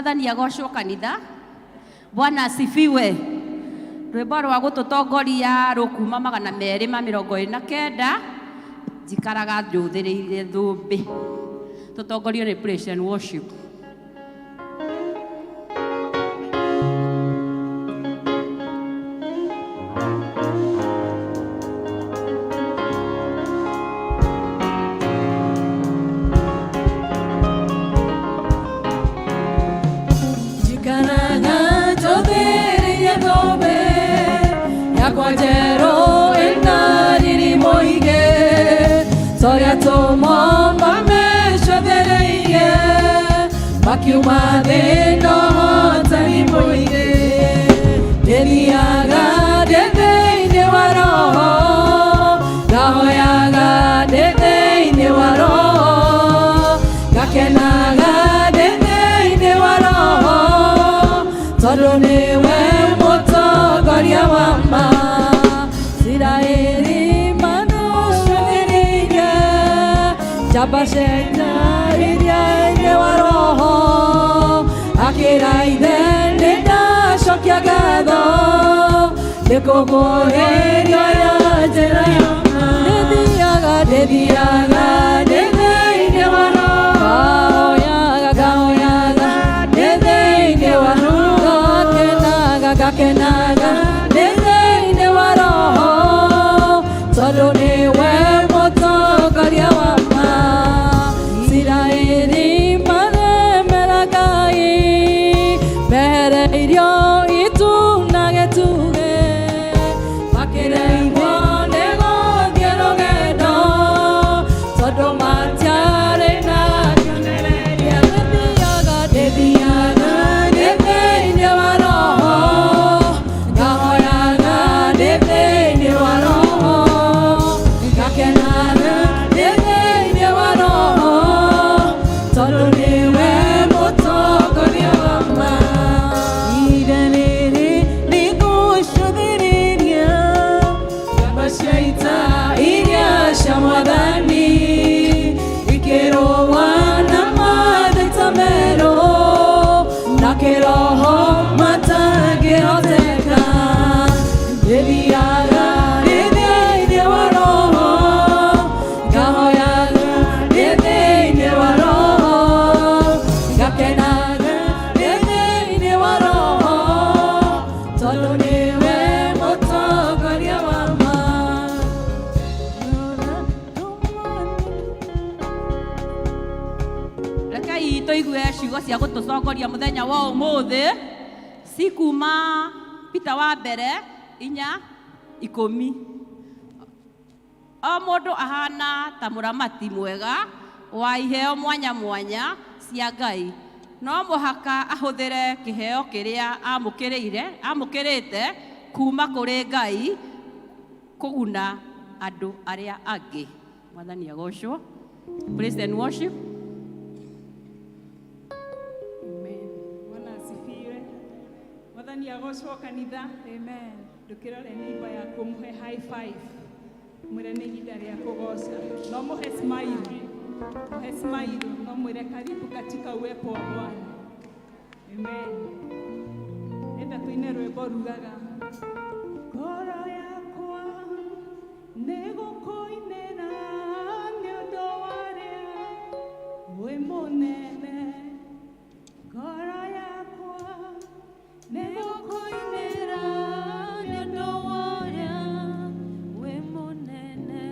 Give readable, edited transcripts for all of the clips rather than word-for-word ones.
Mwathani agocwo kanitha. Bwana asifiwe. Rwĩmbo rwa gũtũtongoria rũkuma 229, njikaraga njũthĩrĩire thũmbĩ. Tũtongorio nĩ praise and worship. Njikaraga njũthĩrĩirie thũmbĩ yakwa njerũ ĩna riri mũingĩ, torĩa atũmwo mamĩcũthĩrĩirie makiuma thĩ na ũhotani mũingĩ. Ndĩthiaga ndĩ thĩinĩ wa Roho, ngahoyaga ndĩ thĩinĩ wa Roho, ngakenaga ndĩ thĩinĩ wa Roho, tondũ nĩwe mũtongoria wa ma. Isiraeli manũcũthĩrĩirie njamba cia ita iria-inĩ wa Roho, akĩra Ithe nĩ ndacokia ngatho nĩ kũguũrĩrio ya njĩra ya ma. Ndĩthiaga, ndĩthiaga ndĩ thĩinĩ wa Roho, ngahoyaga, ngahoyaga ndĩ thĩinĩ wa Roho, ngakenaga, ngakenaga ndĩ thĩinĩ wa Roho, tondũ nĩwe mũtongoria wa ma. Isiraeli maremera Ngai, mehereirio itu na gĩtugĩ, makĩremwo nĩ gũthiĩ rũgendo, tondũ matiarĩ na kĩonereria. Ndĩthiaga, ndĩthiaga ndĩ thĩinĩ wa Roho, ngahoyaga ndĩ thĩinĩ wa Roho, ngakenaga ndĩ thĩinĩ wa Roho, tondũ nĩwe mũtongoria wa ma. Ihinda rĩrĩ nĩngũcũthĩrĩria njamba cia ita iria cia Mwathani ikĩrũa na mathita merũ, na kĩroho matangĩhoteka. Ndĩthiaga ndĩ thĩinĩ wa Roho, ngahoyaga ndĩ thĩinĩ wa Roho, ngakenaga ndĩ thĩinĩ wa Roho, tondũ nĩwe mũtongoria wa ma. Rekei tũigue ciugo cia gũtũtongoria mũthenya wa ũmũthĩ cikuma Peter wa mbere 4:10. O mũndũ ahana ta mũramati mwega wa iheo mwanya mwanya cia Ngai. No mũhaka ahũthĩre kĩheo kĩrĩa amũkĩrĩte kuma kũrĩ Ngai kũguna andũ arĩa angĩ. Mwathani agocwo. Praise and worship. Amen. Bwana asifiwe. Mwathani agocwo kanitha. Amen. Ndũkĩrore neighbor yaku mũhe high five. Mwĩre nĩ ihinda rĩa kũgoca. No mũhe smile. Mũhe smile. No mwĩre karibu katika uwepo wa Bwana. Amen. Enda tũine rwĩmbo rugaga ngoro yakwa nĩ gũkũinĩra nĩ ũndũ warĩa wĩ mũnene, ngoro yakwa nĩ gũkũinĩra nĩ ũndũ warĩa wĩ mũnene.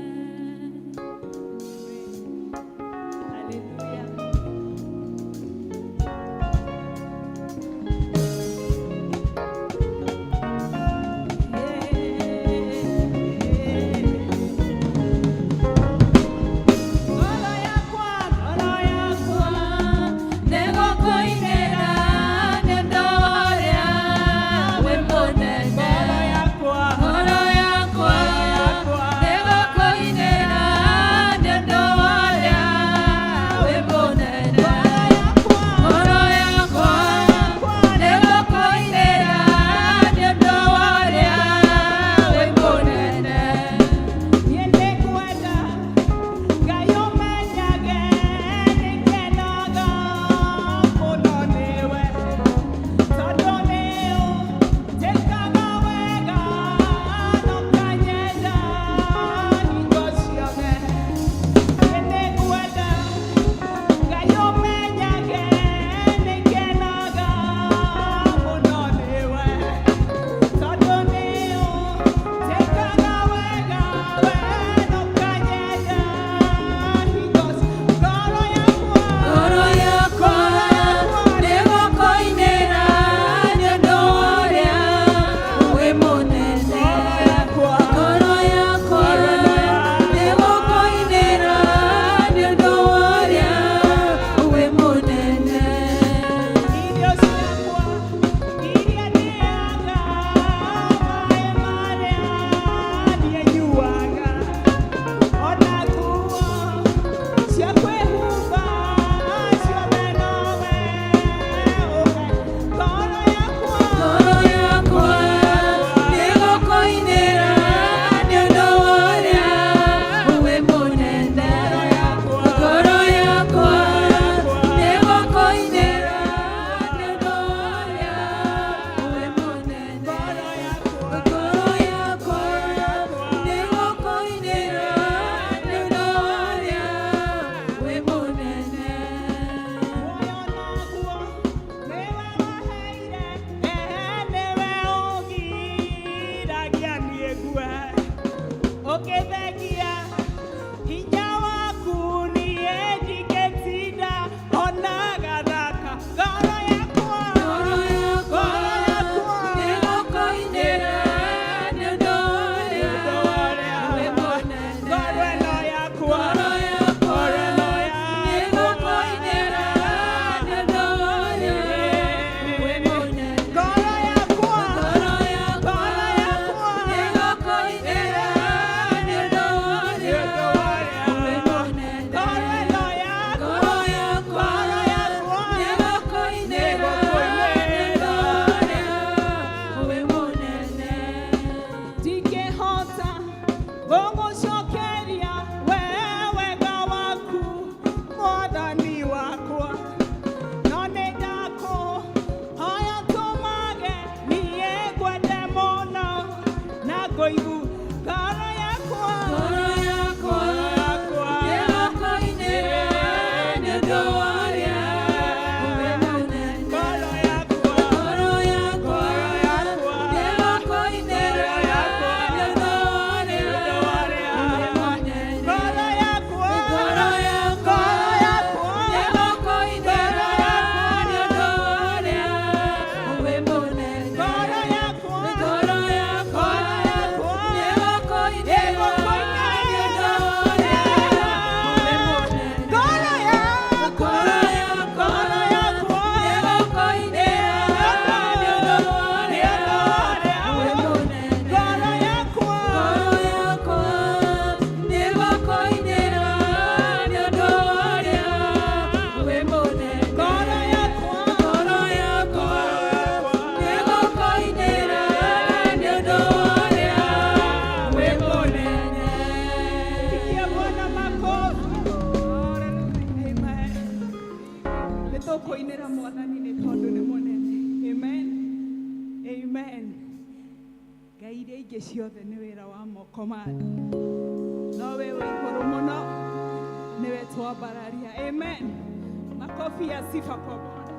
Hallelujah. Yeah. Ingĩ ciothe nĩ wĩra wa moko ma andũ, no we wĩ igũrũ mũno, nĩwe twambararia. Amen. Makofi ya sifa kwa Bwana.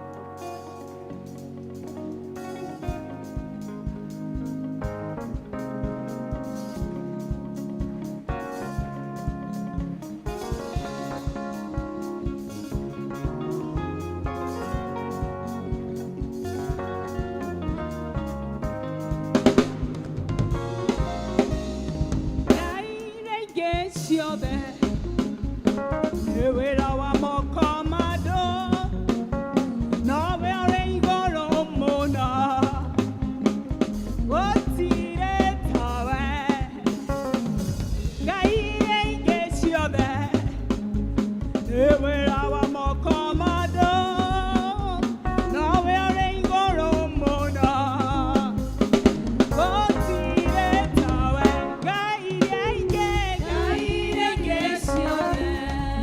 Ngai iria ingĩ ciothe nĩ wĩra wa moko ma andũ, no we ũrĩ igũrũ mũno, gũtirĩ tawe. Ngai iria ingĩ ciothe nĩ wĩra wa moko ma andũ, no we ũrĩ igũrũ mũno, gũtirĩ tawe. Ngai iria ingĩ, Ngai iria ingĩ ciothe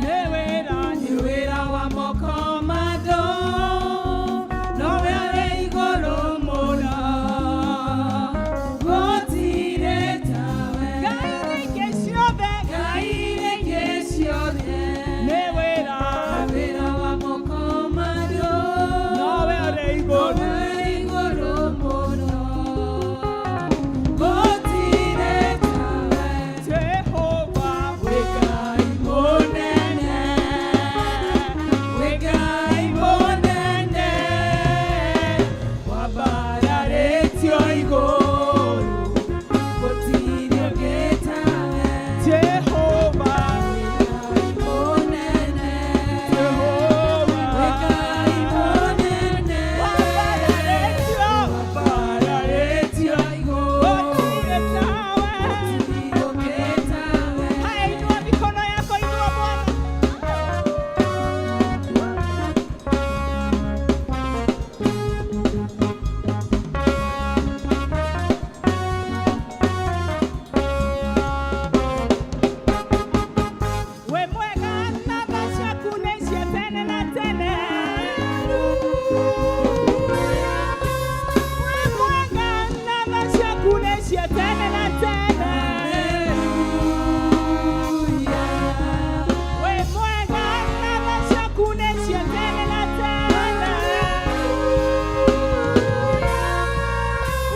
nĩ wĩra, nĩ wĩra wa moko ma andũ, no we ũrĩ igũrũ mũno, gũtirĩ tawe. Ngai iria ingĩ ciothe, Ngai iria ingĩ ciothe nĩ wĩra, Wĩra wa moko ma andũ, no we ũrĩ igũrũ, ũrĩ igũrũ mũno, gũtirĩ tawe. Jehova Wĩ Ngai mũnene, wĩ Ngai mũnene, wambararĩtio igũrũ, gũtirĩ ũngĩ tawe. Jehova, Wĩ Ngai mũnene, Jehova wĩ Ngai mũnene, wambararĩtio, wambararĩtio igũrũ, gũtirĩ tawe. gũtirĩ ũngĩ tawe. Haya, inua mikono yako, inua Bwana. We mwega na tha ciaku nĩ cia tene na tene. We mwega na tha ciaku nĩ cia tene na tene. We mwega na tha ciaku nĩ cia tene na tene.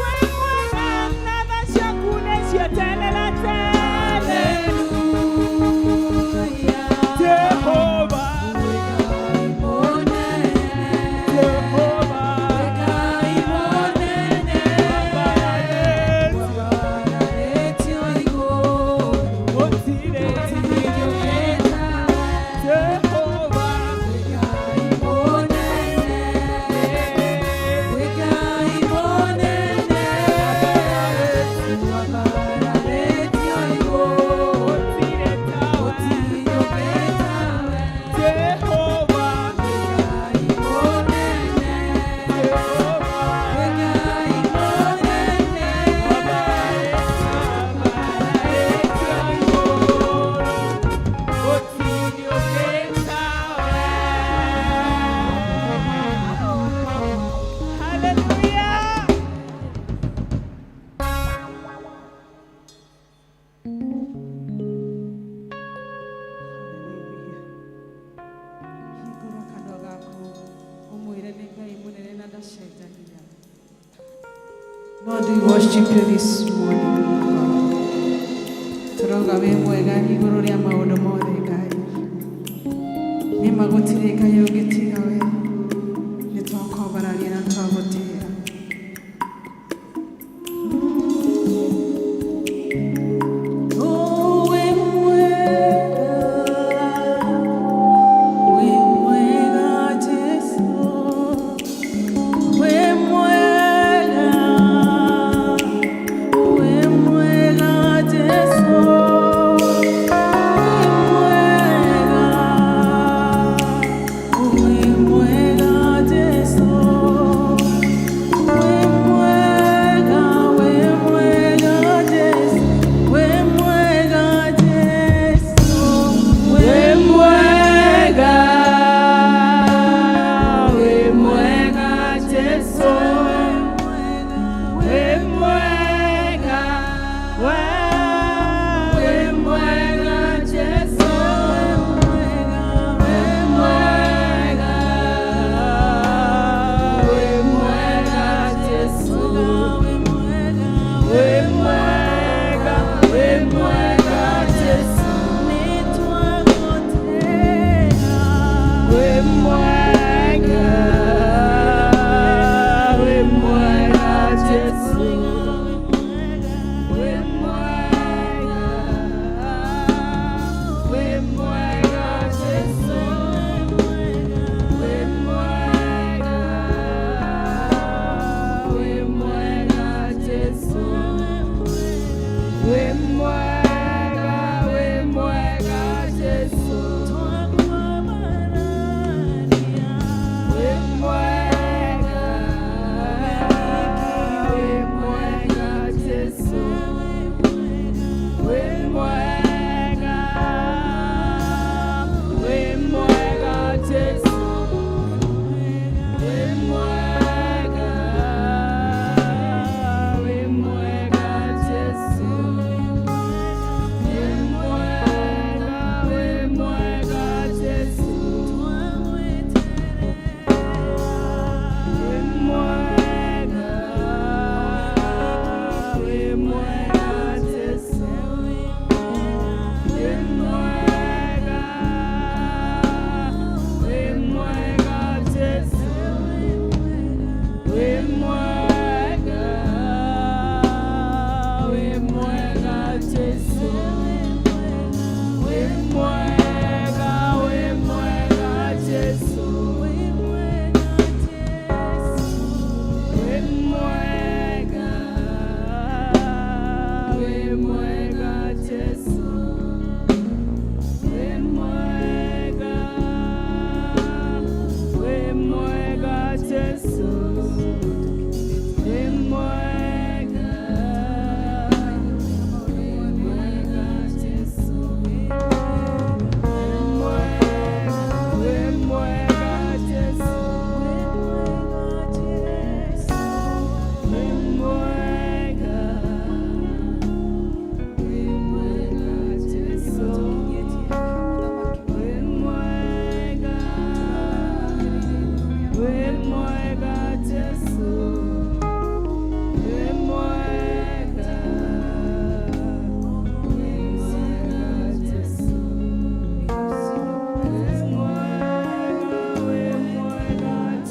We mwega na tha ciaku nĩ cia tene na tene. Jehova, Jehova, gũtirĩ Jehova, gũtirĩ tawe. Jehova, Jehova, Hallelujah. Hingũra kanua gaku ũmwĩre nĩ Ngai mũnene na ndacenjagia. Lord, we worship you this morning, O God. Tũrauga wĩ mwega igũrũ rĩa maũndũ mothe Ngai. Nĩ ma gũtirĩ Ngai ũngĩ tiga we. Nĩ twakwambararia na twagũtĩĩa. Oh, wĩ mwega, wĩ mwega Jesũ, wĩ mwega, wĩ mwega Jesũ, wĩ mwega, wĩ Wĩ mwega, wĩ mwega Jesu. Wĩ mwega, wĩ mwega Jesu. Wĩ mwega, wĩ mwega Jesu. Wĩ mwega, wĩ mwega Jesu. Wĩ mwega, wĩ mwega Jesu. Wĩ mwega, wĩ mwega Jesu. Wĩ mwega, wĩ mwega Jesu. Wĩ mwega, wĩ mwega Jesu. Wĩ mwega, wĩ mwega Jesu. Wĩ mwega, wĩ mwega Jesu.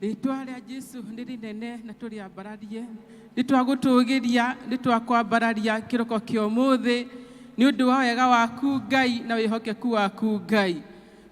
Rĩtwa rĩa Jesu nĩ rĩnene na tũrĩambararie, nĩ twagũtũgĩria, nĩ twakwambararia kĩroko kĩa ũmũthĩ nĩ ũndũ wa wega waku Ngai na wĩhokeku waku Ngai.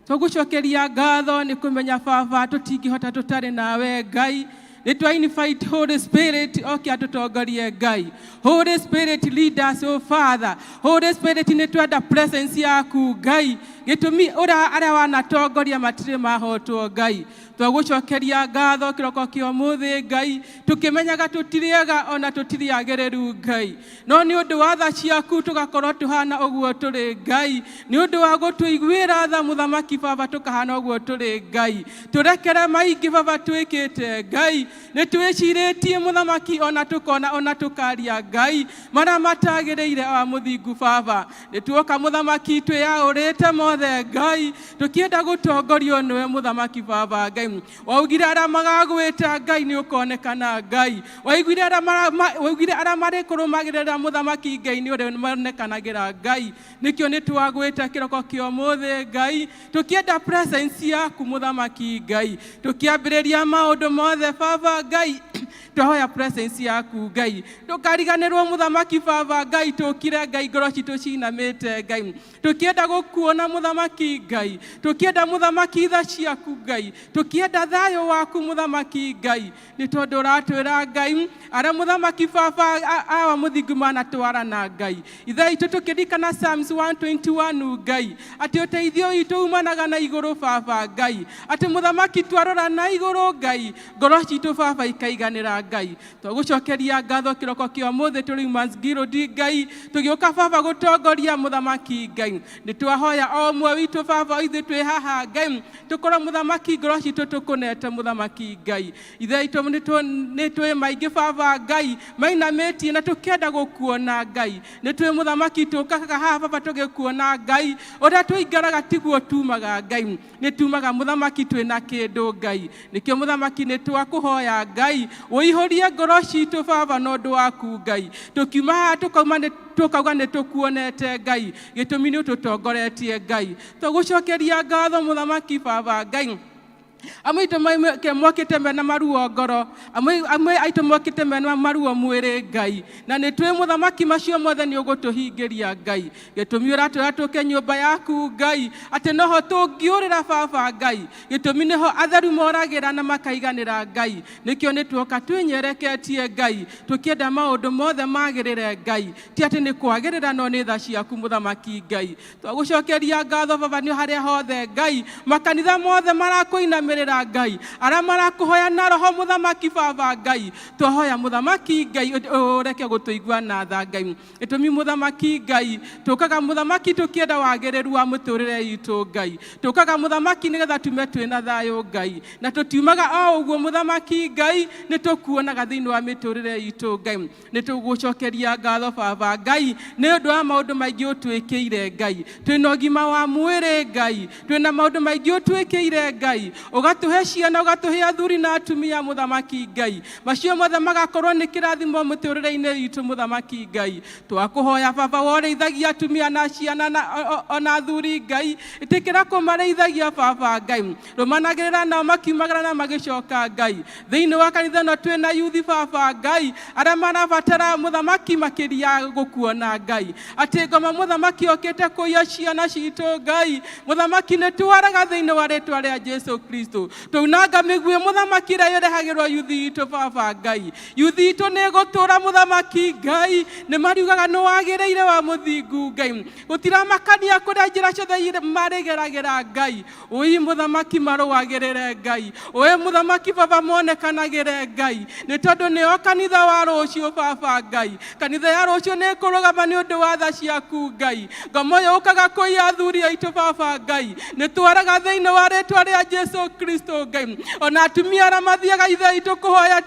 Tũgũcokeria ngatho nĩ kũmenya baba tũtingĩhota tũtarĩ nawe Ngai. Nĩ twa invite Holy Spirit oke atũtongorie Ngai. Holy Spirit, lead us, oh Father. Holy Spirit, nĩ twenda presence yaku Ngai. Gĩtũmi ũrĩa arĩa wanatongoria matirĩ mahotwo Ngai. Twagũcokeria ngatho kĩroko kĩa ũmũthĩ Ngai, tũkĩmenyaga tũtirĩega ona tũtirĩ agĩrĩru Ngai, no nĩ ũndũ wa tha ciaku tũgakorwo tũhana ũguo tũrĩ Ngai. Nĩ ũndũ wa gũtũiguĩra tha, mũthamaki baba, tũkahana ũguo tũrĩ Ngai. Tũrekere maingĩ baba twĩkĩte Ngai. Nĩ twĩcirĩtie, mũthamaki, ona tũkona ona tũkaria Ngai marĩa matagĩrĩire wa mũthingu baba. Nĩ tuoka, mũthamaki, twĩyaũrĩte mothe Ngai, tũkĩenda gũtongorio nĩwe, mũthamaki baba Ngai. Waugire arĩa magagwĩta Ngai nĩ ũkonekana Ngai. Waiguire arĩa waugire arĩa marĩkũrũmagĩrĩra, mũthamaki Ngai, nĩ ũrĩa monekanagĩra Ngai. Nĩkĩo nĩ twagwĩta kĩroko kĩa ũmũthĩ Ngai, tũkĩenda presence yaku, mũthamaki Ngai. Tũkĩambĩrĩria maũndũ mothe baba Ngai, twahoya presence yaku Ngai. Ndũkariganĩrwo, mũthamaki baba Ngai, tũkire Ngai ngoro citũ cinamĩte Ngai, tũkĩenda gũkuona, mũthamaki Ngai, tũkĩenda, mũthamaki, tha ciaku Ngai, tũkĩenda thayũ waku, mũthamaki Ngai, nĩ tondũ ũratwĩra Ngai arĩa, mũthamaki baba, awa mũthingu manatwarana Ngai. Ithe itũ, tũkĩririkana Psalms 121 Ngai, atĩ ũteithio witũ umanaga na igũrũ baba Ngai, atĩ mũthamaki twarora na igũrũ Ngai, ngoro citũ baba ikaiganĩra Ngai. Twagũcokeria ngatho kĩroko kĩa ũmũthĩ tũrĩ Women's Guild Ngai, tũgĩũka baba gũtongoria, mũthamaki Ngai. Nĩ twahoya o ũmwe witũ baba, ithuĩ twĩ haha Ngai, tũkorwo, mũthamaki, ngoro citũ tũkũnete, mũthamaki Ngai. Ithe itũ, nĩ twĩ maingĩ baba Ngai mainamĩtie na tũkĩenda gũkuona Ngai. Nĩ twĩ, mũthamaki, tũkaga haha baba tũgĩkuona Ngai. Ũrĩa tũingaraga tiguo tumaga Ngai. Nĩ tumaga, mũthamaki, twĩna kĩndũ Ngai. Nĩkĩo, mũthamaki, nĩ twakũhoya Ngai ũihũrie ngoro citũ baba na ũndũ waku Ngai. Tũkiuma haha tũkauma tũkauga nĩ tũkuonete Ngai. Gĩtũmi nĩ ũtũtongoretie Ngai. Tũgũcokeria ngatho, mũthamaki baba Ngai. Amwe aitũ mokĩte mena maruo ngoro, amwe aitũ mokĩte mena maruo mwĩrĩ Ngai, na nĩ twĩ, mũthamaki, macio mothe nĩ ũgũtũhingĩria Ngai. Gĩtũmi ũratwĩra tũke nyũmba yaku Ngai, atĩ noho tũngĩũrĩra baba Ngai. Gĩtũmi nĩho atheru moragĩra na makaiganĩra Ngai. Nĩkĩo nĩ tuoka twĩnyereketie Ngai, tũkĩenda maũndũ mothe magĩrĩre Ngai. Ti atĩ nĩ kwagĩrĩra, no nĩ tha ciaku, mũthamaki Ngai. Twagũcokeria ngatho baba nĩ harĩa hothe Ngai, makanitha mothe marakũinamĩrĩra Ngai, arĩa marakũhoya na roho, mũthamaki baba Ngai. Twahoya, mũthamaki Ngai, ũreke gũtũigua na tha Ngai. Gĩtũmi, mũthamaki Ngai, tũkaga, mũthamaki, tũkĩenda wagĩrĩru wa mũtũrĩre itũ Ngai. Tũkaga, mũthamaki, nĩgetha tume twĩna thayũ Ngai, na tũtiumaga o ũguo, mũthamaki Ngai. Nĩ tũkuonaga thĩinĩ wa mĩtũrĩre itũ Ngai. Nĩ tũgũcokeria ngatho baba Ngai nĩ ũndũ wa maũndũ maingĩ ũtwĩkĩire Ngai. Twĩna ũgima wa mwĩrĩ Ngai, twĩna maũndũ maingĩ ũtwĩkĩire Ngai, ũgatũhe ciana, ũgatũhe athuri na atumia, mũthamaki Ngai. Macio mothe magakorwo nĩ kĩrathimo mũtũrĩre-inĩ witũ, mũthamaki Ngai. Twakũhoya baba, worĩithagia atumia na ciana na ona athuri Ngai, ĩtĩkĩra kũmarĩithagia baba Ngai. Rũmanagĩrĩra nao makiumagara na magĩcoka Ngai. Thĩinĩ wa kanitha ĩno twĩna yuthi baba Ngai, arĩa marabatara, mũthamaki, makĩria gũkuona Ngai, atĩ ngoma, mũthamaki, okĩte kũiya ciana citũ Ngai. Mũthamaki, nĩ twaraga thĩinĩ wa rĩtwa rĩa Jesu Kristo, twaunanga mĩguĩ, mũthamaki, ĩrĩa ĩrehagĩrwo yuthi itũ baba Ngai. Yuthi itũ nĩ ĩgũtũra, mũthamaki Ngai. Nĩ mariugaga nĩ wagĩrĩire wa mũthingu Ngai. Gũtiramakania kũrĩa njĩra ciothe marĩgeragĩra Ngai. Ũi mũthamaki, marũagĩrĩre Ngai. Ũĩ mũthamaki baba, monekanagĩre Ngai, nĩ tondũ nĩo kanitha wa rũciũ baba Ngai. Kanitha ya rũciũ nĩ ĩkũrũgama nĩ ũndũ wa tha ciaku Ngai. Ngoma ũyũ ũkaga kũiya athuri aitũ baba Ngai, nĩ twaraga thĩinĩ wa rĩtwa rĩa Jesu Kristo Ngai. Ona atumia arĩa mathiaga ithe itũ kũhoya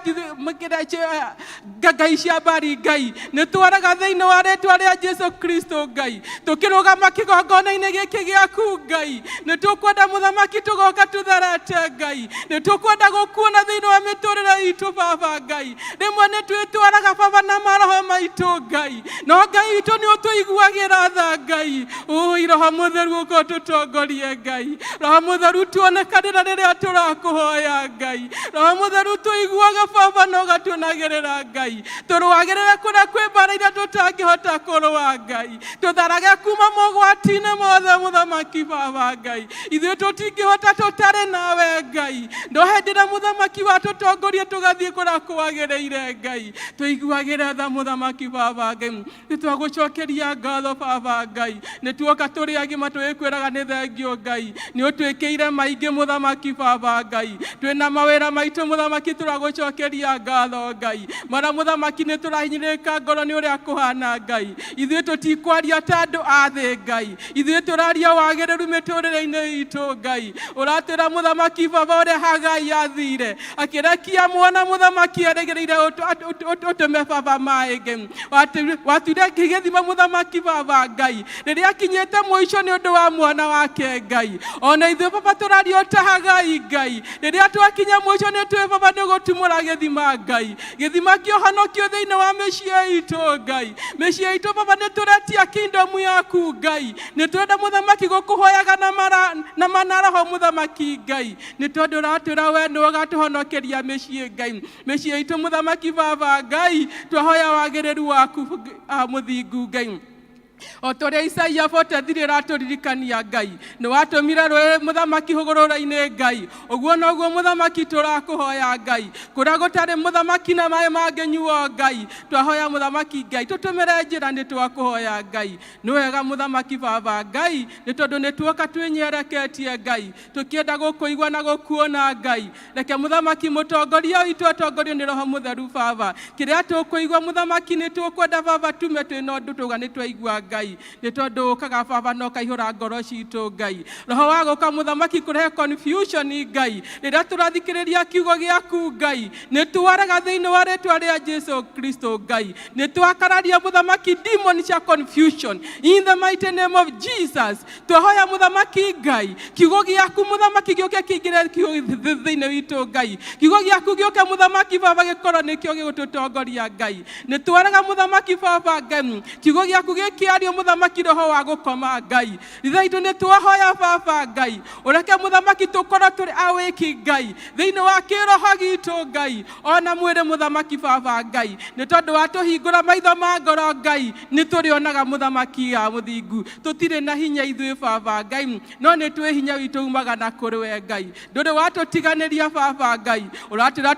ngai cia mbari Ngai, nĩ twaraga thĩinĩ wa rĩtwa rĩa Jesu Kristo Ngai. Tũkĩrũgama kĩgongona-inĩ gĩkĩ gĩaku Ngai, nĩ tũkwenda, mũthamaki, tũgoka tũtherete Ngai. Nĩ tũkwenda gũkuona thĩinĩ wa mĩtũrĩre itũ baba Ngai. Rĩmwe nĩ twĩtwaraga baba na maroho maitũ Ngai, no Ngai witũ nĩ ũtũiguagĩra tha Ngai. Ũi Roho Mũtheru, ũka ũtũtongorie Ngai. Roho Mũtheru, tuonekanĩra rĩrĩa Ũrĩa tũrakũhoya, Ngai Roho Mũtheru, tũiguaga Baba na ũgatuonagĩrĩra. Ngai, tũrũagĩrĩre kũrĩa kwĩ mbara iria tũtangĩhota kũrũa. Ngai, tũtharage kuma mogwati-inĩ mothe. Mũthamaki Baba Ngai, ithuĩ tũtingĩhota tũtarĩ nawe. Ngai, no hĩndĩ ĩrĩa Mũthamaki watũtongoria tũgathiĩ kũrĩa kwagĩrĩire. Ngai, tũiguagĩre tha. Mũthamaki Baba Ngai, nĩ twagũcokeria ngatho. Baba Ngai, nĩ tuoka tũrĩ agima, tũgĩkwĩraga nĩ thengio. Ngai, nĩ ũtwĩkĩire maingĩ. Mũthamaki Baba Ngai, twĩna mawĩra maitũ. Mũthamaki, tũragũcokeria ngatho. Ngai mara, Mũthamaki, nĩ tũrahinyĩrĩrĩka ngoro nĩ ũrĩa kũhana. Ngai, ithuĩ tũtikwaria ta andũ a thĩ. Ngai, ithuĩ tũraria wagĩrĩru mĩtũrĩre-inĩ itũ. Ngai, ũratwĩra, Mũthamaki Baba, ũrĩa Hagai athire akĩrekia mwana, Mũthamaki, erĩgĩrĩire ũtũme Baba maĩ. Ngai, watuire gĩthima. Mũthamaki Baba Ngai, rĩrĩa akinyĩte mũico nĩ ũndũ wa mwana wake. Ngai, ona ithuĩ Baba tũraria ta Hagai. Ngai, rĩrĩa twakinya mũico nĩ twĩ Baba nĩ gũtumũra gĩthima. Ngai, gĩthima kĩohonokio thĩinĩ wa mĩciĩ itũ. Ngai, mĩciĩ itũ Baba, nĩ tũretia kingdom yaku. Ngai, nĩ twenda, Mũthamaki, gũkũhoyaga na mara na manaroho. Mũthamaki Ngai, nĩ tondũ ũratwĩra we nĩwe ũgatũhonokeria mĩciĩ. Ngai, mĩciĩ itũ, Mũthamaki Baba Ngai, twahoya wagĩrĩru waku mũthingu. Ngai, o ta ũrĩa Isaia 43 ĩratũririkania, Ngai, nĩ watũmire rũĩ, Mũthamaki, hũgũrũra-inĩ. Ngai, ũguo noguo, Mũthamaki, tũrakũhoya. Ngai, kũrĩa gũtarĩ, Mũthamaki, na maĩ mangĩnyuo, Ngai, twahoya, Mũthamaki Ngai, tũtũmĩre njĩra. Nĩ twakũhoya, Ngai. Nĩ wega, Mũthamaki Baba Ngai, nĩ tondũ nĩ tuoka twĩnyereketie. Ngai, tũkĩenda gũkũigua na gũkuona. Ngai, reke, Mũthamaki, mũtongoria witũ atongorio nĩ Roho Mũtheru. Baba, kĩrĩa tũkũigua, Mũthamaki, nĩ tũkwenda, Baba, tume twĩna ũndũ tũga nĩ twaigua. Ngai, nĩ tondũ ũkaga, Baba, na ũkaihũra ngoro citũ. Ngai, roho wa gũka, Mũthamaki, kũrehe confusion, Ngai, rĩrĩa tũrathikĩrĩria kiugo gĩaku, Ngai, nĩ twarega thĩinĩ wa rĩtwa rĩa Jesu Kristo. Ngai, nĩ twakararia, Mũthamaki, demon cia confusion in the mighty name of Jesus. Twahoya, Mũthamaki Ngai, kiugo gĩaku, Mũthamaki, gĩũke kĩingĩre kiugo thĩinĩ witũ. Ngai, kiugo gĩaku gĩũke, Mũthamaki Baba, gĩkorwo nĩkĩo gĩgũtũtongoria. Ngai, nĩ twarega, Mũthamaki Baba Ngai, kiugo gĩaku gĩkĩario, Mũthamaki, roho wa gũkoma. Ngai ithe witũ, nĩ twahoya, Baba Ngai, ũreke, Mũthamaki, tũkorwo tũrĩ awĩki, Ngai, thĩinĩ wa kĩroho gitũ, Ngai, ona mwĩrĩ. Mũthamaki Baba Ngai, nĩ tondũ watũhingũra maitho ma ngoro, Ngai, nĩ tũrĩonaga, Mũthamaki ya mũthingu. Tũtirĩ na hinya ithuĩ, Baba Ngai, no nĩ twĩ hinya witũ umaga na kũrĩ we. Ngai, ndũrĩ watũtiganĩria. Baba Ngai, ũratwĩra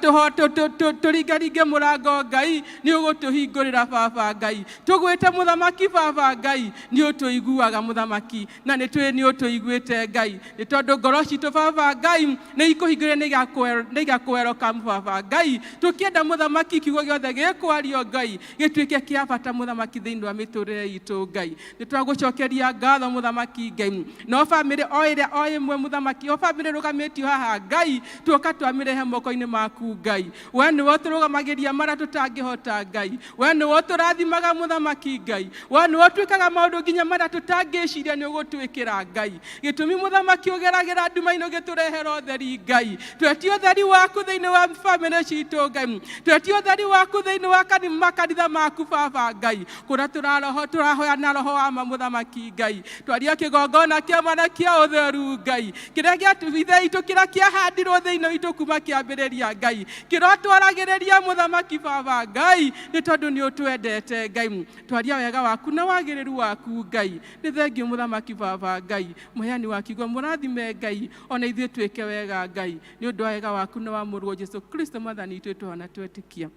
tũringaringe mũrango, Ngai, nĩ ũgũtũhingũrĩra. Baba Ngai, tũgwĩte, Mũthamaki Baba Ngai, nĩ ũtũiguaga, Mũthamaki, na nĩ twĩ nĩ ũtũiguĩte. Ngai, nĩ tondũ ngoro citũ, Baba Ngai, nĩ ikũhingũrĩra, nĩ igakũwelcome. Baba Ngai, tũkĩenda, Mũthamaki, kiugo gĩothe gĩkwario, Ngai, gĩtuĩke kĩa bata, Mũthamaki, thĩinĩ wa mĩtũrĩre itũ. Ngai, nĩ twagũcokeria ngatho, Mũthamaki Ngai. No bamĩrĩ o ĩrĩa o ĩmwe, Mũthamaki, o bamĩrĩ rũgamĩtio haha, Ngai, tuoka twamĩrehe moko-inĩ maku. Ngai, we nĩwe ũtũrũgamagĩria marĩa tũtangĩhota. Ngai, we nĩwe ũtũrathimaga. Mũthamaki Ngai, we nĩwe ũtwĩkaga maũndũ nginya marĩa tũtangĩciria nĩ ũgũtwĩkĩra. Ngai, gĩtũmi, Mũthamaki, ũgeragĩra nduma-inĩ ũgĩtũrehera ũtheri. Ngai, twetie ũtheri waku thĩinĩ wa bamĩrĩ citũ. Ngai, twetie ũtheri waku thĩinĩ wa makanitha maku. Baba Ngai, kũrĩa tũraroho tũrahoya na roho wa ma. Mũthamaki Ngai, twaria kĩgongona kĩa mana kĩa ũtheru. Ngai, kĩrĩa gĩa ithe itũ, kĩrĩa kĩahandirwo thĩinĩ witũ kuma kĩambĩrĩria, Ngai, kĩrotwaragĩrĩria. Mũthamaki Baba Ngai, nĩ tondũ nĩ ũtwendete. Ngai, twaria wega waku na wagĩrĩru waku. Ngai, nĩ thengio. Mũthamaki Baba Ngai, mũheani wa kiugo, mũrathime. Ngai, ona ithuĩ twĩke wega. Ngai, nĩ ũndũ wa wega waku na wa mũrũo Jesu Kristo Mwathani witũ, tuhona twetĩkia.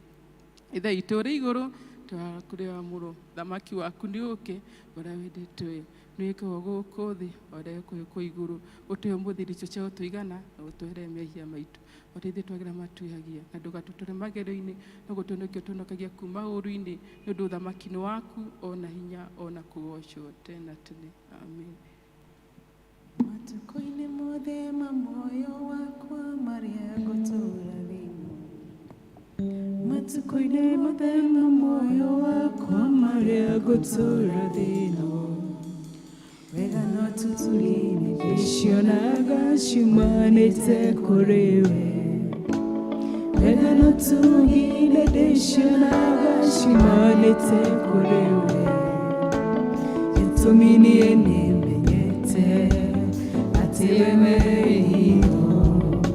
Ithe witũ ũrĩ igũrũ, tũrakũrĩ mũrũ thamaki waku nĩ ũke, ũrĩa wendetwe nĩ wĩkagwo gũkũ thĩ o ũrĩa wĩkagwo igũrũ. Ũtũhe ũmũthĩ irio cia gũtũigana, na ũtũhere mehia maitũ o ta ithuĩ twagĩra matwĩhagia, na ndũgatũtware magerio-inĩ, no gũtũhonokia ũtũhonokagia kuma ũũru-inĩ, nĩ ũndũ ũthamaki nĩ waku, ona hinya, ona kũgocwo tene na tene. Amen. Matukũ-inĩ mothe ma muoyo wakwa marĩa ngũtũũra thĩ-ĩno, matukũ-inĩ mothe ma muoyo wakwa marĩa ngũtũũra thĩ-ĩno, wega no tũtũri ndĩcionaga ciumanĩte kũrĩ we. Wega no tugine ndĩcionaga ciumanĩte kũrĩ we. Gĩtũmi niĩ nĩmenyete atĩ we wĩ hitho.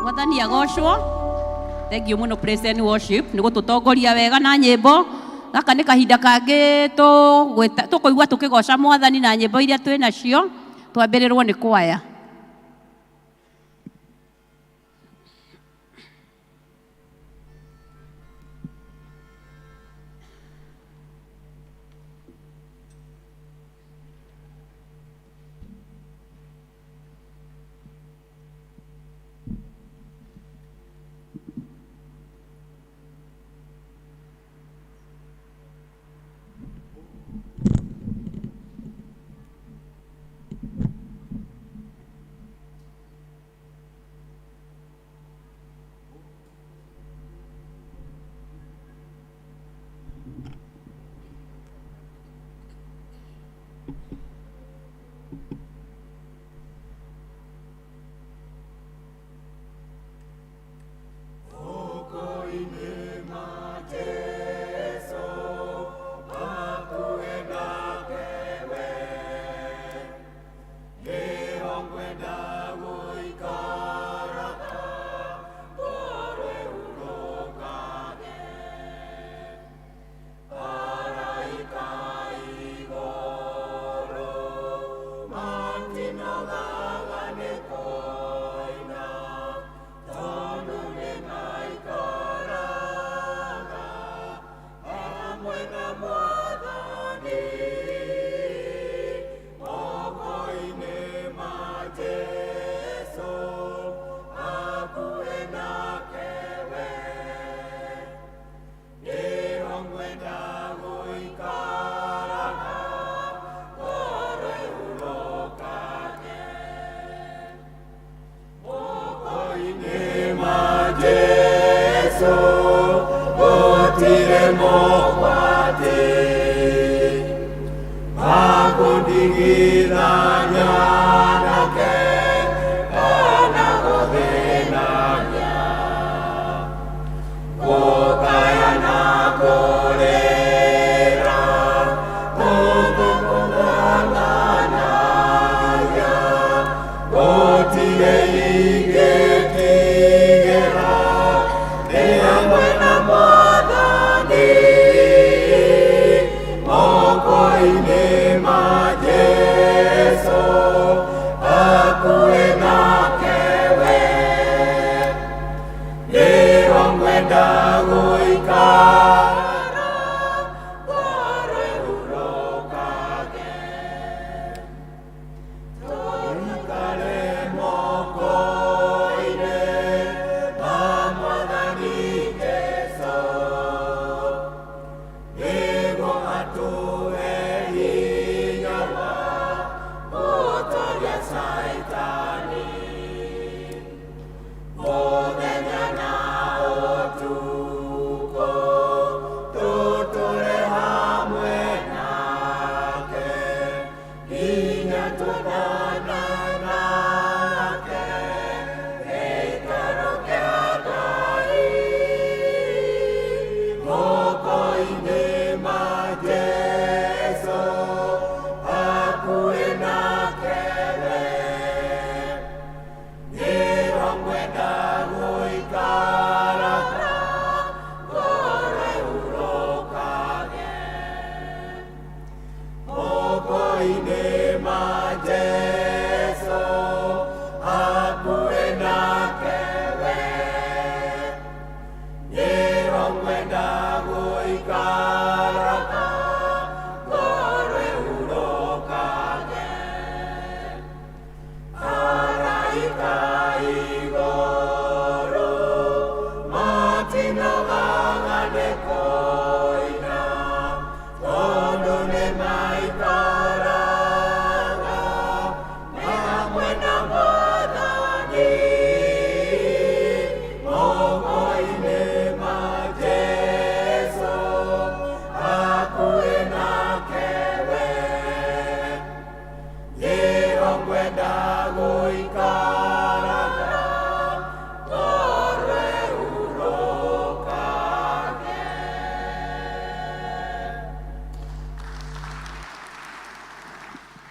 Mwathani agocwo. Thank you muno praise and worship nĩ gũtũtongoria wega na nyĩmbo. Gaka nĩ kahinda kangĩ tũkũigua tũkĩgoca Mwathani na nyĩmbo iria twĩ nacio, twambĩrĩrwo nĩ kwaya.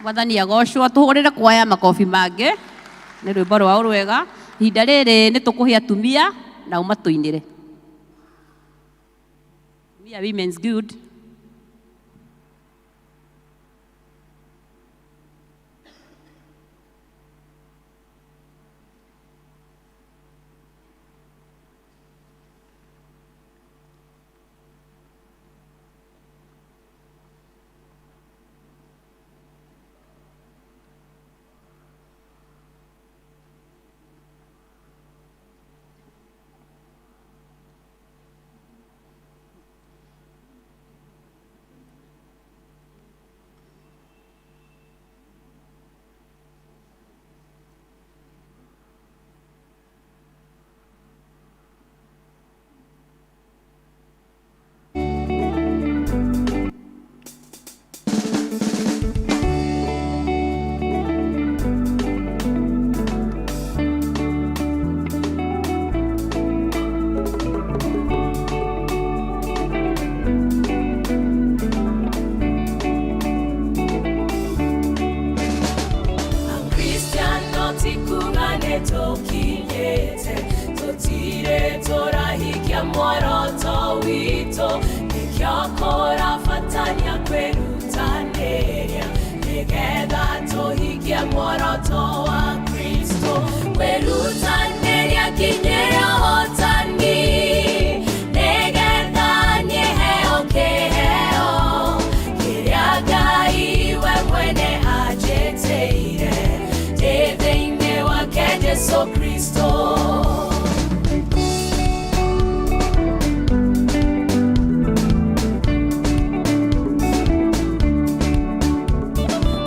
Mwathani agocwo. Tuhurire kwaya makobi mangĩ nĩ rwĩmbo rwao rwega. Ihinda rĩrĩ nĩ tũkũhe atumia nao matũinĩre. Atumia Women's Guild. Akristiano tikuga nĩtũkinyĩte, tũtirĩ tũrahikia muoroto witũ, nĩkĩo kũrabatania kwĩrutanĩria nĩgetha tũhikie muoroto wa Kristo. Kwĩrutanĩria kinyĩre ũhotani, nĩgetha nyĩheo kĩheo kĩrĩa Ngai we mwene anjĩtĩire ndĩ thĩinĩ wake Jesũ Kristo.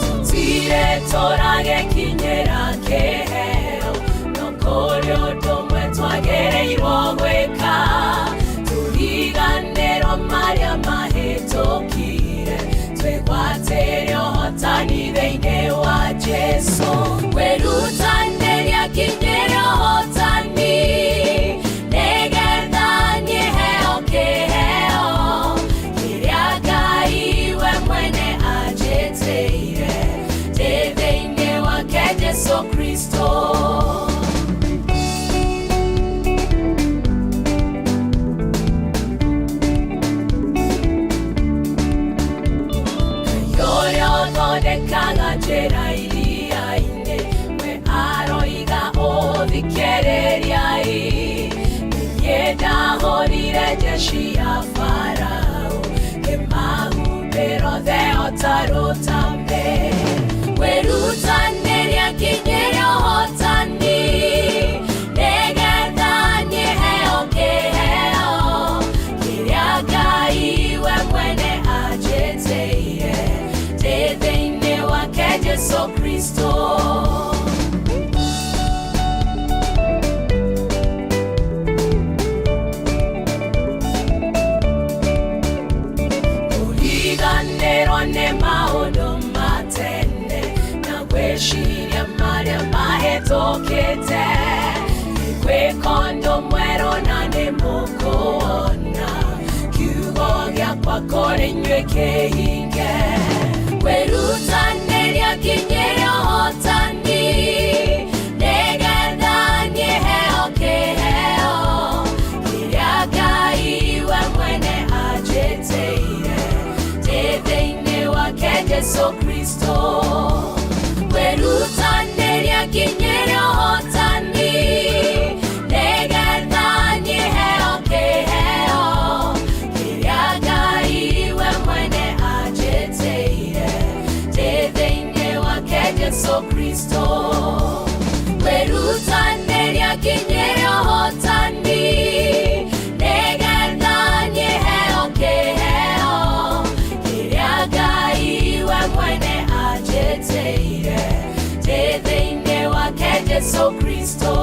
Tũtirĩ tũragĩkinyĩra kĩheo, no kũrĩ ũndũ ũmwe twagĩrĩirwo gwĩka, tũriganĩrwo marĩa mahĩtũkire, twĩgwatĩre ũhotani thĩinĩ wa Jesũ. Kwĩrutanĩria kinyĩre ũhotani, nĩgetha nyĩheo kĩheo kĩrĩa Ngai we mwene anjĩtĩire ndĩ thĩinĩ wake Jesũ Kristo. Ũrĩa ũthondekaga njĩra iria-inĩ, we aroiga ũthikĩrĩriai. Niĩ ndahũrire jeshi ya Farao, ngĩmahumbĩra othe o ta rũtambĩ. Kwĩrutanĩria kinyĩre ũhotani, nĩgetha nyĩheo kĩheo kĩrĩa Ngai we mwene anjĩtĩire ndĩ thĩinĩ wake Jesũ Kristo. Kũriganĩrwo nĩ maũndũ ma tene na gwĩciria marĩa mahĩtũkĩte, nĩ gwĩka ũndũ mwerũ na nĩ mũkuona kiugo gĩakwa kũrĩ inyuĩ kĩhinge. Kwĩrutanĩria kinyĩre ũhotani, nĩgetha nyĩheo kĩheo kĩrĩa Ngai we mwene anjĩtĩire ndĩ thĩinĩ wake Jesũ Kristo. Kwĩrutanĩria kinyĩre ũhotani, nĩgetha nyĩheo kĩheo kĩrĩa Ngai we mwene anjĩtĩire ndĩ thĩinĩ wake Jesũ Kristo. Kwĩrutanĩria kinyĩre ũhotani, nĩgetha nyĩheo kĩheo kĩrĩa Ngai we mwene anjĩtĩire ndĩ thĩinĩ wake Jesũ Kristo.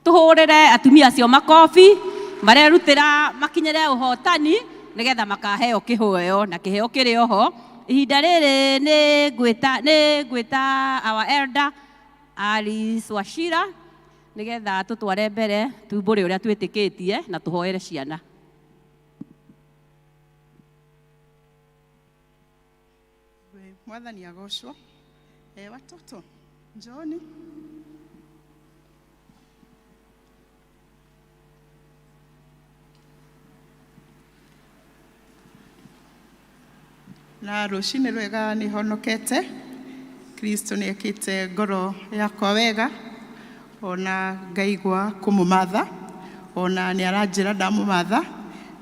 Tũhũrĩre atumia acio makobi marerutĩra makinyĩre ũhotani nĩgetha makaheo kĩheo na kĩheo kĩrĩ oho. Ihinda rĩrĩ nĩ ngwĩta our elder Alice Wachira. Nĩgetha tũtware mbere tumbũre ũrĩa twĩtĩkĩtie na tũhoere ciana. Mwathani agocwo. Watoto njooni. Na rũcinĩ rwega nĩ honokete. Kristo nĩ ekĩte ngoro yakwa wega ona ngaigua kũmũmatha ona nĩ aranjĩra ndamũmatha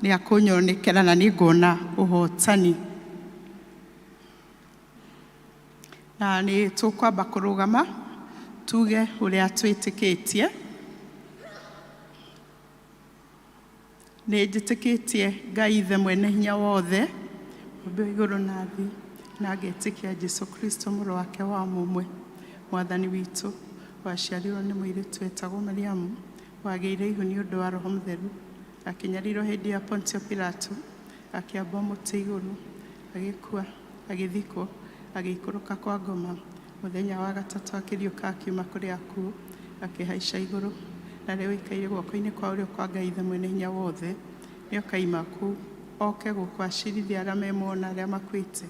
nĩ akũnyonekera na nĩ nguona ũhotani. Na nĩ tũkwamba kũrũgama tuge ũrĩa twĩtĩkĩtie. Nĩ njĩtĩkĩtie Ngai Ithe mwene hinya wothe, mũmbi wa igũrũ na thĩ, na ngetĩkia Jesu Kristo mũrũ wake wa mũmwe, mwathani witũ, waciarirwo nĩ mũirĩtu wetagwo Mariamu, wagĩire ihu nĩ ũndũ wa Roho Mũtheru, akĩnyarirwo hĩndĩ ya Pontio Pilato, akĩambwo mũtĩ igũrũ, agĩkua, agĩthikwo, agĩikũrũka kwa ngoma. Mũthenya wa gatatũ akĩriũka akiuma kũrĩ akuũ, akĩhaica igũrũ, na rĩu aikaire guoko-inĩ kwa ũrĩo kwa Ngai Ithe mwene hinya wothe. Nĩ akaima kũu oke gũkũ acirithie arĩa me muoyo na arĩa makuĩte.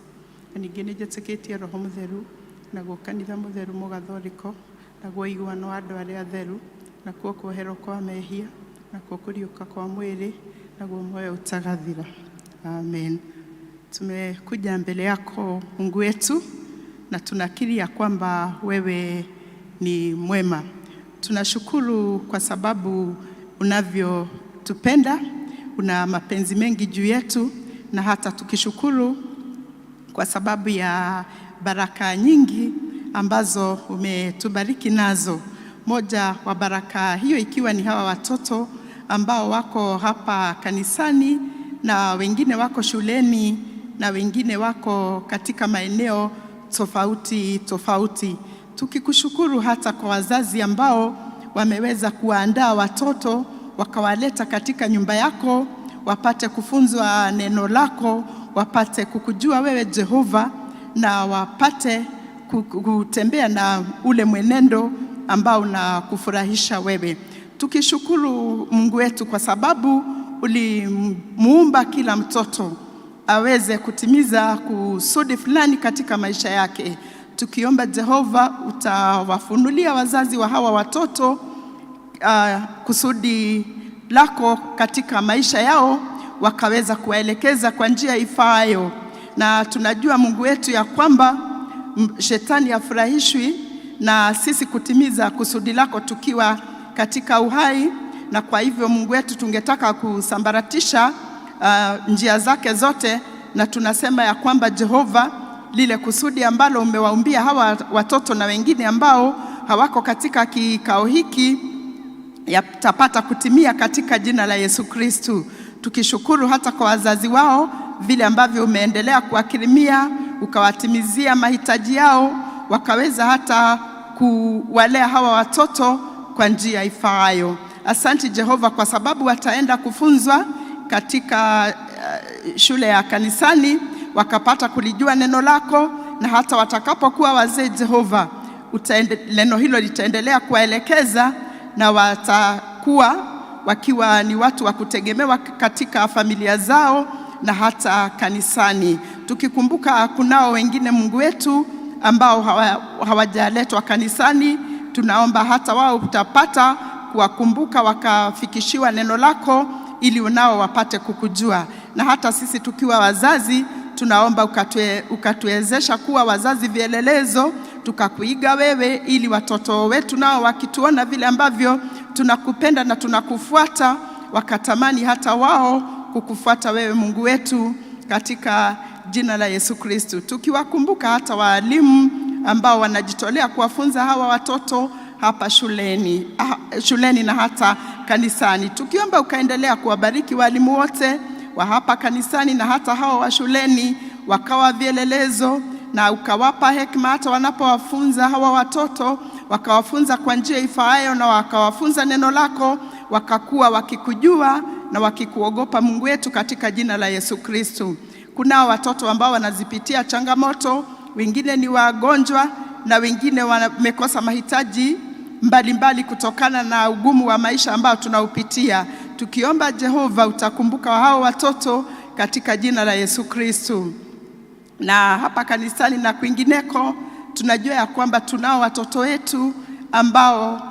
Na ningĩ nĩ njĩtĩkĩtie Roho Mũtheru, naguo kanitha mũtheru mũgathoriko, naguo ũiguano wa andũ arĩa atheru, nakuo kuoherwo kwa mehia, nakuo kũriũka kwa mwĩrĩ, naguo muoyo utagathira. Amen. Tumekuja mbele yako Mungu wetu na tunakiri ya kwamba wewe ni mwema. Tunashukuru kwa sababu unavyotupenda, una mapenzi mengi juu yetu, na hata tukishukuru kwa sababu ya baraka nyingi ambazo umetubariki nazo. Moja wa baraka hiyo ikiwa ni hawa watoto ambao wako hapa kanisani na wengine wako shuleni na wengine wako katika maeneo tofauti tofauti. Tukikushukuru hata kwa wazazi ambao wameweza kuwaandaa watoto wakawaleta katika nyumba yako wapate kufunzwa neno lako, wapate kukujua wewe Jehova, na wapate kutembea na ule mwenendo ambao unakufurahisha wewe. Tukishukuru Mungu wetu kwa sababu ulimuumba kila mtoto aweze kutimiza kusudi fulani katika maisha yake. Tukiomba Jehova utawafunulia wazazi wa hawa watoto kusudi lako katika maisha yao, wakaweza kuwaelekeza kwa njia ifaayo. Na tunajua Mungu wetu ya kwamba shetani hafurahishwi na sisi kutimiza kusudi lako tukiwa katika uhai, na kwa hivyo Mungu wetu tungetaka kusambaratisha njia zake zote, na tunasema ya kwamba Jehova, lile kusudi ambalo umewaumbia hawa watoto na wengine ambao hawako katika kikao hiki yatapata kutimia katika jina la Yesu Kristu. Tukishukuru hata kwa wazazi wao vile ambavyo umeendelea kuwakirimia, ukawatimizia mahitaji yao, wakaweza hata kuwalea hawa watoto kwa njia ifaayo. Asante Jehova kwa sababu wataenda kufunzwa katika shule ya kanisani, wakapata kulijua neno lako, na hata watakapokuwa wazee Jehova, neno hilo litaendelea kuwaelekeza na watakuwa wakiwa ni watu wa kutegemewa katika familia zao na hata kanisani. Tukikumbuka kunao wengine Mungu wetu ambao hawajaletwa kanisani, tunaomba hata wao utapata kuwakumbuka wakafikishiwa neno lako ili unao wapate kukujua. Na hata sisi tukiwa wazazi tunaomba ukatuwezesha kuwa wazazi vielelezo, tukakuiga wewe, ili watoto wetu nao wakituona vile ambavyo tunakupenda na tunakufuata, wakatamani hata wao kukufuata wewe Mungu wetu, katika jina la Yesu Kristo. Tukiwakumbuka hata walimu ambao wanajitolea kuwafunza hawa watoto hapa shuleni na hata kanisani, tukiomba ukaendelea kuwabariki walimu wote wa hapa kanisani na hata hawa wa shuleni, wakawa vielelezo na ukawapa hekima hata wanapowafunza hawa watoto, wakawafunza kwa njia ifaayo na wakawafunza neno lako, wakakuwa wakikujua na wakikuogopa Mungu wetu, katika jina la Yesu Kristo. Kunao watoto ambao wanazipitia changamoto, wengine ni wagonjwa na wengine wamekosa mahitaji mbalimbali kutokana na ugumu wa maisha ambao tunaupitia. Tukiomba Jehova, utakumbuka hao watoto katika jina la Yesu Kristo. Na hapa kanisani na kwingineko tunajua ya kwamba tunao watoto wetu ambao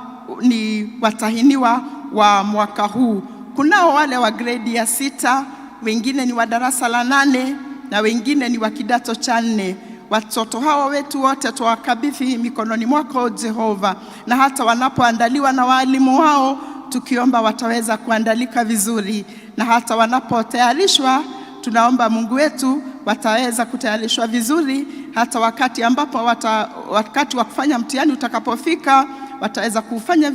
ni watahiniwa wa mwaka huu. Kunao wale wa gredi ya 6, wengine ni wa darasa la 8 na wengine ni wa kidato cha 4. Watoto hawa wetu wote tuwakabidhi mikononi mwako Jehova, na hata wanapoandaliwa na walimu wao, tukiomba wataweza kuandalika vizuri, na hata wanapotayarishwa tunaomba Mungu wetu wataweza kutayarishwa vizuri, hata wakati ambapo wakati wa kufanya mtihani utakapofika wataweza kufanya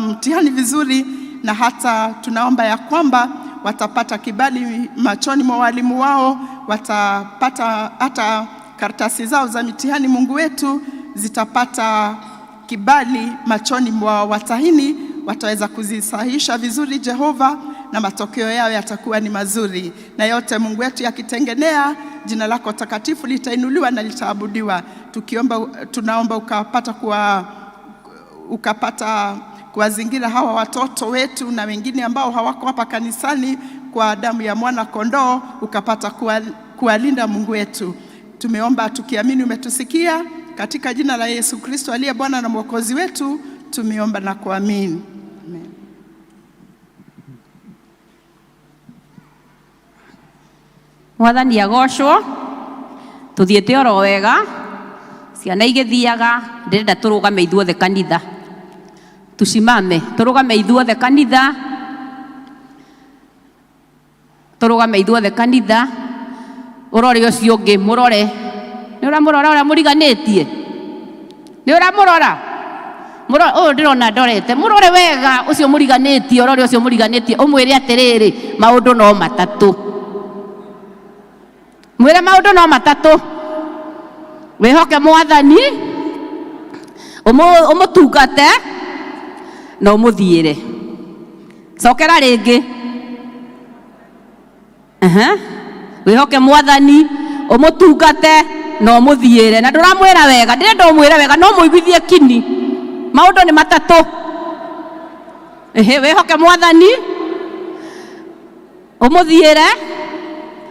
mtihani vizuri, na hata tunaomba ya kwamba watapata kibali machoni mwa walimu wao, watapata hata karatasi zao za mitihani, Mungu wetu, zitapata kibali machoni mwa watahini, wataweza kuzisahihisha vizuri Jehova, na matokeo yao yatakuwa ni mazuri. Na yote Mungu wetu yakitengenea, jina lako takatifu litainuliwa na litaabudiwa. Tukiomba, tunaomba ukapata kuwazingira hawa watoto wetu na wengine ambao hawako hapa kanisani kwa damu ya mwana kondoo, ukapata kuwalinda Mungu wetu. Tumeomba tukiamini umetusikia, katika jina la Yesu Kristo aliye Bwana na Mwokozi wetu tumeomba na kuamini. Amen. Mwathani agocwo, tuthiĩte oro wega, ciana igĩthiaga, ndĩrenda tũrũgame ithuothe kanitha. Tusimame, tũrũgame ithuothe kanitha, tũrũgame ithuothe kanitha, ũrore ũcio ũngĩ, mũrore. Nĩ ũramũrora ũrĩa mũriganĩtie? Nĩ ũramũrora? Mũrore, ũyũ ndĩrona ndorete, mũrore wega ũcio mũriganĩtie, ũrore ũcio mũriganĩtie, ũmwĩre atĩrĩrĩ, maũndũ no matatũ. Mwĩre maũndũ no matatũ. Wĩhoke Mwathani, ũmũtungate na ũmũthiĩre. Cokera rĩngĩ. Wĩhoke Mwathani, ũmũtungate na ũmũthiĩre. Na ndũramwĩra wega, ndĩrenda ũmwĩre wega, no mũiguithie kini. Maũndũ nĩ matatũ. Wĩhoke Mwathani, ũmũthiĩre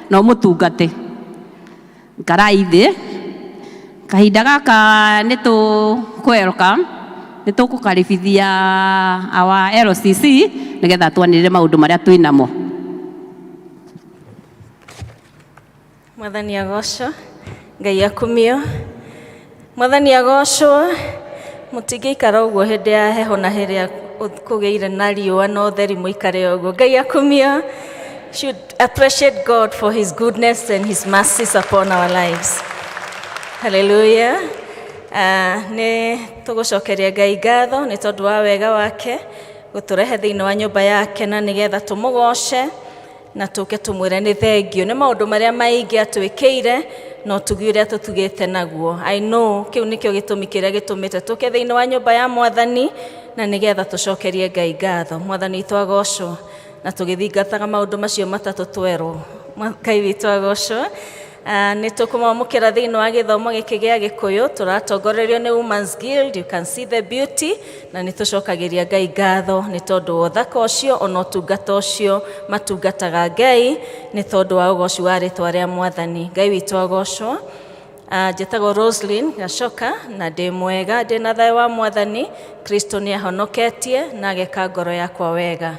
na ũmũtungate. Ikarai thĩ. Kahinda gaka nĩ tũkũ-welcome, nĩ tũkũkaribithia our LCC nĩgetha twanĩrĩre maũndũ marĩa twĩ namo. Mwathani agocwo, Ngai akumio. Mwathani agocwo, mũtingĩikara ũguo hĩndĩ ya heho na hĩrĩa kũgĩire na riũa na ũtheri mũikare ũguo. Ngai akumio. Should appreciate God for his goodness and his mercies upon our lives. Hallelujah. Nĩ tũgũcokeria Ngai ngatho nĩ tondũ wa wega wake gũtũrehe thĩinĩ wa nyũmba yake na nĩgetha tũmũgoce na tũke tũmwĩre nĩ thengio nĩ maũndũ marĩa maingĩ atwĩkĩire na ũtugi ũrĩa tũtugĩte naguo. I know kĩu nĩkĩo gĩtũmi kĩrĩa gĩtũmĩte tũke thĩinĩ wa nyũmba ya Mwathani na nĩgetha tũcokerie Ngai ngatho. Mwathani witũ agocwo na tũgĩthingataga maũndũ macio matatũ twerwo. Ngai witũ agocwo. Nĩ tũkũmwamũkĩra thĩinĩ wa gĩthomo gĩkĩ gĩa Gĩkũyũ, tũratongorerio nĩ Women's Guild. You can see the beauty, na nĩ tũcokagĩria Ngai ngatho nĩ tondũ wa ũthaka ũcio ona ũtungata ũcio matungataga Ngai nĩ tondũ wa ũgoci wa rĩtwa rĩa Mwathani. Ngai witũ agocwo. Njĩtagwo Roslyn Gacoka na ndĩ mwega, ndĩ na thayũ wa Mwathani. Kristo nĩ ahonoketie na ageka ngoro yakwa wega.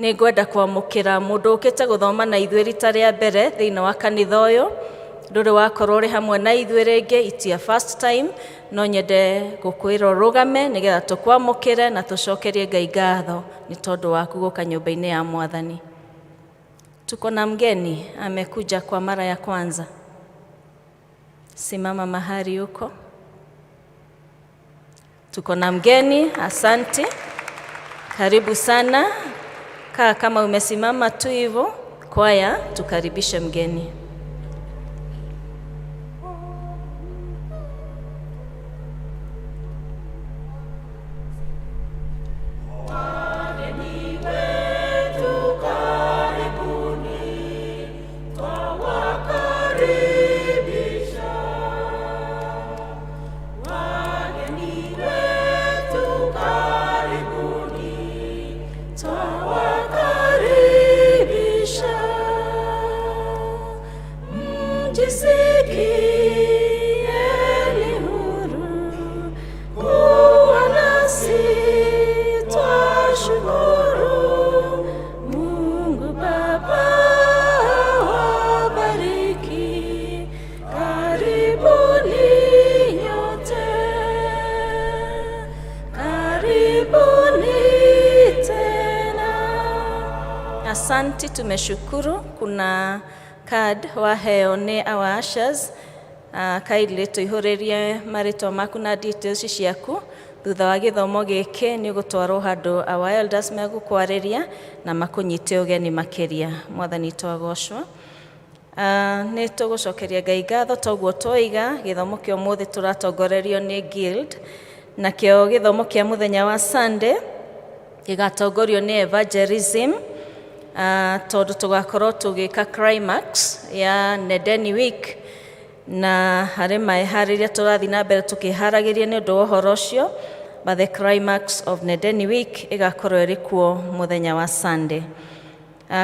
Nĩ ngwenda kwamũkĩra mũndũ ũkĩte gũthoma na ithuĩ rita rĩa mbere thĩinĩ wa kanitha ũyũ. Ndũrĩ wakorwo ũrĩ hamwe na ithuĩ rĩngĩ, it's your first time. No nyende gũkwĩra ũrũgame nĩgetha tũkwamũkĩre na tũcokerie Ngai ngatho nĩ tondũ waku gũka nyũmba-inĩ ya Mwathani. Tuko na mgeni amekuja kwa mara ya kwanza. Simama mahali uko. Tuko na mgeni, asante. Karibu sana. Kaa kama umesimama tu hivyo. Kwaya, tukaribishe mgeni. Wageni wetu Asanti, tumeshukuru. Kuna card waheo nĩ our ushers. Kindly tũihũrĩrie marĩtwa maku na details ciaku. Thutha wa gĩthomo gĩkĩ nĩ ũgũtwarwo handũ our elders megũkwarĩria na makũnyite ũgeni makĩria. Mwathani twagocwo. Nĩ tũgũcokeria Ngai ngatho toguo twoiga gĩthomo kĩa ũmũthĩ tũratongorerio nĩ guild, nakĩo gĩthomo kĩa mũthenya wa Sunday gĩgatongorio nĩ evangelism, tondũ tũgakorwo tũgĩka climax ya Nedeni Week, na harĩ meharĩria tũrathiĩ na mbere tũkĩharagĩria nĩ ũndũ wa ũhoro ũcio, but the climax of Nedeni Week ĩgakorwo ĩrĩ kuo mũthenya wa Sunday.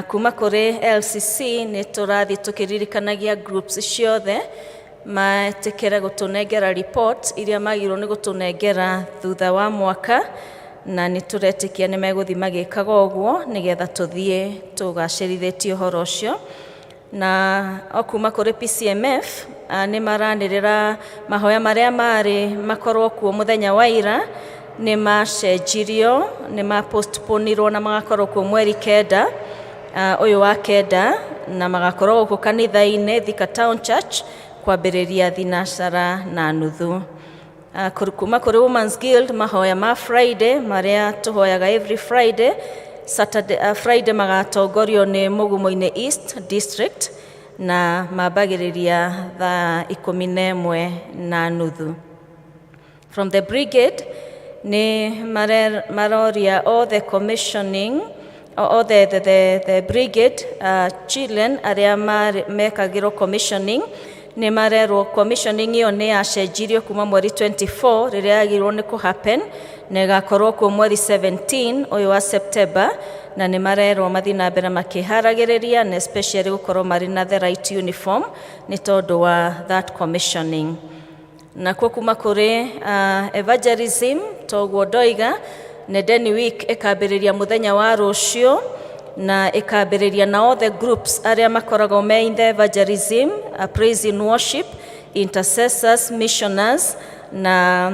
Kuma kũrĩ LCC nĩ tũrathiĩ tũkĩririkanagia groups ciothe metĩkĩre gũtũnengera report iria magĩrĩirwo nĩ gũtũnengera thutha wa mwaka, na nĩ tũretĩkia nĩ megũthiĩ magĩkaga ũguo nĩgetha tũthiĩ tũgacĩrithĩtie ũhoro ũcio. Na o kuma kũrĩ PCMF, nĩ maranĩrĩra mahoya marĩa marĩ makorwo kuo mũthenya wa ira nĩ macenjirio, nĩ ma postponirwo na magakorwo kuo mweri 9, ũyũ wa kenda, na magakorwo gũkũ kanitha-inĩ Thika Town Church kwambĩrĩria 3:30. Kuma kũrĩ Women's Guild, mahoya ma Friday marĩa tũhoyaga every Friday, Saturday, Friday magatongorio nĩ Mugumo-inĩ East District na mambagĩrĩria thaa 11:30. From the brigade nĩ maroria all the commissioning, all the brigade children arĩa mekagĩrwo commissioning, nĩ marerwo commissioning ĩyo nĩ yacenjirio kuma mweri 24 rĩrĩa yagĩrĩirwo nĩ kũ happen, na ĩgakorwo kuo mweri 17 ũyũ wa September, na nĩ marerwo mathiĩ na mbere makĩharagĩrĩria na especially gũkorwo marĩ na the right uniform nĩ tondũ wa that commissioning. Nakuo kuma kũrĩ evangelism, toguo ndoiga, Nedeni Week ĩkambĩrĩria mũthenya wa rũciũ na ĩkambĩrĩria na all the groups arĩa makoragwo me in the evangelism, praise and worship, intercessors, missioners na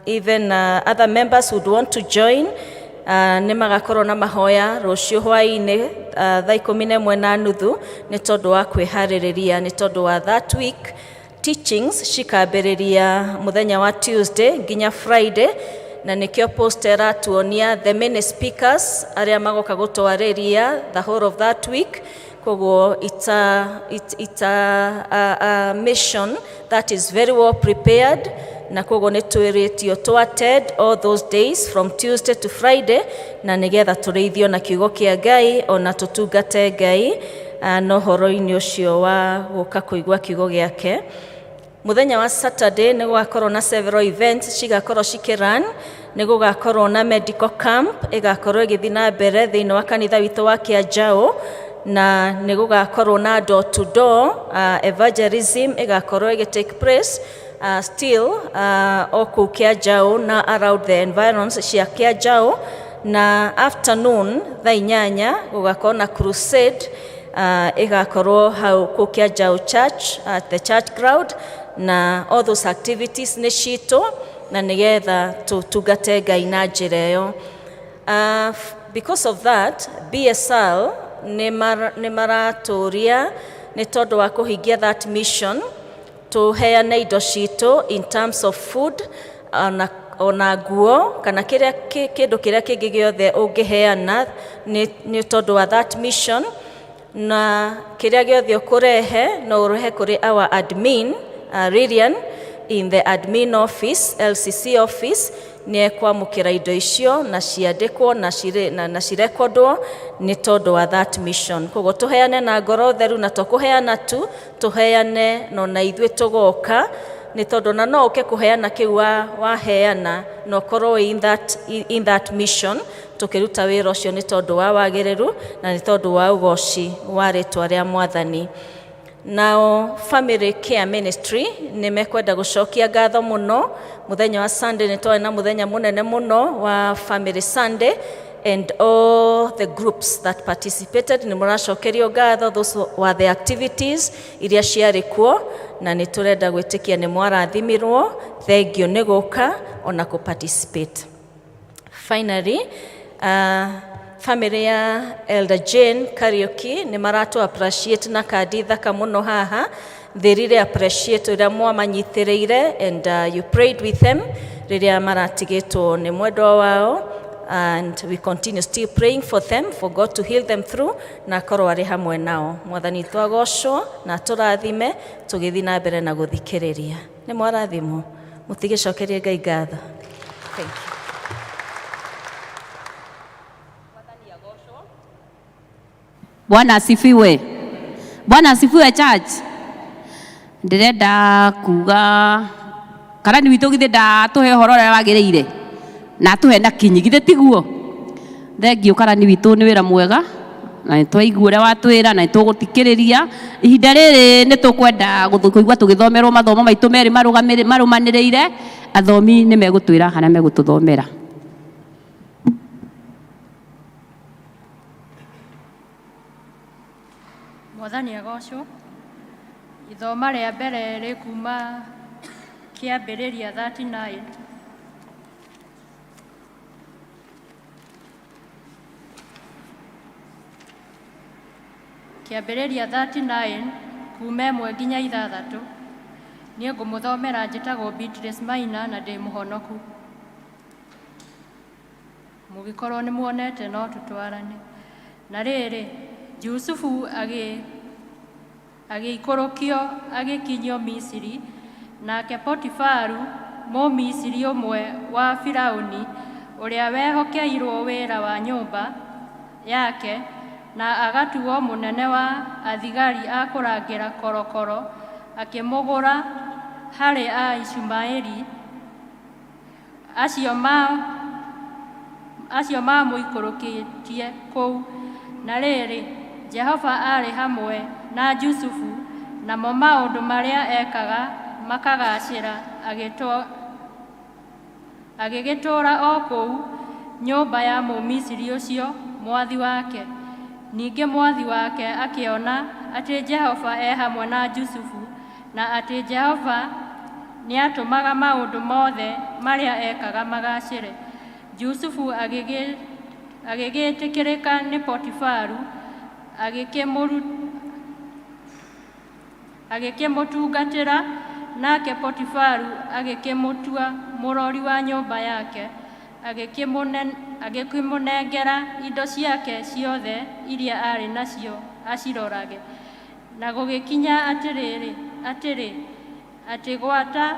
even other members would want to join, nĩ magakorwo na mahoya rũciũ hwaĩ-inĩ thaa 11:30 nĩ tondũ wa kwĩharĩrĩria nĩ tondũ wa that week. Teachings cikambĩrĩria mũthenya wa Tuesday nginya Friday, na nĩkĩo poster ĩratuonia the many speakers arĩa magoka gũtwarĩria the whole of that week. Koguo it's a mission that is very well prepared, na koguo nĩ twĩrĩtio to attend all those days from Tuesday to Friday, na nĩgetha tũrĩithio na kiugo kĩa Ngai ona tũtungate Ngai na ũhoro-inĩ ũcio wa gũka kũigua kiugo gĩake. Mũthenya wa Saturday nĩ gũgakorwo na several events cigakorwo cikĩrun. Nĩ gũgakorwo na medical camp ĩgakorwo ĩgĩthiĩ na mbere thĩinĩ wa kanitha witũ wa Kĩanjaũ, na nĩ gũgakorwo na door to door evangelism ĩgakorwo ĩgĩ take place still o kũu Kĩanjaũ na around the environs cia Kĩanjaũ, na afternoon thaa 8 gũgakorwo na crusade ĩgakorwo hau kũu Kĩanjaũ Church at the church ground, na all those activities nĩ citũ na nĩgetha tũtungate Ngai na njĩra ĩyo. Because of that, BSL nĩ maratũria nĩ tondũ wa kũhingia that mission tũheane indo citũ in terms of food ona nguo kana kĩrĩa kĩndũ kĩrĩa kĩngĩ gĩothe ũngĩheana nĩ tondũ wa that mission, na kĩrĩa gĩothe ũkũrehe no ũrehe kũrĩ our admin, Lilian, in the admin office, LCC office. Nĩ ekwamũkĩra indo icio na ciandĩkwo na cirekondwo nĩ tondũ wa that mission. Koguo tũheane na ngoro theru, na to kũheana tu, tũheane no na ithuĩ tũgoka, nĩ tondũ na no ũke kũheana kĩu waheana na ũkorwo in that mission tũkĩruta wĩra ũcio nĩ tondũ wa wagĩrĩru na nĩ tondũ wa ũgoci wa rĩtwa rĩa Mwathani. Nao Family Care Ministry nĩ mekwenda gũcokia ngatho mũno. Mũthenya wa Sunday nĩ twarĩ na mũthenya mũnene mũno wa Family Sunday, and all the groups that participated nĩ mũracokerio ngatho. Those were the activities iria ciarĩ kuo, na nĩ tũrenda gwĩtĩkia nĩ mwarathimirwo. Thengiũ nĩ gũka ona kũ participate. Finally, Family ya Elder Jane Kariuki nĩ maratũ appreciate na kandi thaka mũno haha. They really appreciate ũrĩa mwamanyitĩrĩire and you prayed with them rĩrĩa maratigĩtwo nĩ mwendwa wao, and we continue still praying for them, for God to heal them through na akorwo arĩ hamwe nao. Mwathani witũ agocwo na atũrathime tũgĩthiĩ na mbere na gũthikĩrĩria. Nĩ mwarathimwo, mũtigĩcokerie Ngai ngatho. Thank you. Bwana asifiwe. Bwana asifiwe, church. Ndĩrenda kuga karani witũ githĩ ndatũhe ũhoro ũrĩa wagĩrĩire na atũhe na kinyi, githĩ tiguo? Thengiũ karani witũ, nĩ wĩra mwega na nĩ twaigua ũrĩa watwĩra na nĩ tũgũthikĩrĩria. Ihinda rĩrĩ nĩ tũkwenda kũigua tũgĩthomerwo mathomo maitũ merĩ marũmanĩrĩire. Athomi nĩ megũtwĩra harĩa megũtũthomera. Mwathani agocwo. Ithoma rĩa mbere rĩkuma Kĩambĩrĩria 39. Kĩambĩrĩria 39 kuma 1 nginya 6. Niĩ ngũmũthomera njĩtagwo Beatrice Maina na ndĩ mũhonoku. Mũgĩkorwo nĩ muonete no tũtwarane. Na rĩrĩ, Jusufu agĩikũrũkio agĩkinyio Misiri, nake Potifaru, Mũmisiri ũmwe wa Firauni, ũrĩa wehokeirwo wĩra wa nyũmba yake na agatuo mũnene wa athigari a kũrangĩra korokoro, akĩmũgũra harĩ Aishumaeli acio maamũikũrũkĩtie kũu. Na rĩrĩ, Jehova aarĩ hamwe na Jusufu, namo maũndũ marĩa ekaga makagaacĩra. Agĩgĩtũũra o kũu nyũmba ya Mũmisiri ũcio mwathi wake. Ningĩ mwathi wake akĩona atĩ Jehova e hamwe na Jusufu na atĩ Jehova nĩatũmaga maũndũ mothe marĩa ekaga magaacĩre. Jusufu agĩgĩtĩkĩrĩka nĩ Potifaru, agĩkĩmũtungatĩra, nake Potifaru agĩkĩmũtua mũrori wa nyũmba yake, agĩkĩmũnengera indo ciake ciothe iria aarĩ nacio acirorage. Na gũgĩkinya atĩrĩ, atĩ gwata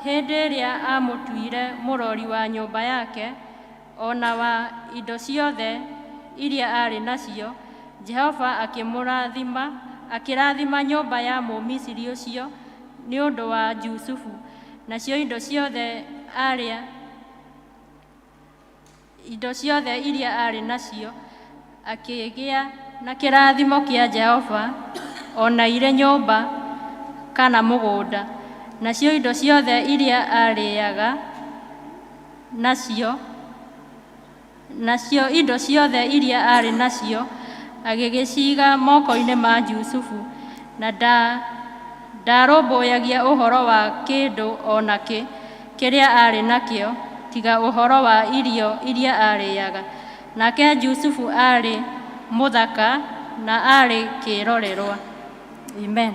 hĩndĩ ĩrĩa aamũtuire mũrori wa nyũmba yake, o na wa indo ciothe iria aarĩ nacio, Jehova akĩmũrathima, akĩrathima nyũmba ya Mũmisiri ũcio nĩ ũndũ wa Jusufu. Nacio indo ciothe iria aarĩ nacio akĩgĩa na kĩrathimo kĩa Jehova, o na irĩ nyũmba kana mũgũnda. Nacio indo ciothe iria aarĩaga nacio, nacio indo ciothe iria aarĩ nacio agĩgĩciiga moko-inĩ ma Jusufu, na ndarũmbũyagia ũhoro wa kĩndũ o nakĩ kĩrĩa aarĩ nakĩo tiga ũhoro wa irio iria aarĩaga. Nake Jusufu aarĩ mũthaka na aarĩ kĩĩrorerwa. Amen.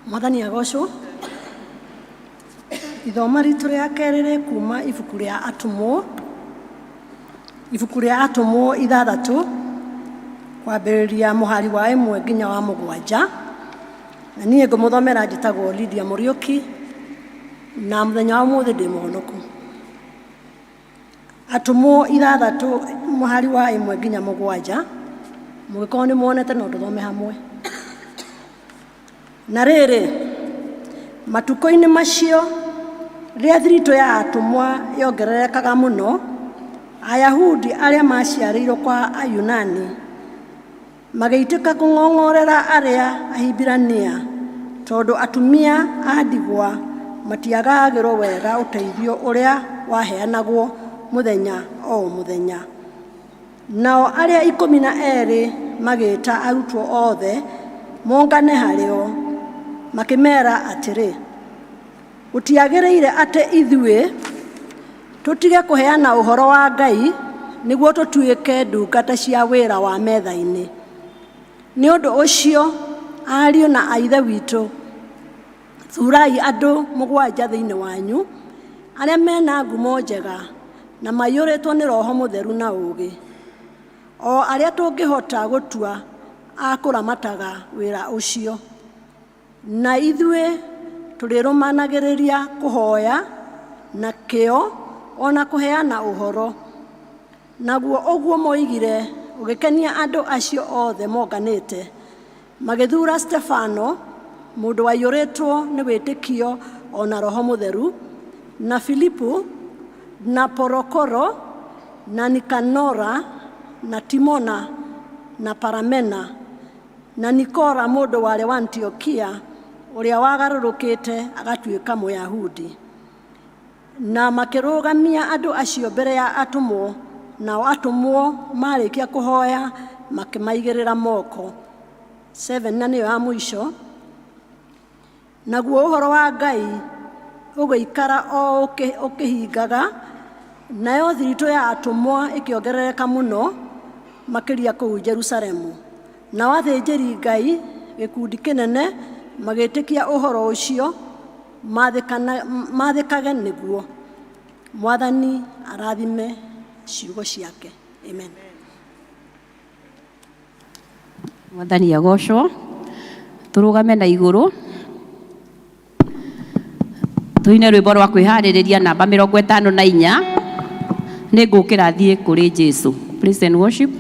Mwathani agocwo. Ithoma ritũ rĩa kerĩ rĩ kuma ibuku rĩa Atũmwo, ibuku rĩa Atũmwo 6, kwambĩrĩria mũhari wa 1 nginya wa 7. Na niĩ ngũmũthomera njĩtagwo Lydia Mũriũki, na mũthenya wa ũmũthĩ ndĩ mũhonoku. Atũmwo 6, mũhari wa 1 nginya 7. Mũgĩkorwo nĩ muonete no tũthome hamwe. Na rĩrĩ, matukũ-inĩ macio, rĩrĩa thiritũ ya atũmwa yongererekaga mũno, Ayahudi arĩa maciarĩirwo kwa Ayunani magĩitĩka kũng'ong'orera arĩa Ahibirania, tondũ atumia a ndigwa matiagagĩrwo wega ũteithio ũrĩa waheanagwo mũthenya o mũthenya. Nao arĩa 12 magĩĩta arutwo othe mongane harĩ o, makĩmeera atĩrĩ, Gũtiagĩrĩire atĩ ithuĩ tũtige kũheana ũhoro wa Ngai nĩguo tũtuĩke ndungata cia wĩra wa metha-inĩ. Nĩ ũndũ ũcio, ariũ na a ithe witũ, thuurai andũ mũgwanja thĩinĩ wanyu, arĩa mena ngumo njega na maiyũrĩtwo nĩ Roho Mũtheru na ũũgĩ, o arĩa tũngĩhota gũtua a kũramataga wĩra ũcio. Na ithuĩ tũrĩrũmanagĩrĩria kũhoya na kĩyo o na kũheana ũhoro. Naguo ũguo moigire ũgĩkenia andũ acio othe monganĩte, magĩthuura Stefano, mũndũ waiyũrĩtwo nĩ wĩtĩkio o na Roho Mũtheru, na Filipu, na Porokoro, na Nikanora, na Timona, na Paramena, na Nikora mũndũ warĩ wa Antiokia ũrĩa wagarũrũkĩte agatuĩka Mũyahudi. Na makĩrũgamia andũ acio mbere ya atũmwo, nao atũmwo marĩkia kũhoya makĩmaigĩrĩra moko. 7 na nĩyo ya mũico. Naguo ũhoro wa Ngai ũgĩikara o ũkĩhingaga, nayo thiritũ ya atũmwo ĩkĩongerereka mũno makĩria kũu Jerusalemu. Nao athĩnjĩri-Ngai gĩkundi kĩnene magĩĩtĩkia ũhoro ũcio maathĩkage nĩguo. Mwathani arathime ciugo ciake. Amen. Mwathani agocwo. Tũrũgame na igũrũ. Tũine rwĩmbo rwa kwĩharĩrĩria namba 54. Nĩ ngũkĩra thiĩ kũrĩ Jesu. Praise and worship.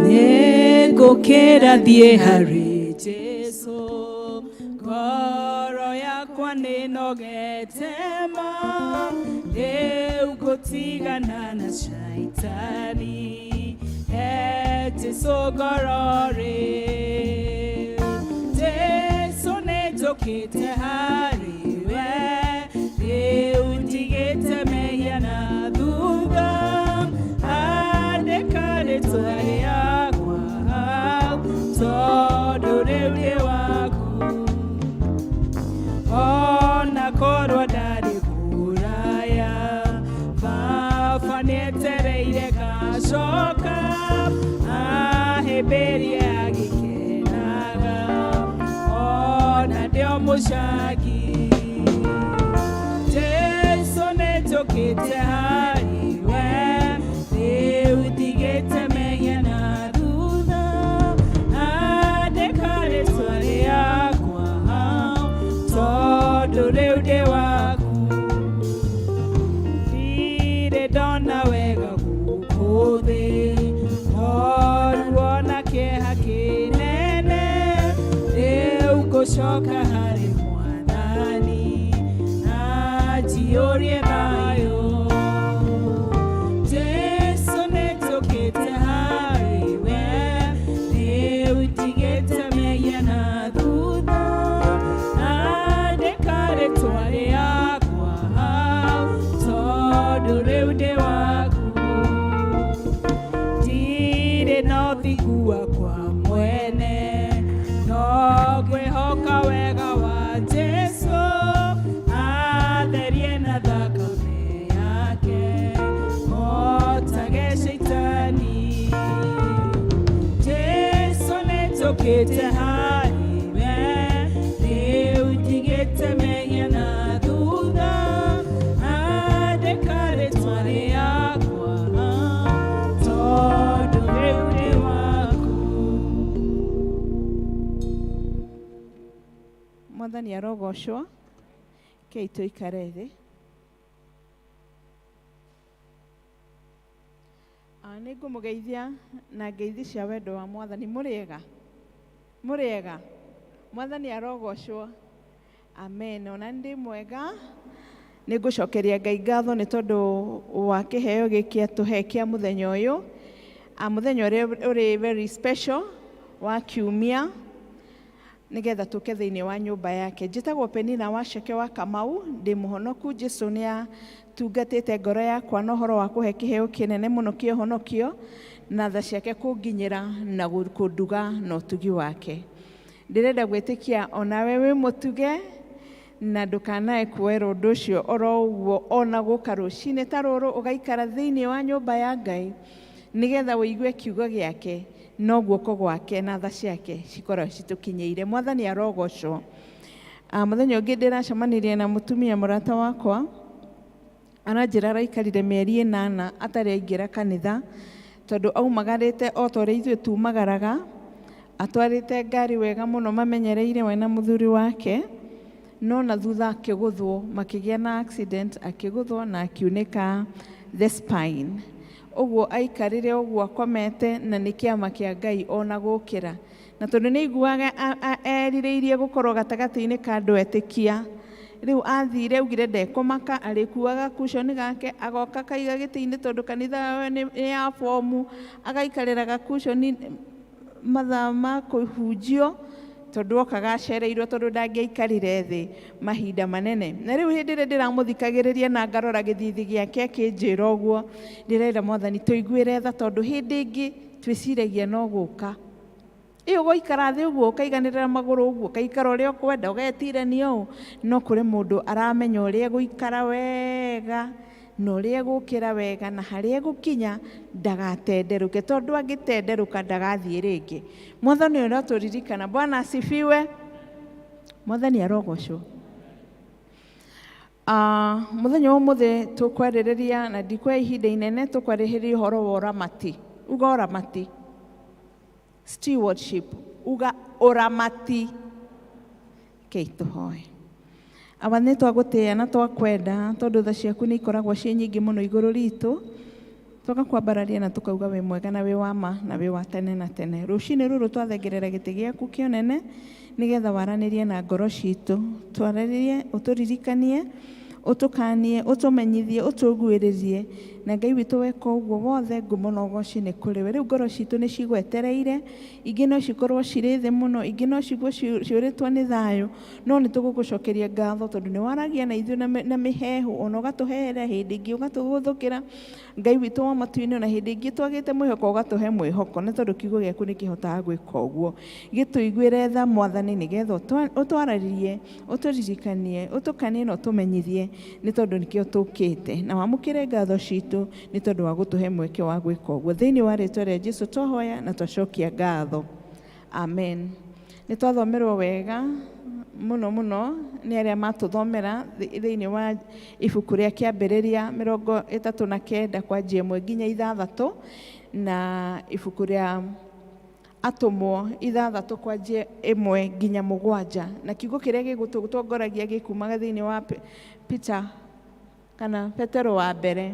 Nĩngũkĩra thiĩ harĩ Jesu, ngoro yakwa nĩnogete ma, rĩu ngũtigana na shaitani, he Jesu ngoro rĩu. Jesu nĩnjũkĩte harĩ we, rĩu ndigĩte mehia na thutha, andĩka rĩtwa rĩakwa hau, tondũ rĩu ndĩ waku. Ona korwo ndarĩ kũraya, baba nĩetereire ngacoka, ahĩmbĩrie agĩkenaga, ona ndĩ o mũcagi. Jesu nĩnjũkĩte harĩ we, rĩu ndigĩte mehia na thutha, andĩka rĩtwa rĩakwa hau, tondũ rĩu ndĩ waku. Ndirĩ ndona wega gũkũ thĩ, no ruo na kĩeha kĩnene, rĩu ngũcoka harĩ Mwathani, anjiyũrie thayũ. Jesu nĩnjũkĩte harĩ we, rĩu ndigĩte mehia na thutha, andĩka rĩtwa rĩakwa hau, tondũ rĩu ndĩ waku. Ndirĩ na ũthingu wakwa mwene, no ngwĩhoka wega wa Jesu, atherie na thakame yake, hotage shaitani. Jesu nĩnjũkĩte harĩ we, rĩu ndigĩte mehia na thutha, andĩka rĩtwa rĩakwa hau, tondũ rĩu ndĩ waku. Mwathani arogocwo. Kei tũikare thĩ. Nĩ ngũmũgeithia na ngeithi cia wendo wa Mwathani. Mũrĩega? Mũrĩega? Mwathani arogocwo. Amen. Ona ndĩ mwega. Nĩ ngũcokeria Ngai ngatho nĩ tondũ wa kĩheo gĩkĩ atũhe kĩa mũthenya ũyũ. Mũthenya ũrĩa ũrĩ very special wa kiumia. Nĩgetha tũke thĩinĩ wa nyũmba yake. Njĩtagwo Penina Waceke wa Kamau, ndĩ mũhonoku. Jesu nĩ atungatĩte ngoro yakwa na ũhoro wa kũhe kĩheo kĩnene mũno kĩa ũhonokio, na tha ciake kũnginyĩra na kũnduga na ũtugi wake. Ndĩrenda gwĩtĩkia onawe wĩ mũtuge na ndũkanae kuoera ũndũ ũcio oro ũguo, ona gũka rũcinĩ ta rũrũ ũgaikara thĩinĩ wa nyũmba ya Ngai nĩgetha ũigue kiugo gĩake, no guoko gwake na tha ciake cikorwo citũkinyĩire. Mwathani arogocwo. Mũthenya ũngĩ ndĩracemanirie na mũtumia mũrata wakwa, aranjĩra araikarire mĩeri 8 atarĩ aingĩra kanitha, tondũ aumagarĩte o ta ũrĩa ithuĩ tumagaraga, atwarĩte ngari wega mũno mamenyereire we na mũthuri wake, no na thutha akĩgũthwo, makĩgĩa na accident, akĩgũthwo na akiunĩka the spine. Ũguo aikarire ũguo akomete, na nĩ kĩama kĩa Ngai ona gũkĩra, na tondũ nĩ aiguaga erirĩirie gũkorwo gatagatĩ-inĩ ka andũ etĩkia, rĩu athire augire ndekũmaka, arĩkuaga cushion gake, agoka kaiga gĩtĩ-inĩ, tondũ kanitha yao nĩ ya bomu, agaikarĩra gacushoni mathaa ma kũhunjio, tondũ okaga acereirwo, tondũ ndangĩaikarire thĩ mahinda manene. Na rĩu hĩndĩ ĩrĩa ndĩramũthikagĩrĩria na ngarora gĩthithi gĩake akĩnjĩra ũguo, ndĩrera Mwathani tũiguĩre tha, tondũ hĩndĩ ĩngĩ twĩciragia no gũka ĩyo gũikara thĩ ũguo, ũkaiganĩrĩra magũrũ ũguo, ũkaikara ũrĩa ũkwenda, ũgetirania ũũ, no kũrĩ mũndũ aramenya ũrĩa gũikara wega na ũrĩa gũkĩra wega na harĩa gũkinya ndagatenderũke, tondũ angĩtenderũka ndagathiĩ rĩngĩ. Mwathani ũrĩa tũririkana. Bwana asifiwe. Mwathani arogocwo. Mũthenya wa ũmũthĩ tũkwarĩrĩria, na ndikuoya ihinda inene, tũkwarĩrĩria ũhoro wa ũramati. Uga ũramati. Stewardship. Uga ũramati. Kei tũhoe. Awa, nĩ twagũtĩĩa na twakwenda, tondũ tha ciaku nĩ ikoragwo ciĩ nyingĩ mũno igũrũ ritũ, tũgakwambararia na tũkauga wĩ mwega na wĩ wa ma na wĩ wa tene na tene. Rũcinĩ rũrũ twathengerera gĩtĩ gĩaku kĩonene nĩgetha waranĩrie na ngoro citũ, twarĩrie, ũtũririkanie, ũtũkanie, ũtũmenyithie, ũtũguĩrĩrie. Na Ngai witũ, weka ũguo wothe, ngumo na ũgoci nĩ kũrĩ we. Rĩu ngoro citũ nĩ cigwetereire, ingĩ no cikorwo cirĩ thĩ mũno, ingĩ no cigue ciũrĩtwo nĩ thayũ, no nĩ tũgũgũcokeria ngatho tondũ nĩ waragia na ithuĩ na mĩheehũ, ona ũgatũheera hĩndĩ ĩngĩ ũgatũgũthũkĩra, Ngai witũ wa matu-inĩ, ona hĩndĩ ĩngĩ twagĩte mwĩhoko ũgatũhe mwĩhoko, nĩ tondũ kiugo gĩaku nĩ kĩhotaga gwĩka ũguo. Gĩtũiguĩre tha Mwathani, nĩgetha ũtwarĩrie, ũtũririkanie, ũtũkanie na ũtũmenyithie, nĩ tondũ nĩkĩo tũkĩte. Na wamũkĩre ngatho citũ nĩ tondũ wa gũtũhe mweke wa gwĩka ũguo. Thĩinĩ wa rĩtwa rĩa Jesu twahoya na twacokia ngatho. Amen. Nĩ twathomerwo wega mũno mũno nĩ arĩa matũthomera thĩinĩ wa ibuku rĩa Kĩambĩrĩria 39 kwanjia 1 nginya 6, na ibuku rĩa Atũmwo 6 kwanjia 1 nginya 7. Na kiugo kĩrĩa gĩgũtũtongoragia gĩkumaga thĩinĩ wa Peter kana Petero wa mbere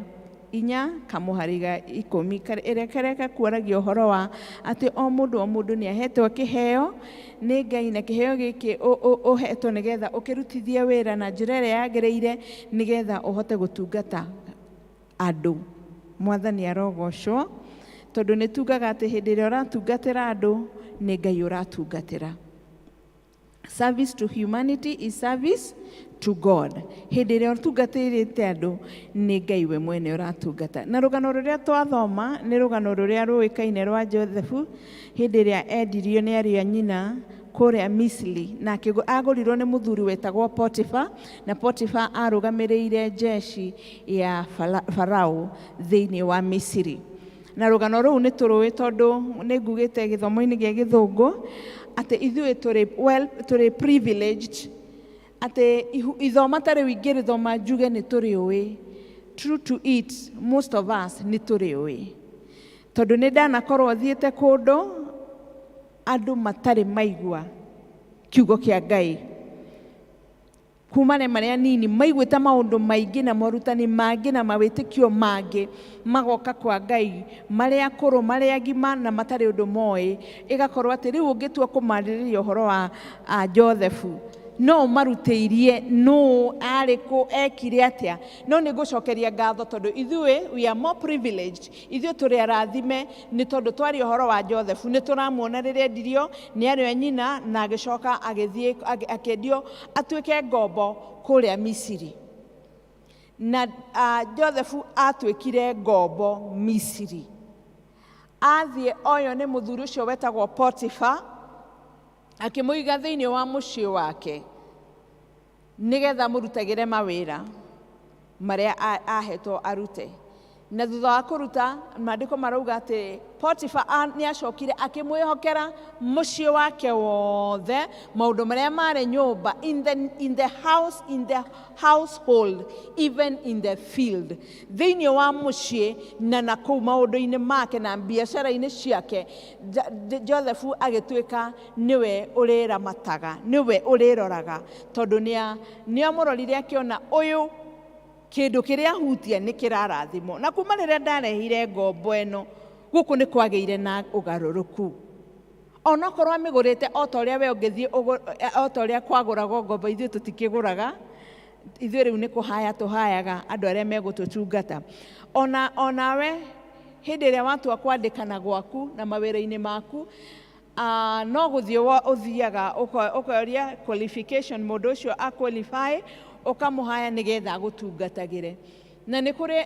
4 kamũhari ga 10, ĩrĩa karĩa gakuaragia ũhoro wa atĩ o mũndũ o mũndũ nĩ ahetwo kĩheo nĩ Ngai, na kĩheo gĩkĩ ũhetwo nĩgetha ũkĩrutithie wĩra na njĩra ĩrĩa yagĩrĩire, nĩgetha ũhote gũtungata andũ. Mwathani arogocwo, tondũ nĩ tugaga atĩ hĩndĩ ĩrĩa ũratungatĩra andũ, nĩ Ngai ũratungatĩra. Service to humanity is service to God. Hĩndĩ ĩrĩa ũtungatĩrĩte andũ, nĩ Ngai we mwene ũratungata. Na rũgano rũrĩa twathoma nĩ rũgano rũrĩa rũĩkaine rwa Josefu, hĩndĩ ĩrĩa endirio nĩ ariũ a nyina kũrĩa Misiri, na agũrirwo nĩ mũthuri wetagwo Potifa, na Potifa arũgamĩrĩire jeshi ya Farao thĩinĩ wa Misiri. Na rũgano rũu nĩ tũrũĩ, tondũ nĩ ngugĩte gĩthomo-inĩ gĩa gĩthũngũ atĩ ithuĩ tũrĩ, well, tũrĩ privileged atĩ ithoma ta rĩu ingĩrĩthoma njuge nĩ tũrĩũĩ. True to it, most of us nĩ tũrĩũĩ, tondũ nĩ ndanakorwo thiĩte kũndũ andũ matarĩ maigua kiugo kĩa Ngai, kuma nĩ marĩa nini maiguĩte maũndũ maingĩ na morutani mangĩ na mawĩtĩkio mangĩ, magoka kwa Ngai marĩa akũrũ, marĩa agima, na matarĩ ũndũ moĩ. Ĩgakorwo atĩ rĩu ũngĩtua kũmarĩrĩria ũhoro wa Josefu, No ũmarutĩirie nũ arĩ kũ ekire atĩa? No nĩ ngũcokeria ngatho tondũ ithuĩ we are more privileged, ithuĩ tũrĩ arathime nĩ tondũ twaria ũhoro wa Joseph nĩ tũramuona rĩrĩa endirio nĩ arĩ a nyina na agĩcoka agĩthiĩ akĩendio atuĩke ngombo kũrĩa Misiri. Na Joseph atuĩkire ngombo Misiri. Athiĩ oyo nĩ mũthuri ũcio wetagwo Potifa, akĩmũiga thĩinĩ wa mũciĩ wake nĩgetha amũrutagĩre mawĩra marĩa ahetwo arute. Na thutha wa kũruta, maandĩko marauga atĩ Potifa nĩ acokire akĩmwĩhokera mũciĩ wake wothe, maũndũ marĩa marĩ nyũmba, in the house, in the household, even in the field. Thĩinĩ wa mũciĩ na nakũu maũndũ-inĩ make na biacara-inĩ ciake, Joseph agĩtuĩka nĩwe ũrĩramataga, nĩwe ũrĩroraga, tondũ nĩamũrorire akĩona ũyũ kĩndũ kĩrĩa ahutia nĩ kĩrarathimwo. Na kuma rĩrĩa ndarehire ngombo ĩno gũkũ nĩ kwagĩire na ũgarũrũku. Onokorwo amĩgũrĩte o ta ũrĩa we ũngĩthiĩ o ta ũrĩa kwagũragwo ngombo, ithuĩ tũtikĩgũraga, ithuĩ rĩu nĩ kũhaya tũhayaga andũ arĩa megũtũtungata. Ona onawe hĩndĩ ĩrĩa watua kwandĩkana gwaku na mawĩra-inĩ maku, no gũthiĩ ũthiaga ũkoria qualification mũndũ ũcio a qualify, ũkamũhaya nĩgetha agũtungatagĩre. Na nĩ kũrĩ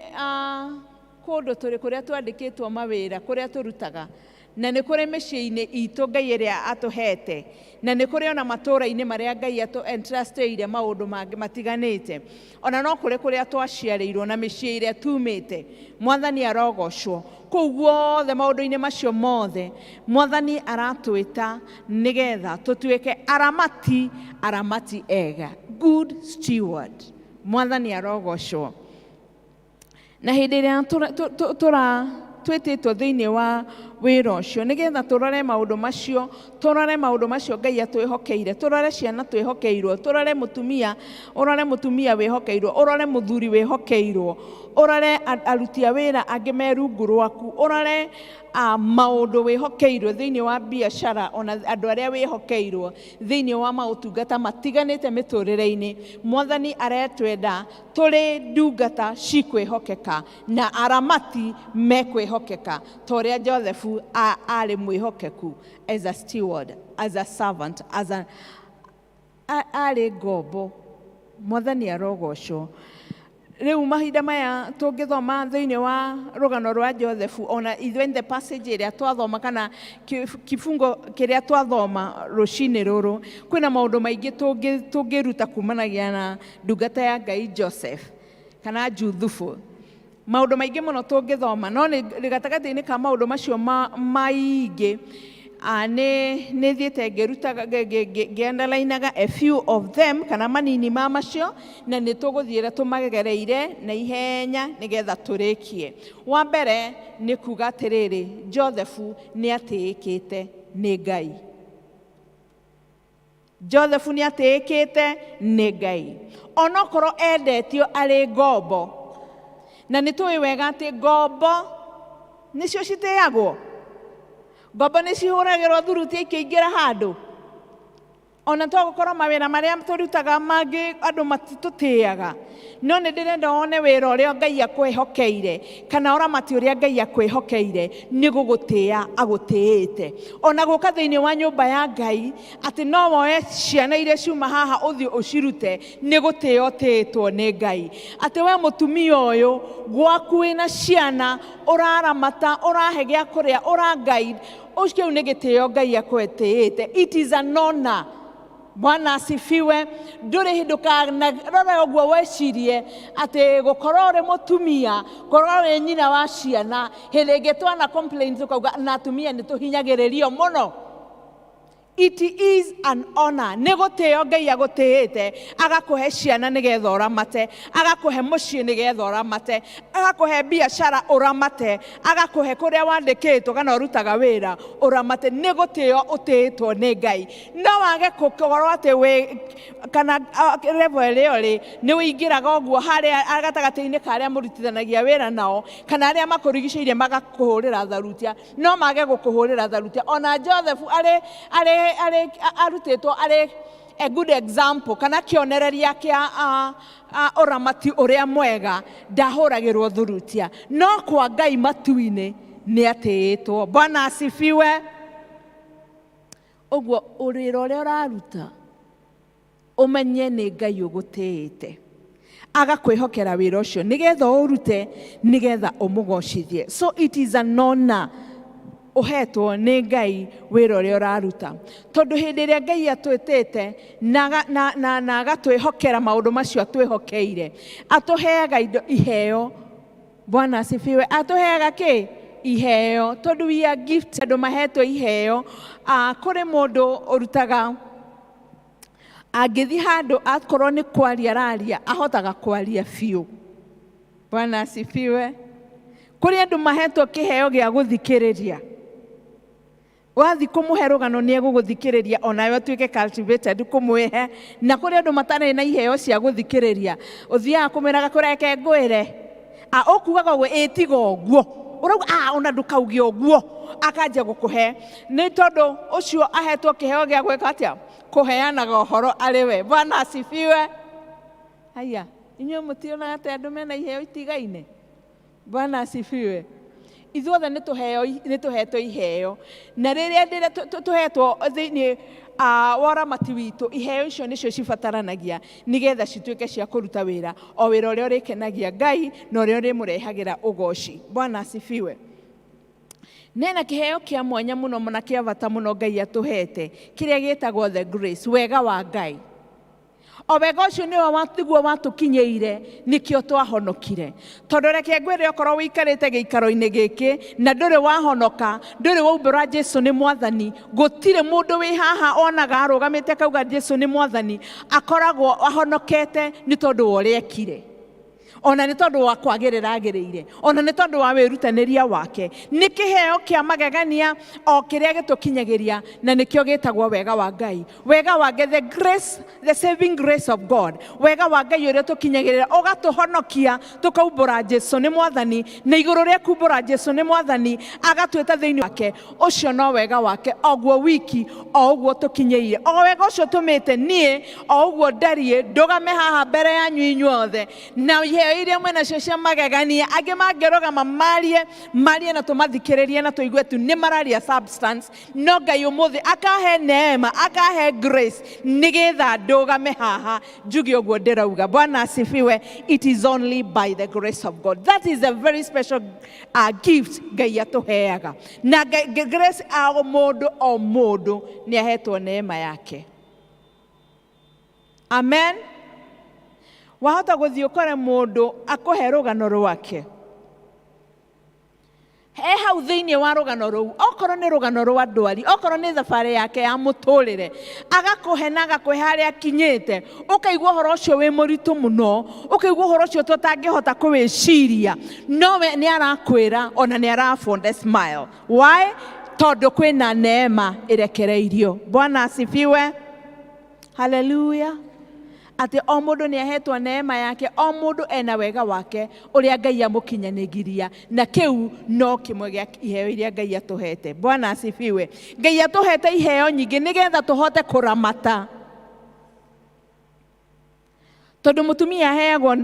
kũndũ tũrĩ kũrĩa twandĩkĩtwo mawĩra, kũrĩa tũrutaga, na nĩ kũrĩ mĩciĩ-inĩ itũ Ngai ĩrĩa atũhete, na nĩ kũrĩ ona matũũra-inĩ marĩa Ngai atũ entrustĩire maũndũ mangĩ matiganĩte, ona no kũrĩ kũrĩa twaciarĩirwo na mĩciĩ ĩrĩa tumĩte. Mwathani arogocwo. Kũu guothe maũndũ-inĩ macio mothe Mwathani aratwĩta nĩgetha tũtuĩke aramati, aramati ega, good steward. Mwathani arogocwo. Na hĩndĩ ĩrĩa tũra twĩtĩtwo thĩinĩ wa wĩra ũcio nĩgetha tũrore maũndũ macio, tũrore maũndũ macio Ngai atwĩhokeire, tũrore ciana twĩhokeirwo, tũrore mũtumia, ũrore mũtumia wĩhokeirwo, ũrore mũthuri wĩhokeirwo, ũrore aruti a wĩra angĩ me rungu rwaku, ũrore maũndũ wĩhokeirwo thĩinĩ wa biacara, ona andũ arĩa wĩhokeirwo thĩinĩ wa maũtungata matiganĩte mĩtũrĩre-inĩ. Mwathani aretwenda tũrĩ ndungata cikwĩhokeka na aramati mekwĩhokeka ta ũrĩa Joseph arĩ mwĩhokeku as a steward, as a servant, as a arĩ ngombo. Mwathani arogocwo. Rĩu mahinda maya tũngĩthoma thĩinĩ wa rũgano rwa Joseph, ona ithuĩ in the passage ĩrĩa twathoma kana kibungo kĩrĩa twathoma rũcinĩ rũrũ, kwĩna maũndũ maingĩ tũngĩruta kumanagia na ndungata ya Ngai Joseph kana Juthubu. Maũndũ maingĩ mũno tũngĩthoma, no nĩ gatagatĩ-inĩ ka maũndũ macio maingĩ, nĩ thiĩte ngĩrutaga, ngĩ-underlinaga a few of them kana manini ma macio, na nĩ tũgũthiĩra tũmagereire na ihenya nĩgetha tũrĩkie. Wa mbere nĩ kuga atĩrĩrĩ, Joseph nĩ atĩĩkĩte nĩ Ngai. Joseph nĩ atĩĩkĩte nĩ Ngai. Onokorwo endetio arĩ ngombo, na nĩ tũĩ wega atĩ ngombo nĩcio citĩagwo. Ngombo nĩ cihũragĩrwo thurutia ikĩingĩra handũ. Ona to gũkorwo mawĩra marĩa tũrutaga mangĩ andũ matitũtĩaga, no nĩ ndĩrenda wone wĩra ũrĩa Ngai akwĩhokeire kana ũramati ũrĩa Ngai akwĩhokeire nĩ gũgũtĩa agũtĩĩte. Ona gũka thĩinĩ wa nyũmba ya Ngai atĩ no woe ciana iria ciuma haha ũthiĩ ũcirute nĩ gũtĩo ũtĩĩtwo nĩ Ngai. Atĩ we mũtumia ũyũ gwaku wĩna ciana ũraramata, ũrahe gĩa kũrĩa, ũra guide, ũcio nĩ gĩtĩo Ngai akwĩtĩĩte. It is an honor. Bwana asifiwe. Ndũrĩ hĩndĩ ũkanarora ũguo wecirie atĩ gũkorwo ũrĩ mũtumia, gũkorwo wĩ nyina wa ciana, hĩndĩ ĩngĩ twana complain tũkauga na atumia nĩ tũhinyagĩrĩrio mũno. It is an honor. Nĩ gũtĩo Ngai agũtĩĩte, agakũhe ciana nĩgetha ũramate, agakũhe mũciĩ nĩgetha ũramate, agakũhe biacara ũramate, agakũhe kũrĩa wandĩkĩtwo kana ũrutaga wĩra ũramate. Nĩ gũtĩo ũtĩĩtwo nĩ Ngai. No wage gũkorwo atĩ wĩ kana level ĩrĩa ũrĩ, nĩ ũingĩraga ũguo harĩa gatagatĩ-inĩ ka arĩa mũrutithanagia wĩra nao, kana arĩa makũrigicĩirie magakũhũrĩra tharutia, no mage gũkũhũrĩra tharutia. Ona Joseph arĩ arutĩtwo arĩ A good example kana kĩonereria kĩa ũramati ũrĩa mwega, ndahũragĩrwo thurutia, no kwa Ngai matu-inĩ nĩ atĩĩtwo. Bwana asifiwe. Ũguo wĩra ũrĩa ũraruta, ũmenye nĩ Ngai ũgũtĩĩte agakwĩhokera wĩra ũcio nĩgetha ũrute, nĩgetha ũmũgocithie. So it is an honor ũhetwo nĩ Ngai wĩra ũrĩa ũraruta, tondũ hĩndĩ ĩrĩa Ngai atwĩtĩte na agatwĩhokera maũndũ macio atwĩhokeire, atũheaga indo, iheo. Bwana asifiwe. Atũheaga kĩ? Iheo, tondũ we are gift. Andũ mahetwo iheo. Kũrĩ mũndũ ũrutaga, angĩthiĩ handũ akorwo nĩ kwaria araria, ahotaga kwaria biũ. Bwana asifiwe. Kũrĩ andũ mahetwo kĩheo gĩa gũthikĩrĩria. Wathiĩ kũmũhe rũgano, nĩ egũgũthikĩrĩria, onawe ũtuĩke cultivated kũmwĩhe. Na kũrĩ andũ matarĩ na iheo cia gũthikĩrĩria. Ũthiaga kũmwĩraga, "Kũreke ngwĩre," a ũkugaga ũguo, "Ĩ tiga ũguo ũrauga," a ona ndũkauge ũguo, akanjia gũkũhe, nĩ tondũ ũcio ahetwo kĩheo gĩa gwĩka atĩa? Kũheanaga ũhoro arĩ we. Bwana asifiwe. Haya, inyuĩ mũtionaga atĩ andũ mena iheo itigaine? Bwana asifiwe. Ithuothe nĩ tũheo, nĩ tũhetwo iheo, na rĩrĩa ndĩrĩa tũhetwo thĩinĩ wa ũramati witũ, iheo icio nĩcio cibataranagia nĩgetha cituĩke cia kũruta wĩra, o wĩra ũrĩa ũrĩkenagia Ngai na ũrĩa ũrĩmũrehagĩra ũgoci. Bwana asifiwe. Nena kĩheo kĩa mwanya mũno na kĩa bata mũno Ngai atũhete, kĩrĩa gĩtagwo the grace, wega wa Ngai. O wega ũcio nĩwe nĩguo watũkinyĩire, nĩkĩo twahonokire. Tondũ reke ngwĩre, okorwo wĩikarĩte gĩikaro-inĩ gĩkĩ na ndũrĩ wahonoka, ndũrĩ waumbũra Jesu nĩ Mwathani, gũtirĩ mũndũ wĩ haha onaga arũgamĩte akauga Jesu nĩ Mwathani akoragwo ahonokete nĩ tondũ wa ũrĩa ekire, ona nĩ tondũ wa kwagĩrĩra agĩrĩire, ona nĩ tondũ wa wĩrutanĩria wake. Nĩ kĩheo kĩa magegania o kĩrĩa gĩtũkinyagĩria, na nĩkĩo gĩtagwo wega wa Ngai. Wega wa Ngai, the grace, the saving grace of God, wega wa Ngai ũrĩa tũkinyagĩrĩra ũgatũhonokia, tũkaumbũra Jesu nĩ Mwathani, na igũrũ rĩa kumbũra Jesu nĩ Mwathani, agatwĩta thĩinĩ wake. Ũcio no wega wake oguo wiki, o ũguo tũkinyĩire, o wega ũcio tũmĩte niĩ o ũguo ndariĩ ndũgame haha mbere yanyu inyuothe na iheo iria mwĩnacio cia magegania. Angĩ mangĩrũgama marie marie na tũmathikĩrĩrie na tũigue tu nĩ mararia substance, no Ngai ũmũthĩ akahe neema, akahe grace nĩgetha ndũgame haha njuge ũguo ndĩrauga. Bwana asifiwe. It is only by the grace of God. That is a very special gift Ngai atũheaga. Na grace a mũndũ, o mũndũ nĩ ahetwo neema yake. Amen. Wahota gũthiĩ ũkore mũndũ akũhe rũgano rwake, he hau thĩinĩ wa rũgano rũu, okorwo nĩ rũgano rwa ndwari, okorwo nĩ thabarĩ yake ya mũtũrĩre, agakũhe na agakũhe harĩa akinyĩte, ũkaigua ũhoro ũcio wĩ mũritũ mũno, ũkaigua ũhoro ũcio tũtangĩhota kũwĩciria, no we nĩ arakwĩra ona nĩ arabonde smile. Why? Tondũ kwĩna neema ĩrekereirio. Bwana asifiwe. Haleluya. Atĩ o mũndũ nĩ ahetwo neema yake, o mũndũ ena wega wake ũrĩa Ngai amũkinyanĩgiria, na kĩu no kĩmwe gĩa iheo iria Ngai atũhete. Bwana asifiwe. Ngai atũhete iheo nyingĩ nĩgetha tũhote kũramata, tondũ mũtumia aheagwo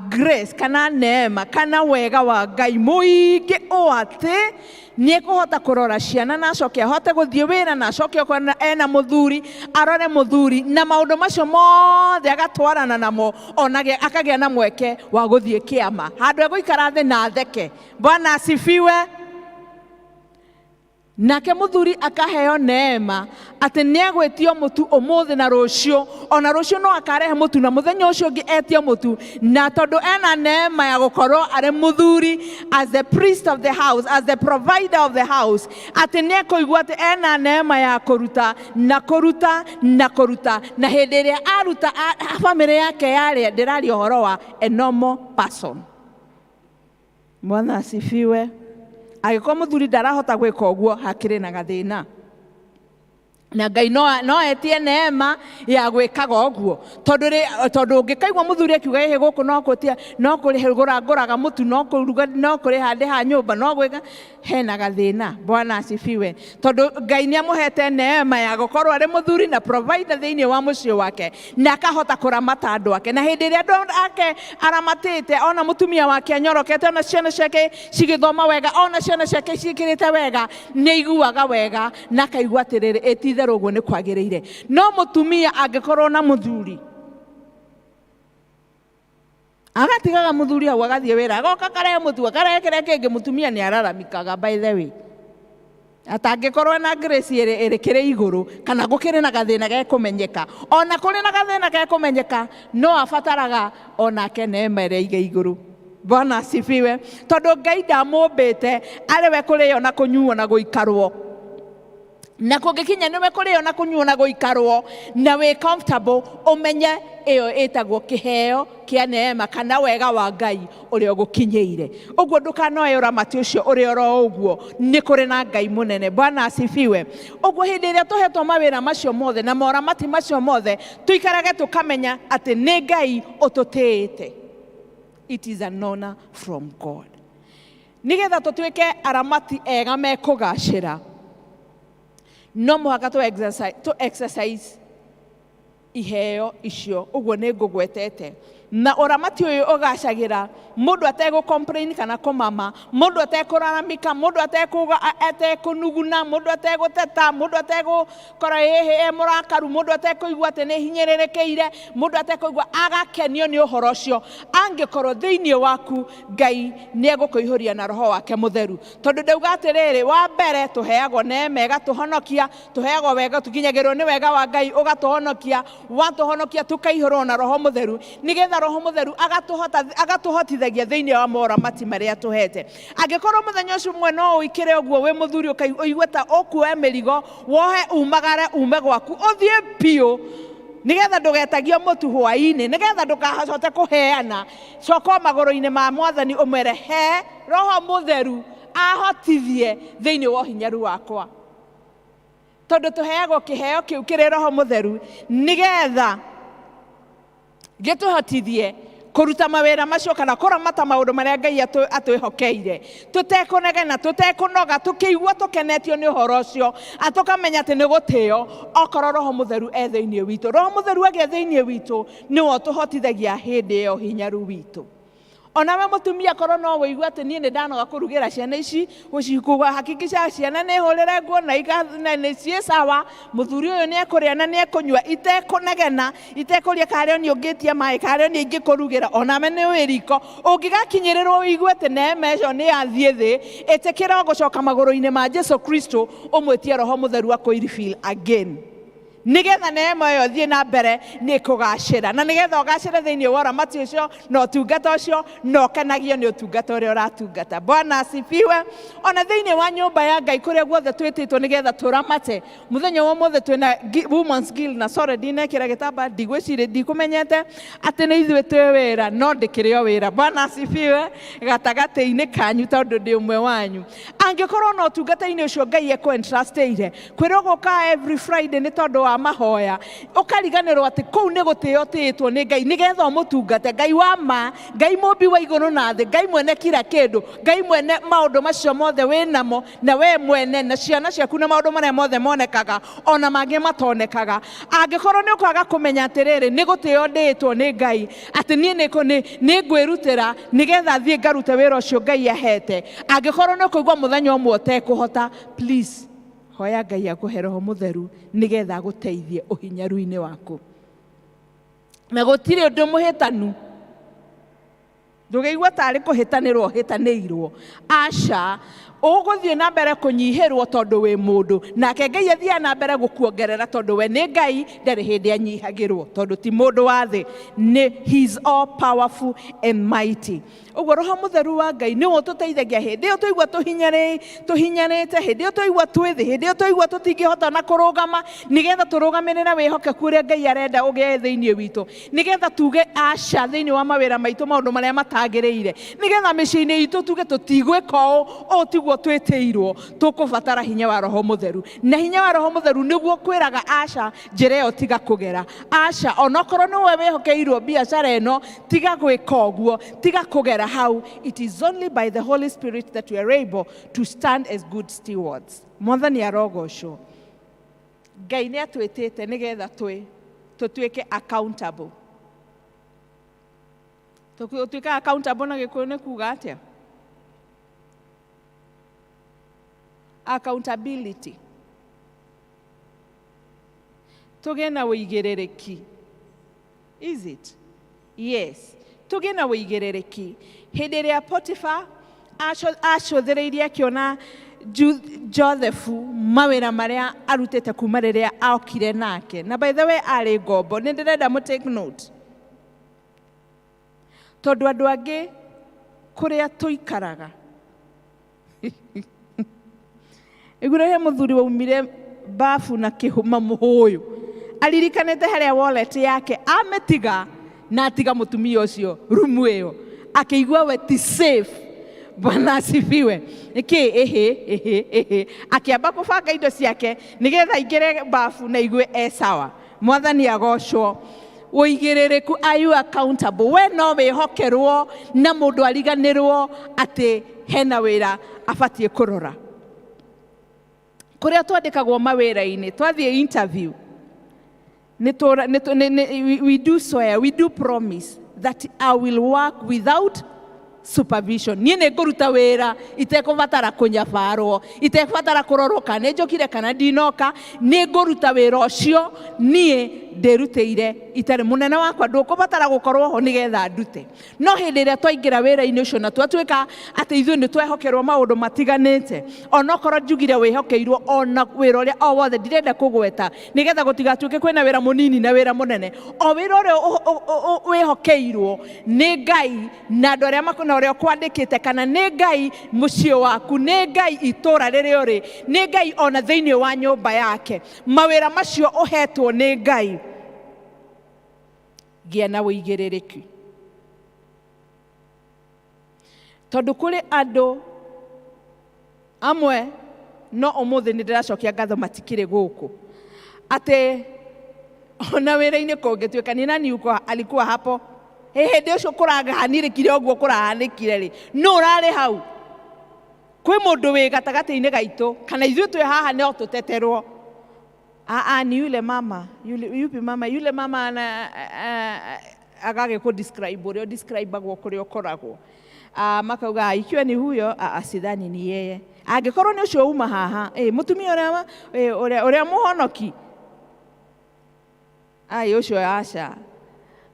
grace kana neema kana wega wa Ngai mũingĩ ũ atĩ nĩ ekũhota kũrora ciana na acoke ahote gũthiĩ wĩra na acoke okorwo ena mũthuri arore mũthuri, na maũndũ macio mothe agatwarana namo, ona akagĩa na mweke wa gũthiĩ kĩama handũ egũikara thĩ na atheke. Bwana asifiwe. Nake mũthuri akaheo neema atĩ nĩ egwĩtio mũtu ũmũthĩ na rũciũ, ona rũciũ no akarehe mũtu, na mũthenya ũcio ũngĩ etio mũtu, na tondũ ena neema ya gũkorwo arĩ mũthuri, as the priest of the house, as the provider of the house, atĩ nĩ ekũigua atĩ ena neema ya kũruta na kũruta na kũruta, na hĩndĩ ĩrĩa aruta, bamĩrĩ yake yarĩa. Ndĩraria ũhoro wa a normal person. Mwana asifiwe. Angĩkorwo mũthuri ndarahota gwĩka ũguo, hakĩrĩ na gathĩna. Na Ngai no etie neema ya gwĩkaga ũguo, tondũ tondũ ũngĩkaigua mũthuri akiuga, "Ĩhĩ, gũkũ no kũtia, no kũrĩgũra ngũraga mũtu, no kũruga, no kũrĩha ndĩha nyũmba, no gwĩka," hena gathĩna. Bwana asifiwe. Tondũ Ngai nĩ amũhete neema ya gũkorwo arĩ mũthuri na provider thĩinĩ wa mũciĩ wake, na akahota kũramata andũ ake. Na hĩndĩ ĩrĩa andũ ake aramatĩte, ona mũtumia wake anyorokete, ona ciana ciake cigĩthoma wega, ona ciana ciake ciĩkĩrĩte wega, nĩ aiguaga wega na akaigua atĩrĩrĩ, ĩ ti-itherũ ũguo nĩ kwagĩrĩire. No mũtumia angĩkorwo na mũthuri agatigaga mũthuri hau, agathiĩ wĩra, agoka akarehe mũtu, akarehe kĩrĩa kĩngĩ, mũtumia nĩ araramikaga. By the way, atangĩkorwo na grace ĩrĩ ĩrĩ igũrũ, kana gũkĩrĩ na gathĩna gekũmenyeka, ona kũrĩ na gathĩna gekũmenyeka, no abataraga onake neema ĩrĩa ige igũrũ. Bwana asifiwe. Tondũ Ngai ndamũmbĩte arĩ we kũrĩo na kũnyuo na gũikarwo, na kũngĩkinya nĩwe kũrĩo na kũnyuo na gũikarwo na wĩ comfortable, ũmenye ĩyo ĩtagwo kĩheo kĩa neema kana wega wa Ngai ũrĩa ũgũkinyĩire. Ũguo ndũkanoe ũramati ũcio ũrĩ oro ũguo, nĩ kũrĩ na Ngai mũnene. Bwana asifiwe. Ũguo hĩndĩ ĩrĩa tũhetwo mawĩra macio mothe na moramati macio mothe, tũikarage tũkamenya atĩ nĩ Ngai ũtũtĩĩte. It is an honor from God. Nĩgetha tũtuĩke aramati ega mekũgacĩra, no mũhaka tũ exercise iheo icio. Ũguo nĩ ngũgwetete na ũramati ũyũ ũgacagĩra mũndũ ategũ complain kana kũmama, mũndũ atekũraramika, mũndũ atekũga, atekũnuguna, mũndũ ategũteta, mũndũ ategũkora ĩhĩ e mũrakaru, mũndũ atekũigua atĩ nĩ hinyĩrĩrĩkĩire, mũndũ atekũigua agakenio nĩ ũhoro ũcio. Angĩkorwo thĩinĩ waku Ngai nĩ egũkũihũria na Roho wake Mũtheru, tondũ ndauga atĩrĩrĩ, wa mbere tũheagwo neema ĩgatũhonokia, tũheagwo wega, tũkinyagĩrwo nĩ wega wa Ngai ũgatũhonokia. Watũhonokia, tũkaihũrwo na Roho Mũtheru, nĩgetha Roho Mũtheru agatũhotithagia thĩinĩ wa moramati marĩa tũhete. Angĩkorwo mũthenya ũcio ũmwe no ũikĩre ũguo wĩ mũthuri, ũigue ta ũkuoya mĩrigo, wohe, umagare, ume gwaku, ũthiĩ biũ, nĩgetha ndũgetagio mũtu hwaĩ-inĩ, nĩgetha ndũkahote kũheana, coka magũrũ-inĩ ma Mwathani, ũmwĩre, "He Roho Mũtheru ahotithie thĩinĩ wa ũhinyaru wakwa," tondũ tũheagwo kĩheo kĩu kĩrĩ Roho Mũtheru nĩgetha gĩtũhotithie kũruta mawĩra macio kana kũramata maũndũ marĩa Ngai atwĩhokeire, tũtekũnegena, tũtekũnoga, tũkĩigua tũkenetio nĩ ũhoro ũcio, atũkamenya atĩ nĩ gũtĩo. Okorwo Roho Mũtheru e thĩinĩ witũ, Roho Mũtheru agĩa thĩinĩ witũ, nĩwe ũtũhotithagia hĩndĩ ĩyo hinyaru witũ. Onawe mũtumia, korwo no wĩigue atĩ niĩ nĩ ndanoga kũrugĩra ciana ici, gũcihakikisha ciana nĩ hũrĩre nguo na na nĩ ciĩ sawa, mũthuri ũyũ nĩ ekũrĩa na nĩ ekũnyua, itekũnegena, itekũria karĩ o niĩ ũngĩtia maĩ, karĩ o niĩ ingĩkũrugĩra, onawe nĩ wĩ riko. Ũngĩgakinyĩrĩrwo ũigue atĩ neema ĩcio nĩ yathiĩ thĩ, ĩtĩkĩra gũcoka magũrũ-inĩ ma Jesu Kristo, ũmwĩtie Roho Mũtheru akũ refill again, nĩgetha neema ĩyo ĩthiĩ na mbere nĩ kũgacĩra, na nĩgetha ũgacĩre thĩinĩ wa ũramati ũcio na ũtungata ũcio, na ũkenagio nĩ ũtungata ũrĩa ũratungata. Bwana asifiwe. Ona thĩinĩ wa nyũmba ya Ngai, kũrĩa guothe twĩtĩtwo nĩgetha tũramate, mũthenya wa ũmũthĩ twĩna Women's Guild, na sorry ndinekĩra gĩtamba, ndigwĩciria ndikũmenyete atĩ nĩ ithuĩ twĩ wĩra, no ndĩkĩrĩ o wĩra. Bwana asifiwe. Gatagatĩ-inĩ kanyu, tondũ ndĩ ũmwe wanyu, angĩkorwo na ũtungata-inĩ ũcio Ngai ekũ-entrustĩire kwĩrwo gũka every Friday nĩ tondũ wa mahoya, ũkariganĩrwo atĩ kũu nĩ gũtĩo ũtĩĩtwo nĩ Ngai nĩgetha ũmũtungate, Ngai wa ma, Ngai mũmbi wa igũrũ na thĩ, Ngai mwene kila kĩndũ, Ngai mwene maũndũ macio mothe wĩ namo na we mwene na ciana ciaku na maũndũ marĩa mothe monekaga ona mangĩ matonekaga. Angĩkorwo nĩ ũkwaga kũmenya atĩrĩrĩ, nĩ gũtĩo ndĩĩtwo nĩ Ngai, atĩ niĩ nĩ ngwĩrutĩra nĩgetha thiĩ ngarute wĩra ũcio Ngai ahete, angĩkorwo nĩ ũkũigua mũthenya ũmwe ũtekũhota, please hoya Ngai akũhe Roho Mũtheru nĩgetha agũteithie ũhinyaru-inĩ waku. Na gũtirĩ ũndũ mũhĩtanu, ndũgeigua tarĩ kũhĩtanĩrwo ũhĩtanĩirwo. Aca, ũgũthiĩ na mbere kũnyihĩrwo tondũ wĩ mũndũ, nake Ngai athiaga na mbere gũkuongerera, tondũ we nĩ Ngai, ndarĩ hĩndĩ anyihagĩrwo, tondũ ti mũndũ wa thĩ, nĩ he is all powerful and mighty. Ũguo Roho Mũtheru wa Ngai nĩwe ũtũteithagia hĩndĩ ĩyo twaigua tũhinyarĩte, hĩndĩ ĩyo twaigua twĩ thĩ, hĩndĩ ĩyo twaigua tũtingĩhota na kũrũgama, nĩgetha tũrũgamĩrĩre wĩhokeku ũrĩa Ngai arenda ũgĩe thĩinĩ witũ, nĩgetha tuge aca thĩinĩ wa mawĩra maitũ, maũndũ marĩa matagĩrĩire. ĩtagĩrĩire, nĩgetha mĩciĩ-inĩ itũ tuge tũtigwĩka ũũ, ũũ tiguo twĩtĩirwo, tũkũbatara hinya wa Roho Mũtheru. Na hinya wa Roho Mũtheru nĩguo kwĩraga aca, njĩra ĩyo tiga kũgera, aca, onokorwo nĩwe wĩhokeirwo biacara ĩno, tiga gwĩka ũguo, tiga kũgera hau. It is only by the Holy Spirit that we are able to stand as good stewards. Mwathani arogocwo. Ngai nĩ atwĩtĩte nĩgetha twĩ tũtuĩke accountable. Tũtuĩka accountable na Gĩkũyũ nĩ kuga atĩa? Accountability. Tũgĩe na ũigĩrĩrĩki. Is it? Yes. Tũgĩe na ũigĩrĩrĩki. Hĩndĩ ĩrĩa Potiphar acũthĩrĩirie akĩona Joseph mawĩra marĩa arutĩte kuma rĩrĩa okire nake. Na by the way arĩ ngombo. Nĩ ndĩrenda mũ take note. Tondũ andũ angĩ kũrĩa tũikaraga. Iguire he mũthuri waumire bafu na kĩhũma mũhũyũ aririkanĩte harĩa wallet yake amĩtiga na atiga mũtumia ũcio rumu ĩyo, akĩigua we ti safe. Bwana asifiwe. Nĩkĩ ĩhĩ ĩhĩ ĩhĩ, akĩamba kũbanga indo ciake nĩgetha aingĩre bafu na igue e sawa. Mwathani agocwo. Ũigĩrĩrĩku, are you accountable? We no wĩhokerwo na mũndũ ariganĩrwo atĩ hena wĩra abatiĩ kũrora. Kũrĩa twandĩkagwo mawĩra-inĩ, twathiĩ interview, we do swear, we do promise that I will work without supervision. Niĩ nĩ ngũruta wĩra itekũbatara kũnyabarwo, itekũbatara kũrorwo kana nĩ njũkire kana ndinoka, nĩ ngũruta wĩra ũcio niĩ ndĩrutĩire itarĩ mũnene wakwa, ndũkũbatara gũkorwo ho nĩgetha ndute. No hĩndĩ ĩrĩa twaingĩra wĩra-inĩ ũcio na twatuĩka atĩ ithuĩ nĩ twehokerwo maũndũ matiganĩte, onokorwo njugire wĩhokeirwo ona wĩra ũrĩa o wothe ndirenda kũgweta nĩgetha gũtigatuĩke kwĩna wĩra mũnini na wĩra mũnene, o wĩra ũrĩa wĩhokeirwo nĩ Ngai na andũ arĩa na ũrĩa ũkwandĩkĩte, kana nĩ Ngai mũciĩ waku, nĩ Ngai itũũra rĩrĩa ũrĩ, nĩ Ngai ona thĩinĩ wa nyũmba yake, mawĩra macio ũhetwo nĩ Ngai, gĩa na ũigĩrĩrĩki. Tondũ kũrĩ andũ amwe no ũmũthĩ nĩ ndĩracokia ngatho matikĩrĩ gũkũ, atĩ ona wĩra-inĩ kũngĩtuĩka ni nani uko alikuwa hapo hĩndĩ ũcio kũrahanĩkire ũguo kũrahanĩkire rĩ, nũ ũrarĩ hau? Kwĩ mũndũ wĩ gatagatĩ-inĩ gaitũ kana ithuĩ twĩ haha no tũteterwo. Aa, ni yule mama yule, yupi mama yule mama ana agagĩkũ describe ũrĩa describe-agwo kũrĩa ũkoragwo. Makauga ikiwa ni huyo, sidhani ni yeye. Angĩkorwo nĩ ũcio uma haha, mũtumia ũrĩa ũrĩa ũrĩa mũhonoki, ai ũcio aca.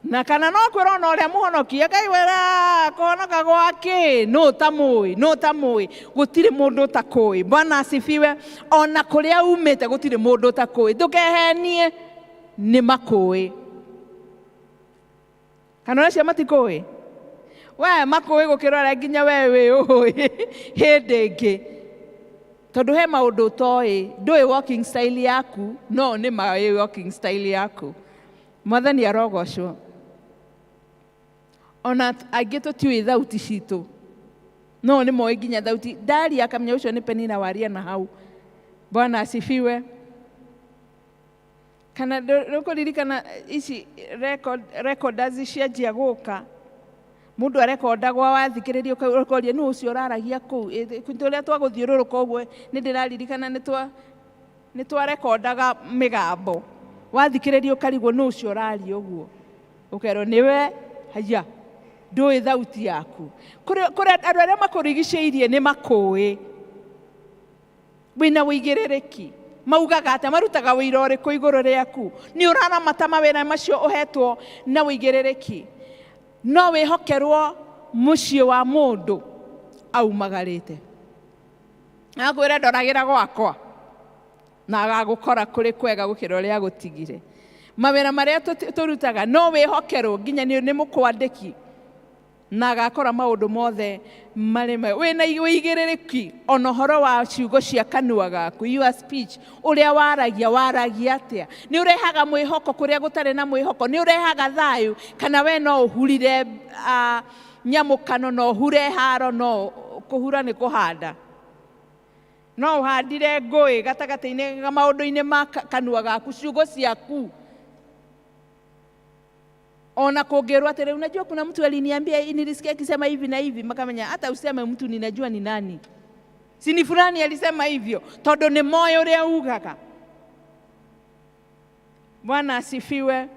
Na kana no kwĩrwo na ũrĩa mũhonoki, akaigua kũhonoka gwake, nũ ũtamũĩ, nũ ũtamũĩ, gũtirĩ mũndũ ũtakũĩ. Bwana asifiwe. Ona kũrĩa umĩte gũtirĩ mũndũ ũtakũĩ. Ndũkehenie, nĩ makũĩ. Kana ũreciria matikũĩ? We makũĩ gũkĩra ũrĩa nginya we wĩũĩ hĩndĩ ĩngĩ. Tondũ he maũndũ ũtoĩ, ndũĩ walking style yaku, no nĩ maĩ walking style yaku. Mwathani arogocwo. Ona angĩ tũtiũĩ thauti citũ, no nĩ moĩ nginya thauti. Ndaria akamenya ũcio nĩ Penina waria na hau. Bwana asifiwe. Kana ndũkũririkana ici recorders cianjia gũka, mũndũ arekondagwo wathikĩrĩria ũkoria nũ ũcio ũraragia kũu. Tũrĩa twagũthiũrũrũka ũguo nĩ ndĩraririkana nĩ twarekondaga mĩgambo, wathikĩrĩria ũkarigwo nũ ũcio ũraria ũguo, ũkerwo nĩwe. Haya, ndũĩ thauti yaku. Kũrĩ andũ arĩa makũrigicĩirie nĩ makũĩ, wĩna ũigĩrĩrĩki, maugaga atĩa, marutaga wĩira ũrĩkũ igũrũ rĩaku, nĩ ũraramata mawĩra macio ũhetwo na ũigĩrĩrĩki. No wĩhokerwo mũciĩ wa mũndũ aumagarĩte, akwĩre ndoragĩra gwakwa, na agagũkora kũrĩ kwega gũkĩra ũrĩa agũtigire. Mawĩra marĩa tũrutaga no wĩhokerwo nginya nĩ mũkwandĩki. Na agakora maũndũ mothe marĩ mega. Wĩna ũigĩrĩrĩki ona ũhoro wa ciugo cia kanua gaku, your speech, ũrĩa waragia, waragia atĩa? Nĩ ũrehaga mwĩhoko kũrĩa gũtarĩ na mwĩhoko? Nĩ ũrehaga thayũ? Kana we no ũhurire nyamũkano, no ũhure haro, no kũhura nĩ kũhanda? No ũhandire ngũĩ gatagatĩ-inĩ ga maũndũ-inĩ ma kanua gaku, ciugo ciaku? Ona kũngĩrwo atĩrĩ, "Unajua kuna mtu aliniambia, nilisikia akisema hivi na hivi," makamenya hata useme mtu, ninajua ni nani, si ni fulani alisema hivyo, tondũ nĩ moĩ ũrĩa ugaga. Bwana asifiwe.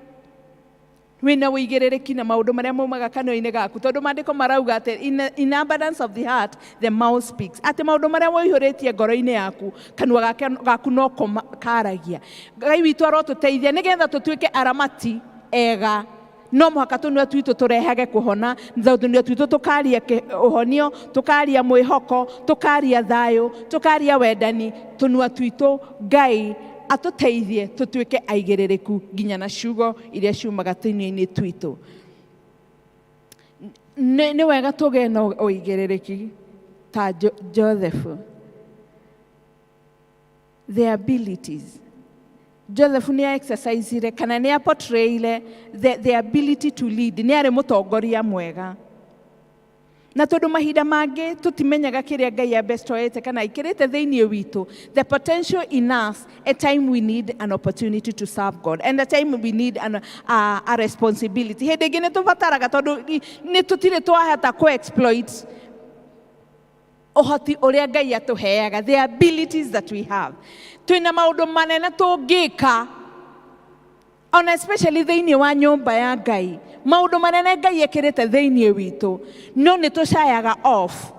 Wĩna ũigĩrĩrĩki na maũndũ marĩa maumaga kanua-inĩ gaku, tondũ maandĩko marauga atĩ in abundance of the heart the mouth speaks, atĩ maũndũ marĩa woihũrĩtie ngoro-inĩ yaku, kanua gaku no ko karagia. Ngai witũ arotũteithia nĩgetha tũtuĩke aramati ega. No mũhaka tũnua twitũ tũrehage kũhona, tũnua twitũ tũkaria ũhonio, tũkaria mwĩhoko, tũkaria thayũ, tũkaria wendani. Tũnua twitũ, Ngai atũteithie tũtuĩke aigĩrĩrĩku nginya na ciugo iria ciumaga tũnua-inĩ twitũ. Nĩ wega tũgĩe na ũigĩrĩrĩki ta Joseph. The abilities Joseph nĩ exercisire kana nĩ aportrayire the ability to lead, nĩ arĩ mũtongoria mwega. Na tondũ mahinda mangĩ tũtimenyaga kĩrĩa Ngai abestoete kana aikĩrĩte thĩinĩ witũ, the potential in us, a time we need an opportunity to serve God and a time we need a responsibility. Hĩndĩ ĩngĩ nĩ tũbataraga, tondũ nĩ tũtirĩ twahota kũ-exploit ũhoti ũrĩa Ngai atũheaga, the abilities that we have. Twĩna maũndũ manene tũngĩka, ona especially thĩinĩ wa nyũmba ya Ngai, maũndũ manene Ngai ekĩrĩte thĩinĩ witũ, no nĩ tũcayaga off,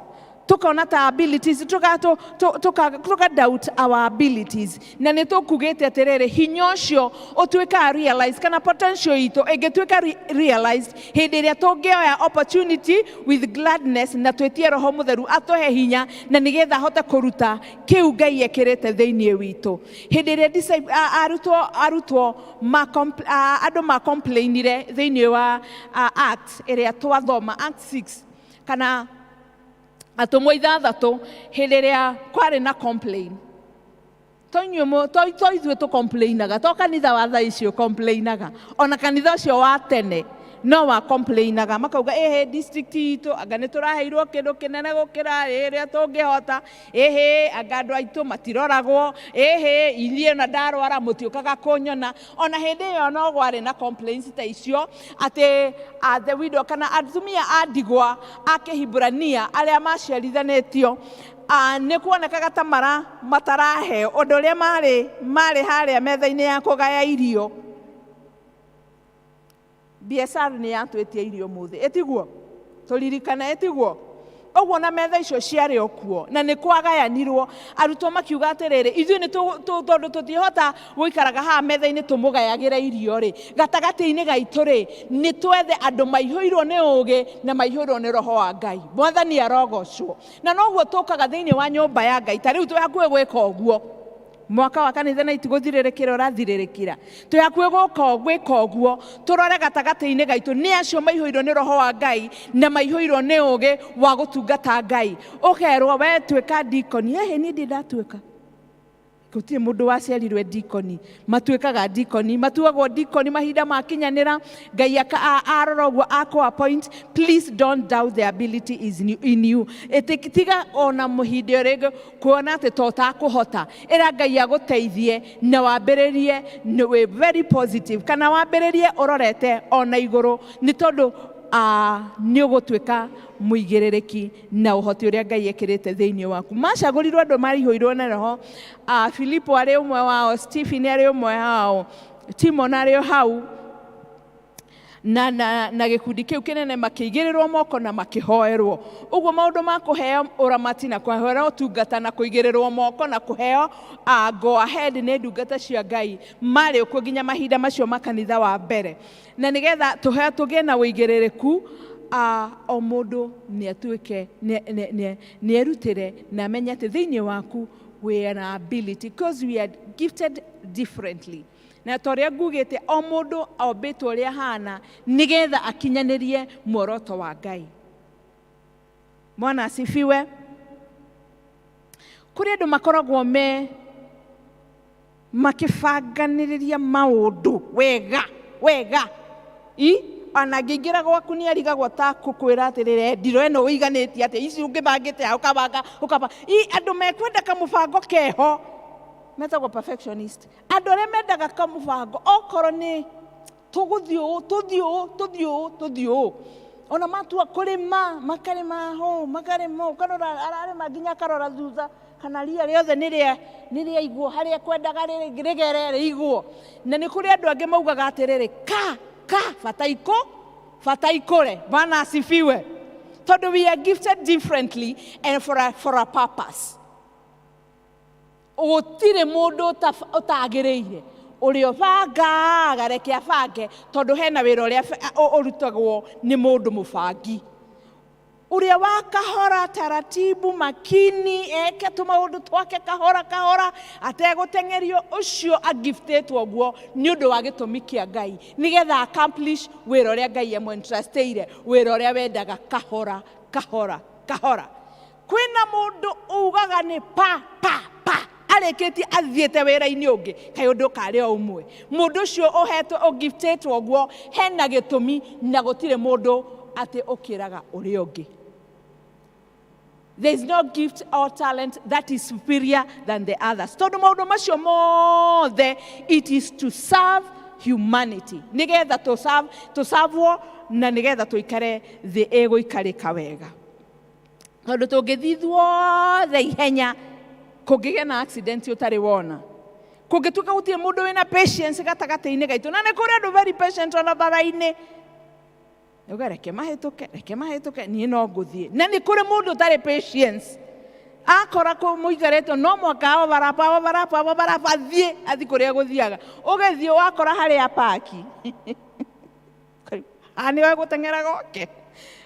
tukona ta abilities tuka doubt our abilities. Na nĩ tũkugĩte atĩrĩrĩ, hinya ũcio ũtuĩkaga realize kana potential itũ ĩngĩtuĩka realized hĩndĩ ĩrĩa tũngĩoya opportunity with gladness na twĩtie Roho Mũtheru atũhe hinya na nĩgetha ahote kũruta kĩu Ngai ekĩrĩte thĩinĩ witũ. Hĩndĩ ĩrĩa arutwo andũ ma complainire thĩinĩ wa Acts ĩrĩa twathoma, Acts 6 kana Atũmwo 6, hĩndĩ ĩrĩa kwarĩ na complain, to inyuĩ to ithuĩ tũ complainaga, to kanitha wa thaa icio complainaga, ona kanitha ũcio wa tene no wa complainaga, makauga, "Ĩhĩ, district itũ anga nĩ tũraheirwo kĩndũ kĩnene gũkĩra ĩrĩa tũngĩhota. Ĩhĩ, anga andũ aitũ matiroragwo. Ĩhĩ, ithiĩ ona ndarwara mũtiũkaga kũnyona." Ona hĩndĩ ĩyo no gwarĩ na complaints ta icio, atĩ the widow kana atumia a ndigwa a Kĩhibũrania arĩa maciarithanĩtio, nĩ kuonekaga ta mara mataraheo ũndũ ũrĩa marĩ harĩa metha-inĩ ya kũgaya irio. BSR nĩ yatwĩtia irio mũthĩ, ĩtiguo tũririkane, ĩtiguo ũguo? Na metha icio ciarĩ o kuo na nĩ kwagayanirwo. Arutwo makiuga atĩrĩrĩ, "Ithuĩ nĩ tondũ tũtingĩhota gũikaraga haha metha-inĩ tũmũgayagĩre irio rĩ, gatagatĩ-inĩ gaitũ rĩ, nĩ twethe andũ maihũirwo nĩ ũũgĩ na maihũirwo nĩ Roho wa Ngai." Mwathani arogocwo. Na noguo tũkaga thĩinĩ wa nyũmba ya Ngai. Ta rĩu twĩ hakuhĩ gwĩka ũguo, mwaka wa kanitha na itigũthirĩrĩkĩra ũrathirĩrĩkĩra, twĩ hakuhĩ gũka gwĩka ũguo, tũrore gatagatĩ-inĩ gaitũ nĩ acio maihũirwo nĩ Roho wa Ngai na maihũirwo nĩ ũũgĩ wa gũtungata Ngai. Ũkerwo, "We tuĩka dikoni." Ĩhĩ, niĩ ndĩ ndatuĩka? Gũtirĩ mũndũ waciarirwe dikoni. Matuĩkaga dikoni, matuagwo dikoni mahinda makinyanĩra. Ngai arora ũguo akũ appoint. Please don't doubt the ability is in you. Tiga ona mũhinda ũrĩngĩ kuona atĩ to ũtakũhota. Ĩra Ngai agũteithie na wambĩrĩrie nĩ wĩ very positive, kana wambĩrĩrie ũrorete ona igũrũ, nĩ tondũ nĩ ũgũtuĩka mũigĩrĩrĩki na ũhoti ũrĩa Ngai ekĩrĩte thĩinĩ waku. Macagũrirwo andũ maihũirwo na Roho. Filipo arĩ ũmwe wao, Stephen arĩ ũmwe wao, Timon arĩ o hau na gĩkundi kĩu kĩnene, makĩigĩrĩrwo moko na makĩhoerwo. Ũguo maũndũ ma kũheo ũramati na kũheo ũtungata na kũigĩrĩrwo moko na kũheo go ahead nĩ ndungata cia Ngai marĩ kuo nginya mahinda macio ma kanitha wa mbere. Na nĩgetha tũheo tũgĩe na ũigĩrĩrĩku, o mũndũ nĩ atuĩke nĩ erutĩre na amenye atĩ thĩinĩ waku wĩ na ability, because we are gifted differently. Na ta ũrĩa ngugĩte, o mũndũ ombĩtwo ũrĩa ahana nĩgetha akinyanĩrie muoroto wa Ngai. Bwana asifiwe. Kũrĩ andũ makoragwo me makĩbanganĩrĩria maũndũ wega wega, i ona angĩingĩra gwaku nĩ arigagwo ta kũkwĩra atĩrĩrĩ, ndiro ĩno ũiganĩtie atĩa, ici ũngĩbangĩte ha ũkabanga ũkabanga. I andũ mekwenda kamũbango keho metagwo perfectionist, andũ arĩa mendaga kamũbango, okorwo nĩ tũgũthiĩ ũũ, tũthiĩ ũũ, tũthiĩ ũũ, tũthiĩ ũũ. Ona matua kũrĩma, makarĩma hũ, makarĩma, ũkarora ararĩma nginya akarora thutha kana ria rĩothe nĩ rĩaigwo harĩa kwendaga rĩgere rĩigwo. Na nĩ kũrĩ andũ angĩ maugaga atĩrĩrĩ, ka ka bata ikũ bata ikũre. Bwana asifiwe. Tondũ we are gifted differently and for a purpose. Gũtirĩ mũndũ ũtagĩrĩire. Ũrĩa ũbangaga, reke abange, tondũ hena wĩra ũrĩa ũrutagwo nĩ mũndũ mũbangi. Ũrĩa wa kahora, taratibu, makini, eke tũmaũndũ twake kahora kahora ategũteng'erio, ũcio agiftĩtwo ũguo nĩ ũndũ wa gĩtũmi kĩa Ngai, nĩgetha accomplish wĩra ũrĩa Ngai amwentrustĩire, wĩra ũrĩa wendaga kahora kahora kahora. Kwĩna mũndũ ugaga nĩ pa pa pa, arĩkĩtie athiĩte wĩra-inĩ ũngĩ, kaĩ ũndũ karĩ o ũmwe. Mũndũ ũcio ũhetwo, ũgiftĩtwo ũguo, hena gĩtũmi, na gũtirĩ mũndũ atĩ ũkĩraga ũrĩa ũngĩ. There is no gift or talent that is superior than the others, tondũ maũndũ macio mothe, it is to serve humanity, nĩgetha tũservwo na nĩgetha tũikare thĩ ĩgũikarĩka wega. Tondũ tũngĩthiĩ ithuothe ihenya, kũngĩgĩa na accident ũtarĩ wona, kũngĩtuĩka gũtirĩ mũndũ wĩna patience gatagatĩ-inĩ gaitũ, na nĩ kũrĩ andũ very patient ona bara-inĩ, uga reke mahĩtũke, reke mahĩtũke, niĩ no ngũthiĩ. Na nĩ kũrĩ mũndũ ũtarĩ patience, akora kũ mũikarĩte, no mũhaka overlap, overlap, overlap, athiĩ athiĩ kũrĩa gũthiaga. Ũgĩthiĩ wakora harĩa paki nĩwe gũteng'era goke.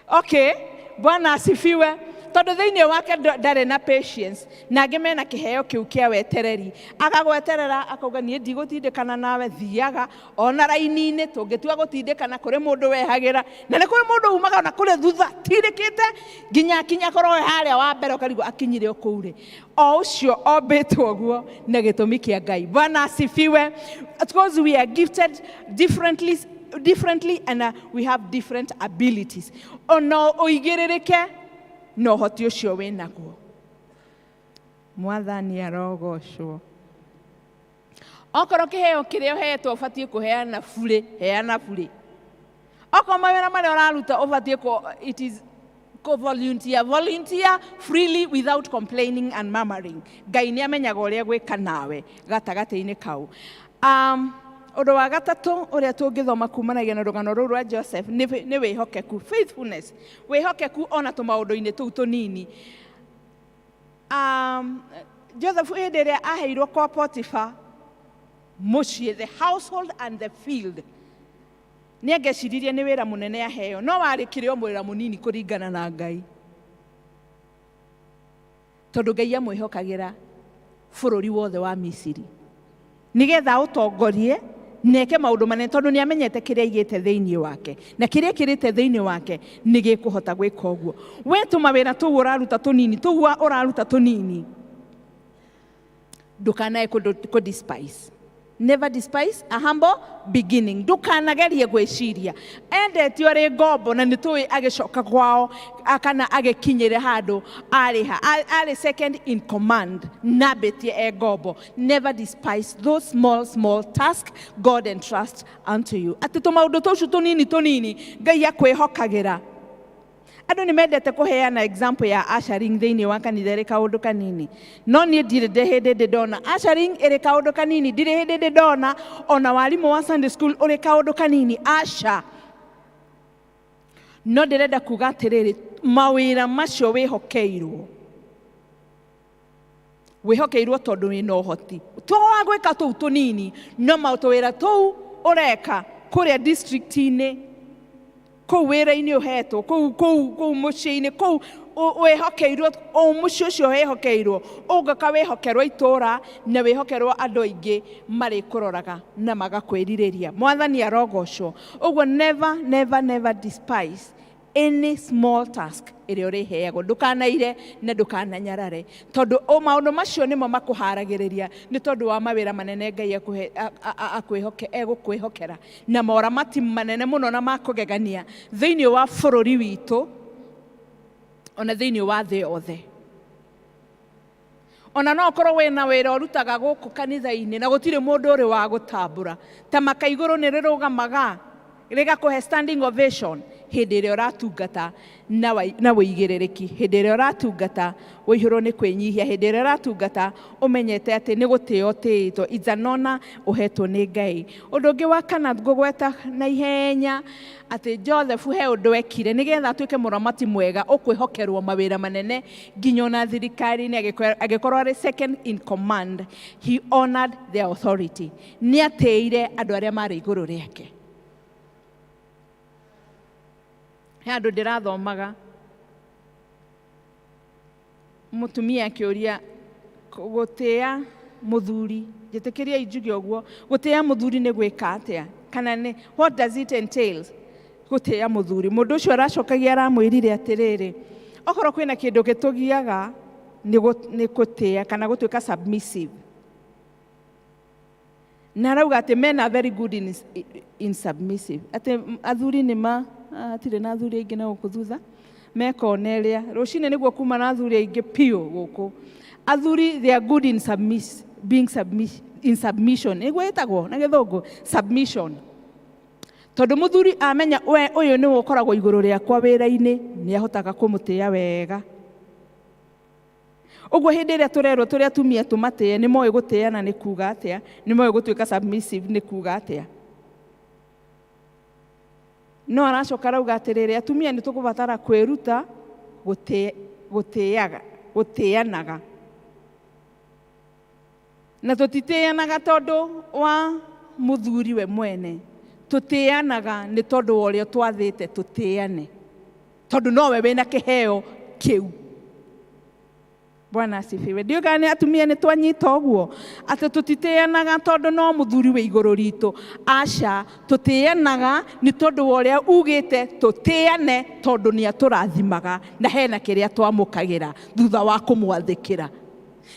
Okay, Bwana asifiwe. Tondũ thĩinĩ wake ndarĩ na patience. Na angĩ mena kĩheo kĩu kĩa wetereri, agagweterera, akauga, "Niĩ ndigũtindĩkana nawe, thiaga." Ona raini-inĩ tũngĩtua gũtindĩkana, kũrĩ mũndũ wehagĩra, na nĩ kũrĩ mũndũ umaga ona kũrĩ thutha tindĩkĩte nginya akinya akorwo we harĩa wa mbere, ũkarigwo akinyire o kũu rĩ. O ũcio ombĩtwo ũguo na gĩtũmi kĩa Ngai. Bwana asifiwe. Because we are gifted differently and we have different abilities, ona ũigĩrĩrĩke na ũhoti ũcio wĩnaguo. Mwathani arogocwo. Okorwo kĩheo kĩrĩa ũhetwo ũbatiĩ kũheana burĩ, heana burĩ. Okorwo mawĩra marĩa ũraruta ũbatiĩ kũ it is kũ volunteer, volunteer freely without complaining and murmuring. Ngai nĩ amenyaga ũrĩa gwĩka nawe gatagatĩ-inĩ kau. Ũndũ wa gatatũ ũrĩa tũngĩthoma kumanagia na rũgano rũu rwa Joseph nĩ wĩhokeku, faithfulness, wĩhokeku ona tũmaũndũ-inĩ tũu tũnini. Joseph hĩndĩ ĩrĩa aheirwo kwa Potiphar mũciĩ, the household and the field, nĩ angĩeciririe nĩ wĩra mũnene aheo, no warĩ kĩrĩ o wĩra mũnini kũringana na Ngai, tondũ Ngai amwĩhokagĩra bũrũri wothe wa Misiri nĩgetha ũtongorie na eke maũndũ manene, tondũ nĩ amenyete kĩrĩa aigĩte thĩinĩ wake, na kĩrĩa kĩrĩte thĩinĩ wake nĩ gĩkũhota gwĩka ũguo. We tũmawĩra tũu ũraruta tũnini, tũu ũraruta tũnini, ndũkanae kũ despise. Never despise a humble beginning. Ndũkanagerie gwĩciria endetio arĩ ngombo, na nĩ tũĩ agĩcoka kwao kana agĩkinyĩre handũ arĩha arĩ second in command, nambĩtie e ngombo. Never despise those small small tasks God entrust unto you, atĩ tũmaũndũ tũcio tũnini tũnini Ngai akwĩhokagĩra. Andũ nĩ mendete kũheana example ya ushering thĩinĩ wa kanitha ĩrĩ kaũndũ kanini, no niĩ ndirĩ ndĩ hĩndĩ ndĩ ndona ushering ĩrĩ kaũndũ kanini, ndirĩ hĩndĩ ndĩ ndona ona warimũ wa Sunday school ũrĩ kaũndũ kanini, aca. No ndĩrenda kuga atĩrĩrĩ, mawĩra macio wĩhokeirwo, wĩhokeirwo tondũ wĩna ũhoti to wa gwĩka tũu tũnini, no matũwĩra tũu ũreka kũrĩa district-inĩ, kũu wĩra-inĩ ũhetwo, kũu mũciĩ-inĩ, kũu wĩhokeirwo, o mũciĩ ũcio wĩhokeirwo, ũngĩka wĩhokerwo itũũra na wĩhokerwo andũ aingĩ marĩkũroraga na magakwĩrirĩria. Mwathani arogocwo. Ũguo never, never, never despise. Any small task ĩrĩa ũrĩheagwo, ndũkanaire na ndũkananyarare, tondũ o maũndũ macio nĩmo makũharagĩrĩria nĩ tondũ wa mawĩra manene Ngai akũhe, akwĩhoke egũkwĩhokera na moramati manene mũno na makũgegania thĩinĩ wa bũrũri witũ, ona thĩinĩ wa thĩ yothe. Ona no ũkorwo wĩna wĩra ũrutaga gũkũ kanitha-inĩ na gũtirĩ mũndũ ũrĩ wa gũtambũra, ta maka igũrũ nĩ rĩrũgamaga rĩgakũhe standing ovation hĩndĩ ĩrĩa ũratungata na wĩigĩrĩrĩki, hĩndĩ ĩrĩa ũratungata ũihũrwo nĩ kwĩnyihia, hĩndĩ ĩrĩa ũratungata ũmenyete atĩ nĩ gũtĩo ũtĩĩtwo. It's an honor ũhetwo nĩ Ngai. Ũndũ ũngĩ wa kana ngũgweta na ihenya, atĩ Joseph he ũndũ ekire nĩgetha atuĩke mũramati mwega ũkwĩhokerwo mawĩra manene nginya ona thirikari-inĩ, agĩkorwo arĩ second in command. He honored their authority. Nĩ atĩire andũ arĩa marĩ igũrũ rĩake. He andũ ndĩrathomaga, mũtumia akĩũria gũtĩa mũthuri, njĩtĩkĩriai njuge ũguo, gũtĩa mũthuri nĩ gwĩka atĩa, kana nĩ what does it entails gũtĩa mũthuri? Mũndũ ũcio aracokagia aramwĩrire atĩrĩrĩ, okorwo kwĩna kĩndũ gĩtũgiaga nĩ gũtĩa kana gũtuĩka submissive, na arauga atĩ men are very good in submissive, atĩ athuri nĩ ma hatirĩ na athuri aingĩ na gũkũ thutha mekona ĩrĩa rũcinĩ nĩguo kuma na athuri aingĩ piũ gũkũ. Athuri, they are good in submiss, being submiss, in submission, nĩguo ĩtagwo na Gĩthũngũ submission, tondũ mũthuri amenya we ũyũ nĩwe ũkoragwo igũrũ rĩakwa wĩra-inĩ, nĩ ahotaga kũmũtĩĩa wega. Ũguo hĩndĩ ĩrĩa tũrerwo tũrĩ atumia tũmatĩe, nĩ moĩ gũtĩana nĩ kuga atĩa, nĩ moĩ gũtuĩka submissive nĩ kuga atĩa. No aracoka arauga atĩrĩrĩ, atumia nĩ tũkũbatara kwĩruta gũtĩaga, gũtĩanaga, na tũtitĩanaga tondũ wa mũthuri we mwene, tũtĩanaga nĩ tondũ wa ũrĩa twathĩte tũtĩane, tondũ nowe wĩna kĩheo kĩu. Bwana asifiwe. Ndiũĩ kana nĩ atumia nĩ twanyita ũguo, atĩ tũtitĩanaga tondũ no mũthuri wĩ igũrũ ritũ. Aca, tũtĩanaga nĩ tondũ wa ũrĩa ugĩte tũtĩane, tondũ nĩ atũrathimaga na hena kĩrĩa twamũkagĩra thutha wa kũmwathĩkĩra.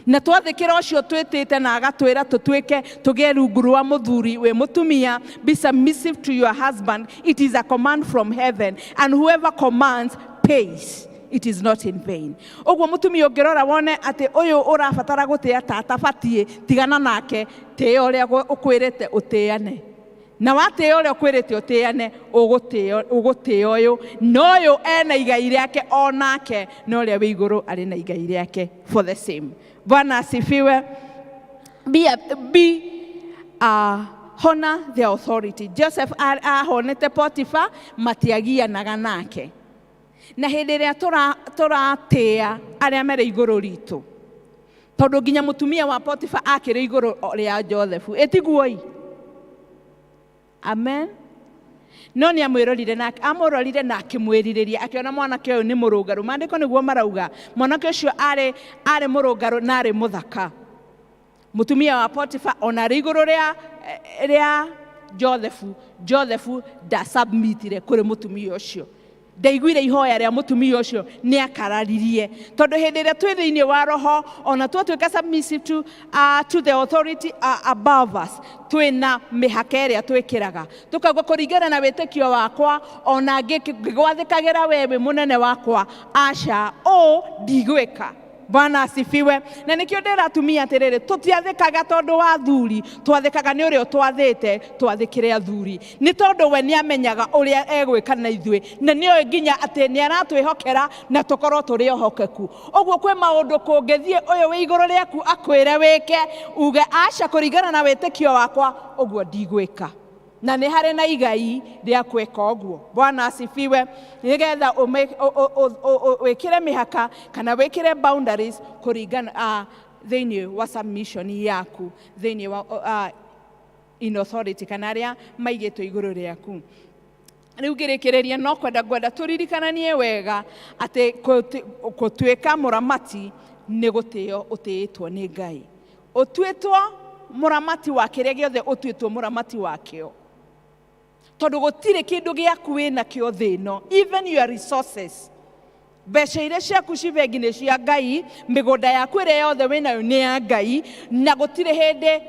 Na twathĩkĩra ũcio twĩtĩte na agatwĩra tũtuĩke tũgĩe rungu rwa mũthuri, wĩ mũtumia, be submissive to your husband. It is a command from heaven, and whoever commands pays. It is not in vain. Ũguo mũtumia ũngĩrora wone atĩ ũyũ ũrabatara gũtĩa ta atabatiĩ, tigana nake, tĩĩa ũrĩa ũkwĩrĩte ũtĩane. Na watĩĩa ũrĩa ũkwĩrĩte ũtĩane, ũgũtĩĩa ũyũ, na ũyũ ena igai rĩake onake, na ũrĩa wĩ igũrũ arĩ na igai rĩake for the same. Bwana asifiwe. Be, a, be uh, honor the authority. Joseph ahonete Potiphar matiagianaga nake. Na hĩndĩ ĩrĩa tũratĩĩa arĩa marĩ igũrũ ritũ, tondũ nginya mũtumia wa Potiphar akĩrĩ igũrũ rĩa Joseph, ĩtiguoi? Amen. No nĩ amwĩrorire na amũrorire na akĩmwĩrirĩria, akĩona mwanake ũyũ nĩ mũrũngarũ. Maandĩko nĩguo marauga, mwanake ũcio arĩ mũrũngarũ na arĩ mũthaka. Mũtumia wa Potiphar ona arĩ igũrũ rĩa Joseph, Joseph ndasubmitire kũrĩ mũtumia ũcio, ndaiguire ihoya rĩa mũtumia ũcio, nĩ akararirie, tondũ hĩndĩ ĩrĩa twĩ thĩinĩ wa roho, ona twatuĩka submissive to the authority above us, twĩna mĩhaka ĩrĩa twĩkĩraga, tũkauga kũringana na wĩtĩkio wakwa, ona ngĩgwathĩkagĩra we wĩ mũnene wakwa, aca, ũũ ndigwĩka. Bwana asifiwe. Na nĩkĩo ndĩra atumia atĩrĩrĩ, tũtiathĩkaga tondũ wa athuri, twathĩkaga nĩ ũrĩa twathĩte twathĩkĩre athuri, nĩ tondũ we nĩ amenyaga ũrĩa egwĩka na ithuĩ, na nĩoĩ nginya atĩ nĩ aratwĩhokera na tũkorwo tũrĩ ehokeku. Ũguo kwĩ maũndũ kũngĩthiĩ ũyũ wĩ igũrũ rĩaku akwĩre wĩke, uge aca, kũringana na wĩtĩkio wakwa ũguo ndigwĩka, na nĩ harĩ na igai rĩa gwĩka ũguo. Bwana asifiwe. Nĩgetha wĩkĩre mĩhaka kana wĩkĩre boundaries kũringana thĩinĩ wa submission yaku thĩinĩ wa in authority kana arĩa maigĩtwo igũrũ rĩaku. Rĩu ngĩrĩkĩrĩria, no kwenda ngwenda tũririkananie wega atĩ gũtuĩka mũramati nĩ gũtĩo ũtĩĩtwo nĩ Ngai. Ũtuĩtwo mũramati wa kĩrĩa gĩothe ũtuĩtwo mũramati wakĩo. Tondũ gũtirĩ kĩndũ gĩaku wĩnakĩo thĩ ĩno, even your resources, mbeca iria ciaku ci bengi nĩ cia Ngai, mĩgũnda yaku ĩrĩa yothe wĩnayo nĩ ya Ngai, na gũtirĩ hĩndĩ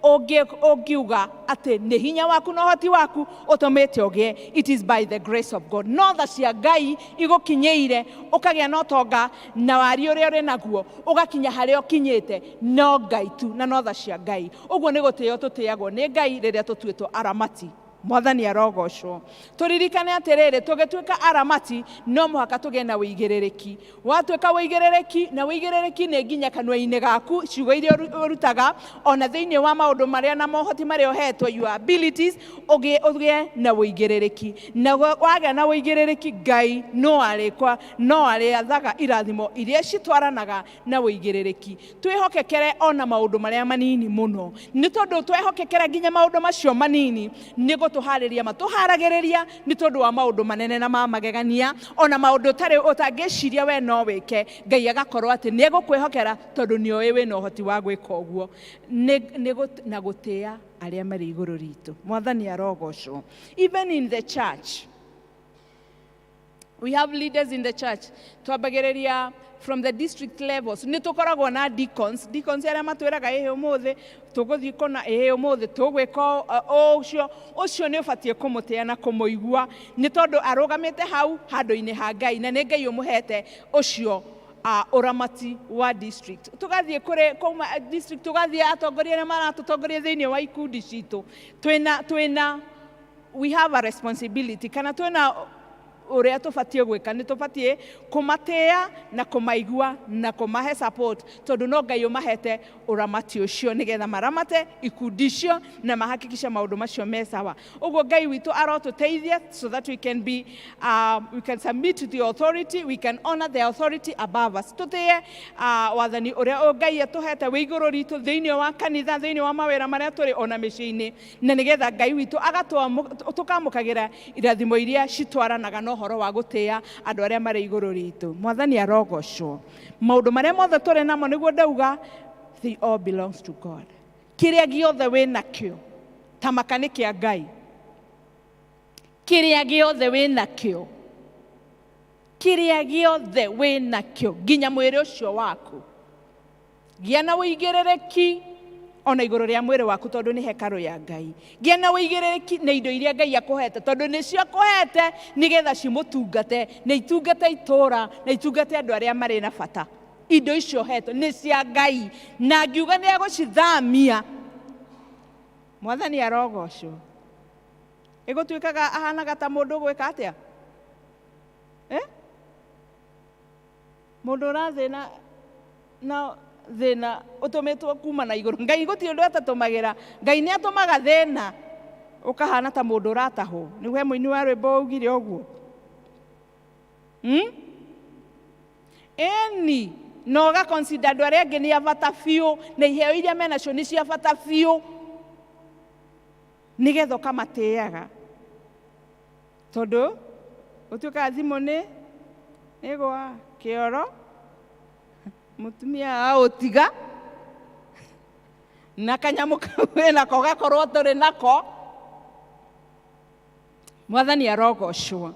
ũngiuga atĩ nĩ hinya waku na ũhoti waku ũtũmĩte ũgĩe. It is by the grace of God. No tha cia Ngai igũkinyĩire, ũkagĩa na ũtonga na wariĩ ũrĩa ũrĩ naguo, ũgakinya harĩa ũkinyĩte, no Ngai tu na no tha cia Ngai. Ũguo nĩ gũtĩo tũtĩagwo nĩ Ngai rĩrĩa tũtuĩtwo aramati. Mwathani arogocwo. Tũririkane atĩrĩrĩ, tũgĩtuĩka aramati no mũhaka tũgĩe na ũigĩrĩrĩki. Watuĩka ũigĩrĩrĩki, na ũigĩrĩrĩki nĩ nginya kanua-inĩ gaku, ciugo iria ũrutaga, ona thĩinĩ wa maũndũ marĩa na mohoti marĩa ũhetwo, your abilities, ũgĩe na ũigĩrĩrĩki. Na wagĩa na ũigĩrĩrĩki, Ngai no arĩkwa, no arĩathaga irathimo iria citwaranaga na ũigĩrĩrĩki. Twĩhokekere ona maũndũ marĩa manini mũno, nĩ tondũ twehokekera nginya maũndũ macio manini, nĩ gũtũharĩria matũharagĩrĩria nĩ tondũ wa maũndũ manene na ma magegania, ona maũndũ ũtarĩ ũtangĩciria we no wĩke, Ngai agakorwo atĩ nĩ egũkwĩhokera tondũ nĩ oĩ wĩna ũhoti wa gwĩka ũguo. Na gũtĩa arĩa marĩ igũrũ ritũ. Mwathani arogocwo. Even in the church, we have leaders in the church. Twambagĩrĩria from the district levels, nĩ tũkoragwo na deacons, deacons arĩa matwĩraga, ĩhĩ ũmũthĩ tũgũthiĩ kũna, ĩhĩ ũmũthĩ tũgwĩka ũcio. Ũcio nĩ ũbatiĩ kũmũtĩa na kũmũigua, nĩ tondũ arũgamĩte hau handũ-inĩ ha Ngai, na nĩ Ngai ũmũhete ũcio ũramati wa district. Tũgathiĩ kũrĩ kuma district, tũgathiĩ atongoria arĩa maratũtongoria thĩinĩ wa ikundi citũ. Twĩna we have a responsibility, kana twĩna ũrĩa tũbatiĩ gwĩka, nĩ tũbatiĩ kũmatĩa na kũmaigua na kũmahe support, tondũ no Ngai ũmahete ũramati ũcio nĩgetha maramate ikundi icio na mahakikisha maũndũ macio me sawa. Ũguo Ngai witũ arotũteithia so that we can submit to the authority, we can honor the authority above us. Tũtĩe wathani ũrĩa Ngai atũhete wĩ igũrũ ritũ, thĩinĩ wa kanitha, thĩinĩ wa mawĩra marĩa tũrĩ, ona mĩciĩ-inĩ, na nĩgetha Ngai witũ tũkamũkagĩra irathimo iria citwaranaga na ũhoro wa gũtĩa andũ arĩa marĩ igũrũ ritũ. Mwathani arogocwo. Maũndũ marĩa mothe tũrĩ namo, nĩguo ndauga, they all belongs to God. Kĩrĩa gĩothe wĩ nakĩo, tamaka nĩ kĩa Ngai. Kĩrĩa gĩothe wĩ nakĩo, kĩrĩa gĩothe wĩ nakĩo, nginya mwĩrĩ ũcio waku, gĩa na ũigĩrĩrĩki ona igũrũ rĩa mwĩrĩ waku, tondũ nĩ hekarũ ya Ngai. Gĩa na ũigĩrĩrĩki na indo iria Ngai akũhete, tondũ nĩcio akũhete nĩgetha cimũtungate, na itungate itũũra, na itungate andũ arĩa marĩ na bata. Indo icio hetwo nĩ cia Ngai, na ngiuga nĩ agũcithamia. Mwathani arogocwo. Ĩgũtuĩkaga ahanaga ta mũndũ ũgwĩka atĩa, eh? Mũndũ ũrathĩna na thĩna ũtũmĩtwo kuma na igũrũ. Ngai gũtirĩ ũndũ atatũmagĩra. Ngai nĩ atũmaga thĩna ũkahana ta mũndũ ũratahwo. Nĩguo he mũini wa rwĩmbo augire ũguo, Ĩni na ũga consider andũ arĩa angĩ nĩ a bata biũ, na iheo iria menacio nĩ cia bata biũ, nĩgetha ũkamatĩaga, tondũ gũtuĩkaga thimũ nĩ ĩgwa kĩoro, mũtumia aũtiga na kanyamũ kau wĩnako gakorwo tũrĩ nako. Mwathani arogocwo,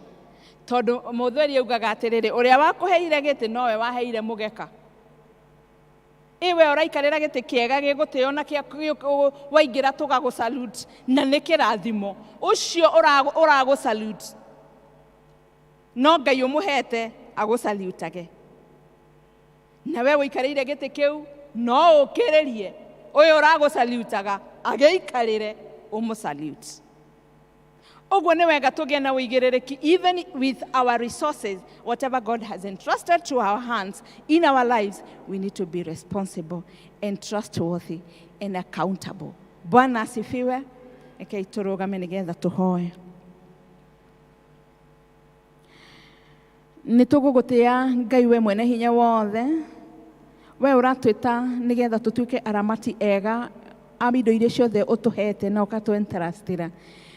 tondũ mũthweri augaga atĩrĩrĩ, ũrĩa wakũheire gĩtĩ nowe waheire mũgeka. Iwe ũraikarĩra gĩtĩ kĩega gĩgũtĩo na kĩa waingĩra tũgagũ salute, na nĩ kĩrathimo. Ũcio ũragũ salute, no Ngai ũmũhete agũsalutage, na we ũikarĩire gĩtĩ kĩu no ũkĩrĩrie ũyũ ũragũsalutaga agĩikarĩre ũmũsalute. Ũguo nĩ wega tũgĩe na ũigĩrĩrĩki even with our resources. Whatever God has entrusted to our hands in our lives, we need to be responsible and trustworthy and accountable. Bwana asifiwe. Rekei tũrũgame nĩgetha tũhoe. Nĩ tũgũgũtĩa, Ngai we mwene hinya wothe, we ũratwĩta nĩgetha tũtuĩke aramati ega a indo iria ciothe ũtũhete na ũkatwentrustĩra.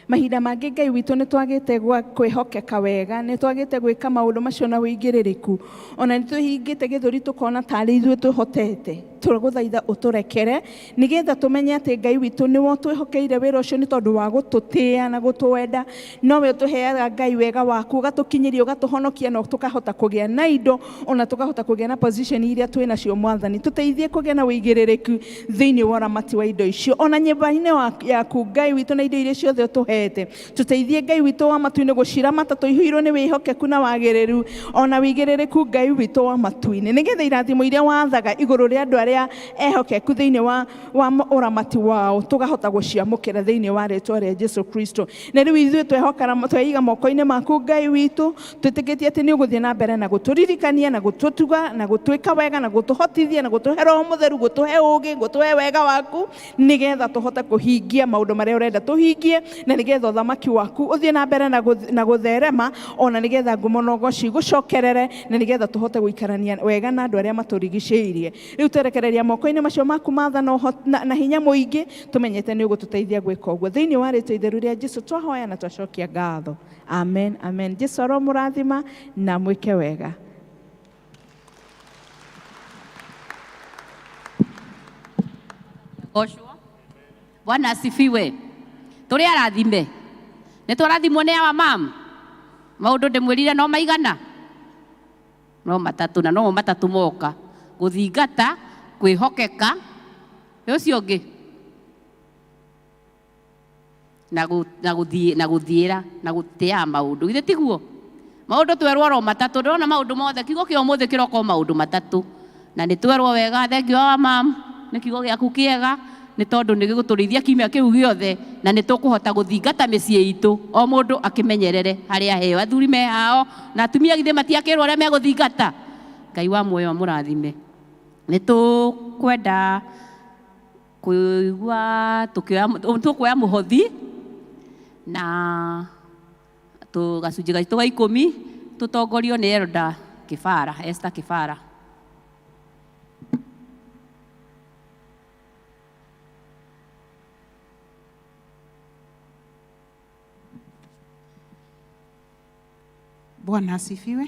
Mahinda mangĩ Ngai witũ nĩ twagĩte gwa kwĩhokeka wega, nĩ twagĩte gwĩka maũndũ macio na ũigĩrĩrĩku, ona nĩ twĩhingĩte gĩthũri tũkona tarĩ ithuĩ twĩhotete. Tũragũthaitha ũtũrekere nĩgetha tũmenye atĩ Ngai witũ nĩwe ũtwĩhokeire wĩra ũcio nĩ tondũ wa gũtũtĩĩa na gũtwenda. Nowe ũtũheaga Ngai wega waku, ũgatũkinyĩria, ũgatũhonokia na tũkahota kũgĩa na indo ona tũkahota kũgĩa na position iria twĩ nacio. Mwathani, tũteithie kũgĩa na ũigĩrĩrĩku thĩinĩ wa ũramati wa indo icio, ona nyũmba-inĩ yaku Ngai witũ na indo iria ciothe ũtũhete. Tũteithie Ngai witũ wa matu-inĩ gũciramata tũihũirwo nĩ wĩhokeku na wagĩrĩru ona wĩigĩrĩrĩku Ngai witũ wa matu-inĩ, nĩgetha irathimo iria wathaga igũrũ rĩa andũ arĩa ehokeku thĩinĩ wa ũramati wao tũkahota gũciamũkĩra thĩinĩ wa rĩtwa rĩa Jesu Kristo. Na rĩu ithuĩ twehokara tweiga moko-inĩ maku Ngai witũ, twĩtĩkĩtie atĩ nĩ ũgũthiĩ na mbere na gũtũririkania na gũtũtuga na gũtwĩka wega na gũtũhotithia na gũtũhe Roho Mũtheru, gũtũhe ũũgĩ, gũtũhe wega waku, nĩgetha tũhote kũhingia maũndũ marĩa ũrenda tũhingie, na nĩgetha ũthamaki waku ũthiĩ na mbere na gũtherema, ona nĩgetha ngumo na ũgoci igũcokerere, na nĩgetha tũhote gũikarania wega na andũ arĩa matũrigicĩirie. Rĩu twerekereria moko-inĩ macio maku matha na hinya mũingĩ, tũmenyete nĩ ũgũtũteithia gwĩka ũguo. Thĩinĩ wa rĩtwa itheru rĩa Jesu twahoya na twacokia ngatho. Amen, amen. Jesu aromũrathima na mwĩke wega. Goshwo. Bwana asifiwe. Tũrĩ arathime. Nĩ twarathimwo nĩ awa mam. Maũndũ ndĩmwĩrire no maigana? No matatũ, na no matatũ moka. Gũthingata, kwĩhokeka, nĩ ũcio ũngĩ. Na gũthiĩ, na gũthiĩra, na gũtĩaga maũndũ. Githĩ tiguo? Maũndũ twerwo oro matatũ, ndĩrona maũndũ mothe, kiugo kĩa ũmũthĩ kĩroka o maũndũ matatũ. Na nĩ twerwo wega, thank you our mom, nĩ kiugo gĩaku kĩega, nĩ tondũ nĩ gĩgũtũrĩithia kiumia kĩu gĩothe, na nĩ tũkũhota gũthingata mĩciĩ itũ, o mũndũ akĩmenyerere harĩa aheo. Athuri me hao, na atumia githĩ matiakĩrwo ũrĩa megũthingata? Ngai wa muoyo amũrathime. Nĩ tũkwenda kũigua tũkuoya mũhothi na gacunjĩ gaitũ ga ikũmi, tũtongorio nĩ Elda Kĩbara, Esther Kĩbara. Bwana asifiwe.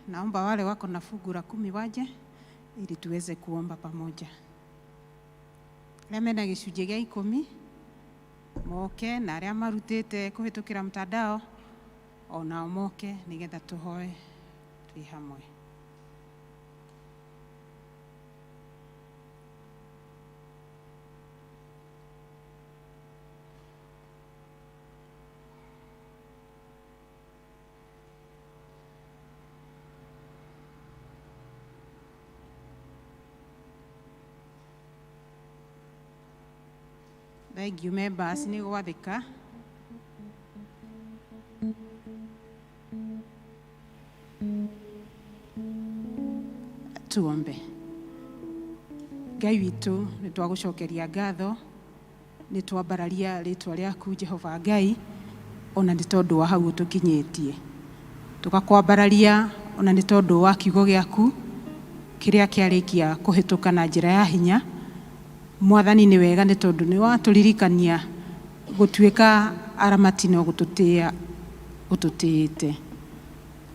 Naomba wale wako na fungu la 10 waje ili tuweze kuomba pamoja. Arĩa mena gĩcunjĩ gĩa ikũmi moke, na arĩa marutĩte kũhĩtũkĩra mtandao onao moke nĩgetha tũhoe twĩ hamwe. Thank you members nĩ gwathĩka. Tuombe. Ngai witũ, nĩ twagũcokeria ngatho, nĩ twambararia rĩtwa rĩaku Jehova Ngai, ona nĩ tondũ wa hau ũtũkinyĩtie. Tũgakwambararia ona nĩ tondũ wa kiugo gĩaku kĩrĩa kĩarĩkia kũhĩtũka na njĩra ya hinya. Mwathani nĩ wega nĩ tondũ nĩ watũririkania gũtuĩka aramati no gũtũtĩĩa ũtũtĩĩte.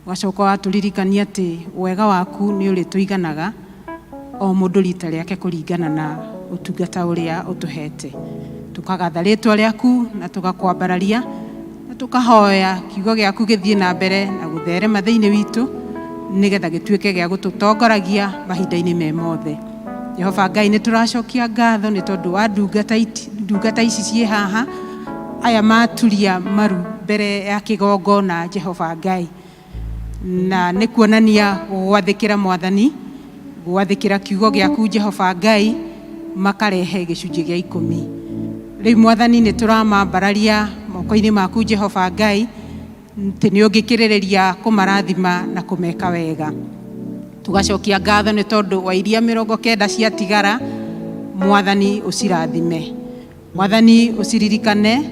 Ũgacoka watũririkania atĩ wega waku nĩ ũrĩtũiganaga o mũndũ rita rĩake kũringana na ũtungata ũrĩa ũtũhete. Tũkagatha rĩtwa rĩaku na tũgakwambararia na tũkahoya kiugo gĩaku gĩthiĩ na mbere na gũtherema thĩinĩ witũ nĩgetha gĩtuĩke gĩa gũtũtongoragia mahinda-inĩ me mothe. Jehova Ngai, nĩ tũracokia ngatho nĩ tondũ wa ndungata ici ciĩ haha, aya maturia maru mbere ya kĩgongona Jehova Ngai, na nĩ kuonania gwathĩkĩra Mwathani, gwathĩkĩra kiugo gĩaku Jehova Ngai, makarehe gĩcunjĩ gĩa ikũmi. Rĩu Mwathani nĩ tũramambararia moko-inĩ maku Jehova Ngai, atĩ nĩ ũngĩkĩrĩrĩria kũmarathima na kũmeka wega. Tũgacokia ngatho nĩ tondũ wa iria 90 ciatigara, Mwathani ũcirathime, Mwathani ũciririkane,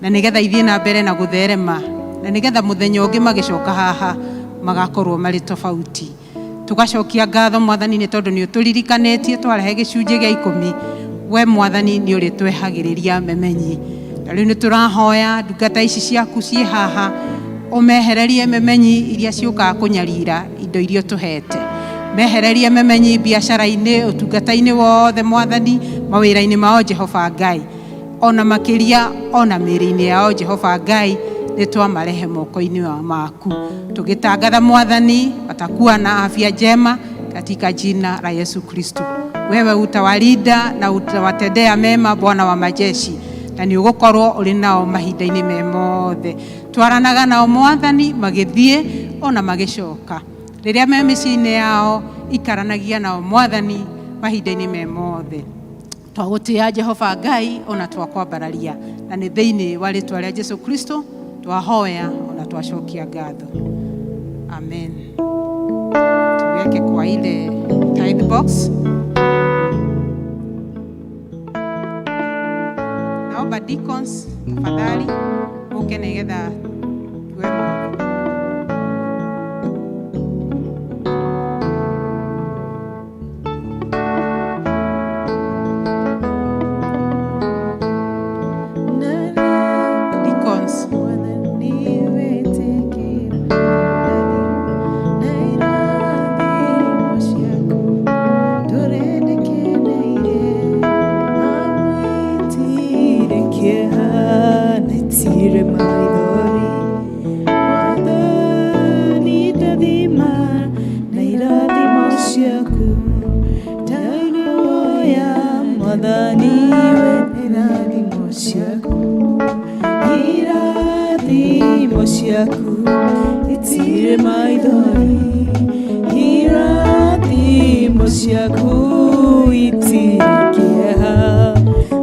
na nĩgetha ithiĩ na mbere na gũtherema, na nĩgetha mũthenya ũngĩ magĩcoka haha magakorwo marĩ tofauti. Tũgacokia ngatho Mwathani nĩ tondũ nĩ ũtũririkanĩtie twarehe gĩcunjĩ gĩa ikũmi, we Mwathani nĩ ũrĩtwehagĩrĩria memenyi. Na rĩu nĩ tũrahoya ndungata ici ciaku ciĩ haha ũmehererie memenyi iria ciũkaga kũnyarira indo iria ũtũhete. Mehererie memenyi biacara-inĩ, ũtungata-inĩ wothe Mwathani, mawĩra-inĩ mao Jehova Ngai, ona makĩria ona mĩĩrĩ-inĩ yao Jehova Ngai, nĩ twamarehe moko-inĩ maku tũgĩtangatha Mwathani watakuwa na afya njema katika jina la Yesu Kristo. Wewe utawalinda na utawatendea mema Bwana wa majeshi, na nĩ ũgũkorwo ũrĩ nao mahinda-inĩ me mothe. Twaranaga nao Mwathani magĩthiĩ ona magĩcoka, rĩrĩa me mĩciĩ-inĩ yao ikaranagia nao Mwathani mahinda-inĩ me mothe. Twagũtĩa Jehova Ngai ona twakwambararia, na nĩ thĩinĩ wa rĩtwa rĩa Jesu Kristo twahoya ona twacokia ngatho, amen. Tuweke kwa ile tithe box. Naomba deacons tafadhali muke nĩgetha tuwe mũhothi. Deacons. Ciaku itirĩ maithori, irathimo ciaku itirĩ kĩeha.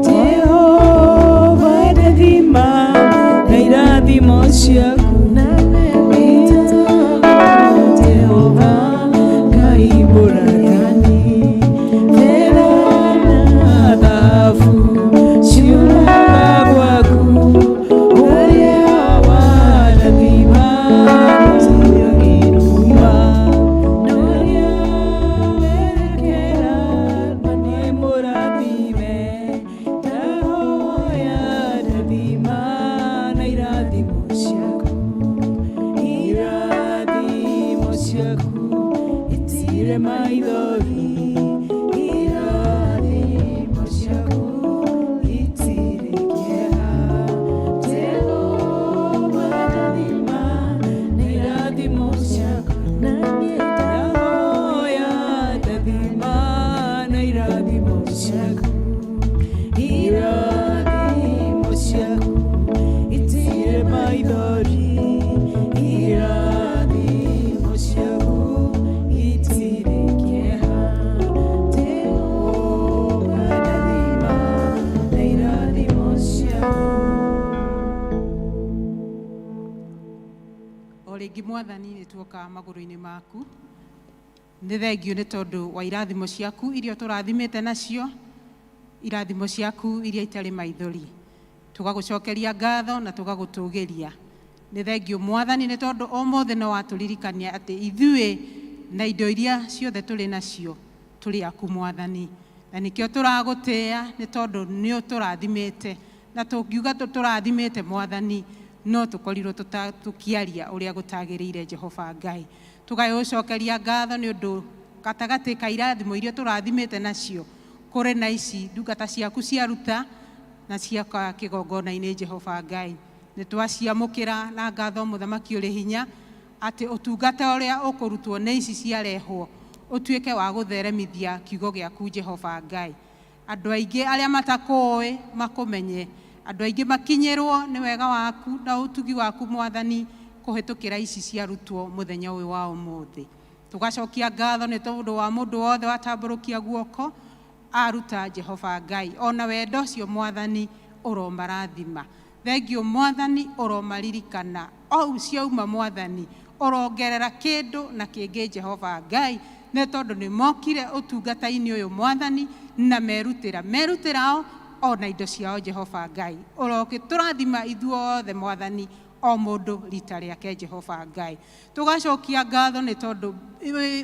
Jehova ndathima na irathimo ciaku, Jehova Ngai mũrathani. Betha na thahabu ciumaga gwaku, ũrĩa warathima gũtirĩ na ũrĩa werekera nĩ mũrathime. Ndahoya ndathima na irathimo ciaku, irathimo ciaku itirĩ maithori, irathimo ciaku itirĩ kĩeha. Jehova ndathima na irathimo ciaku, ndahoya ndathima na irathimo ciaku, irathimo ciaku itirĩ maithori, irathimo ciaku itirĩ kĩeha. Jehova ndathima na irathimo ciaku. O rĩngĩ Mwathani, nĩ tuoka magũrũ-inĩ maku. Nĩ thengio nĩ tondũ wa irathimo ciaku iria ũtũrathimĩte nacio, irathimo ciaku iria itarĩ maithori. Tũgagũcokeria ngatho na tũgagũtũgĩria. Nĩ thengio Mwathani nĩ tondũ ũmũthĩ no watũririkania atĩ ithuĩ na indo iria ciothe tũrĩ nacio tũrĩ aku Mwathani, na nĩkĩo tũragũtĩĩa nĩ tondũ nĩ ũtũrathimĩte, na tũngiuga tũtũrathimĩte Mwathani no tũkorirwo tũkĩaria ũrĩa gũtagĩrĩire. Jehova Ngai, tũgagũcokeria ngatho nĩ ũndũ gatagatĩ ka irathimo iria tũrathimĩte nacio kũrĩ na ici ndungata ciaku ciaruta na ciaka kĩgongona-inĩ. Jehova Ngai, nĩ twaciamũkĩra na ngatho, mũthamaki ũrĩ hinya, atĩ ũtungata ũrĩa ũkũrutwo nĩ ici ciarehwo ũtuĩke wa gũtheremithia kiugo gĩaku. Jehova Ngai, andũ aingĩ arĩa matakũĩ makũmenye, andũ aingĩ makinyĩrwo nĩ wega waku na ũtugi waku Mwathani kũhĩtũkĩra ici ciarutwo mũthenya ũyũ wa ũmũthĩ. Tũgacokia ngatho nĩ tondũ wa mũndũ wothe watambũrũkia guoko aruta. Jehova Ngai, ona wendo ũcio Mwathani ũromarathima. Thengio Mwathani, ũromaririkana o ciauma. Mwathani, ũrongerera kĩndũ na kĩngĩ. Jehova Ngai, nĩ tondũ nĩ mokire ũtungata-inĩ ũyũ Mwathani na merutĩra merutĩra o ona indo ciao. Jehova Ngai, ũrokĩtũrathima ithuothe Mwathani, o mũndũ rita rĩake. Jehova Ngai, tũgacokia ngatho nĩ tondũ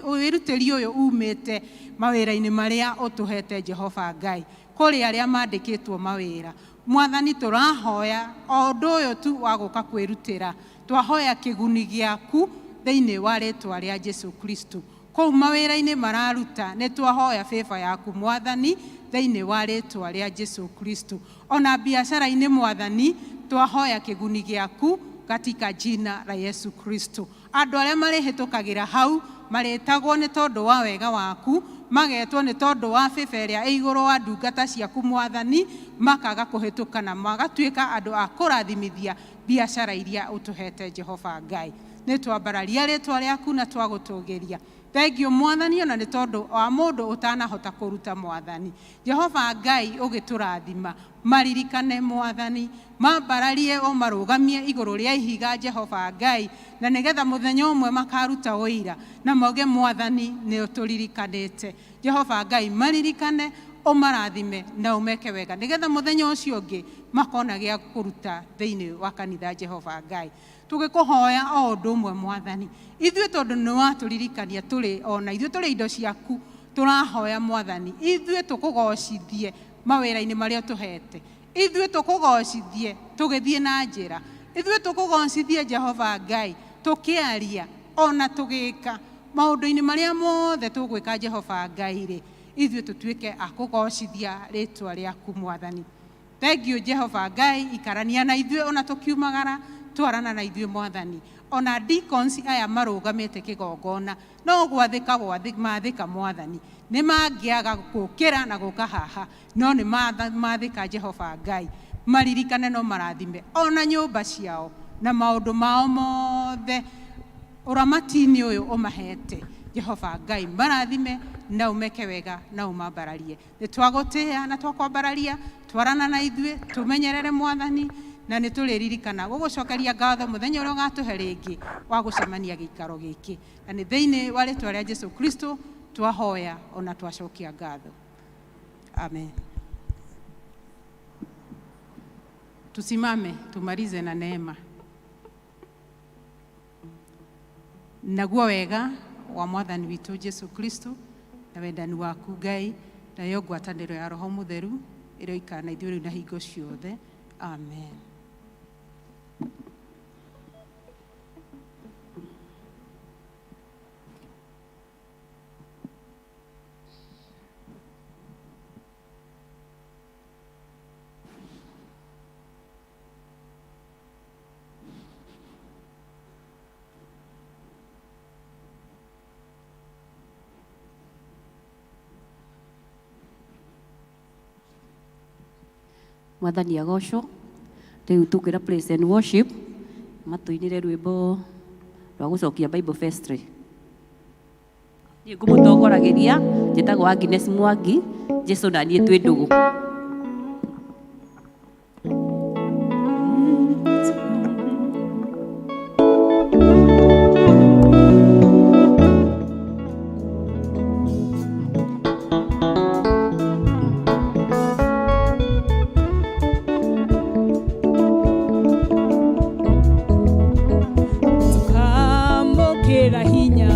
wĩrutĩri ũyũ umĩte mawĩra-inĩ marĩa ũtũhete. Jehova Ngai, kũrĩ arĩa mandĩkĩtwo mawĩra. Mwathani, tũrahoya o ũndũ ũyũ tu wa gũka kwĩrutĩra, twahoya kĩguni gĩaku thĩinĩ wa rĩtwa rĩa Jesu Kristo. Kũu mawĩra-inĩ mararuta, nĩ twahoya favor yaku, Mwathani, thĩinĩ wa rĩtwa rĩa Jesu Kristo. Ona biacara-inĩ, Mwathani, twahoya kĩguni gĩaku katika jina la Yesu Kristo. Andũ arĩa marĩhĩtũkagĩra hau marĩtagwo nĩ tondũ wa wega waku, magetwo nĩ tondũ wa favor ĩrĩa ĩ igũrũ wa ndungata ciaku, Mwathani, makaga kũhĩtũka na magatuĩka andũ a kũrathimithia biacara iria ũtũhete. Jehova Ngai, nĩ twambararia rĩtwa rĩaku na twagũtũgĩria. Thengiũ, Mwathani, ona nĩ tondũ wa mũndũ ũtanahota kũruta. Mwathani Jehova Ngai, ũgĩtũrathima, maririkane, Mwathani, mambararie, ũmarũgamie igũrũ rĩa ihiga, Jehova Ngai, na nĩgetha mũthenya ũmwe makaruta ũira na mauge, "Mwathani nĩ ũtũririkanĩte." Jehova Ngai, maririkane, ũmarathime na ũmeke wega, nĩgetha mũthenya ũcio ũngĩ makona gĩa kũruta thĩinĩ wa kanitha. Jehova Ngai, tũgĩkũhoya o ũndũ ũmwe, Mwathani, ithuĩ tondũ nĩ watũririkania tũrĩ ona ithuĩ tũrĩ indo ciaku, tũrahoya, Mwathani, ithuĩ tũkũgocithie mawĩra-inĩ marĩa ũtũhete, ithuĩ tũkũgocithie tũgĩthiĩ na njĩra, ithuĩ tũkũgocithie, Jehova Ngai, tũkĩaria ona tũgĩka maũndũ-inĩ marĩa mothe tũgwĩka. Jehova Ngai rĩ, ithuĩ tũtuĩke a kũgocithia rĩtwa rĩaku, Mwathani. Thengiũ, Jehova Ngai. Ikarania na ithuĩ ona tũkiumagara, twarana na ithuĩ, Mwathani. Ona deacons aya marũgamĩte kĩgongona no gwathĩka mathĩka, Mwathani, nĩ mangĩaga gũkĩra na gũka haha, no nĩ mathĩka. Jehova Ngai, maririkane no marathime ona nyũmba ciao na maũndũ mao mothe ũramati-inĩ ũyũ ũmahete. Jehova Ngai, marathime na ũmeke wega na ũmambararie. Nĩ twagũtĩĩa na twakwambararia. Twarana na ithuĩ, tũmenyerere, Mwathani, na nĩ tũrĩririkana gũgũcokeria ngatho mũthenya ũrĩa ũgatũhe rĩngĩ wa gũcemania gĩikaro gĩkĩ, na nĩ thĩinĩ wa rĩtwa rĩa Jesu Kristo twahoya ona twacokia ngatho. Amen. Tusimame tumalize na neema. Naguo wega wa Mwathani witũ Jesu Kristo na wendani waku Ngai nayo ngwatanĩro ya Roho Mũtheru ĩroikara na ithuĩ rĩu na hingo ciothe. Amen. Mwathani agocwo. Rĩu tũkwĩra praise and worship matũinĩre rwĩmbo rwa gũcokia Bible vestry. Niĩ ngũmũtongoragĩria njĩtagwo Agnes Mwangi. Jesu na niĩ twĩ ndũgũ. Tukamũkĩra hinya,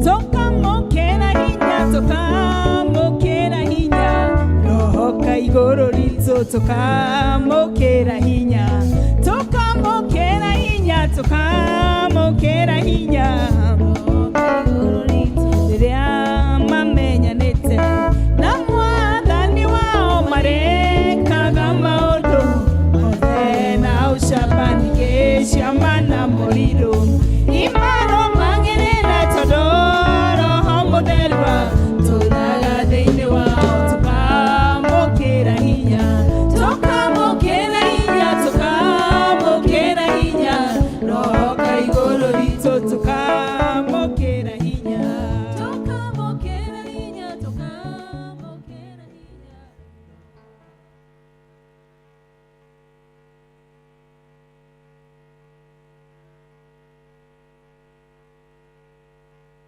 tukamũkĩra hinya, tukamũkĩra hinya, Roho ka igũrũ ritũ, tukamũkĩra hinya, tukamũkĩra hinya, tukamũkĩra hinya.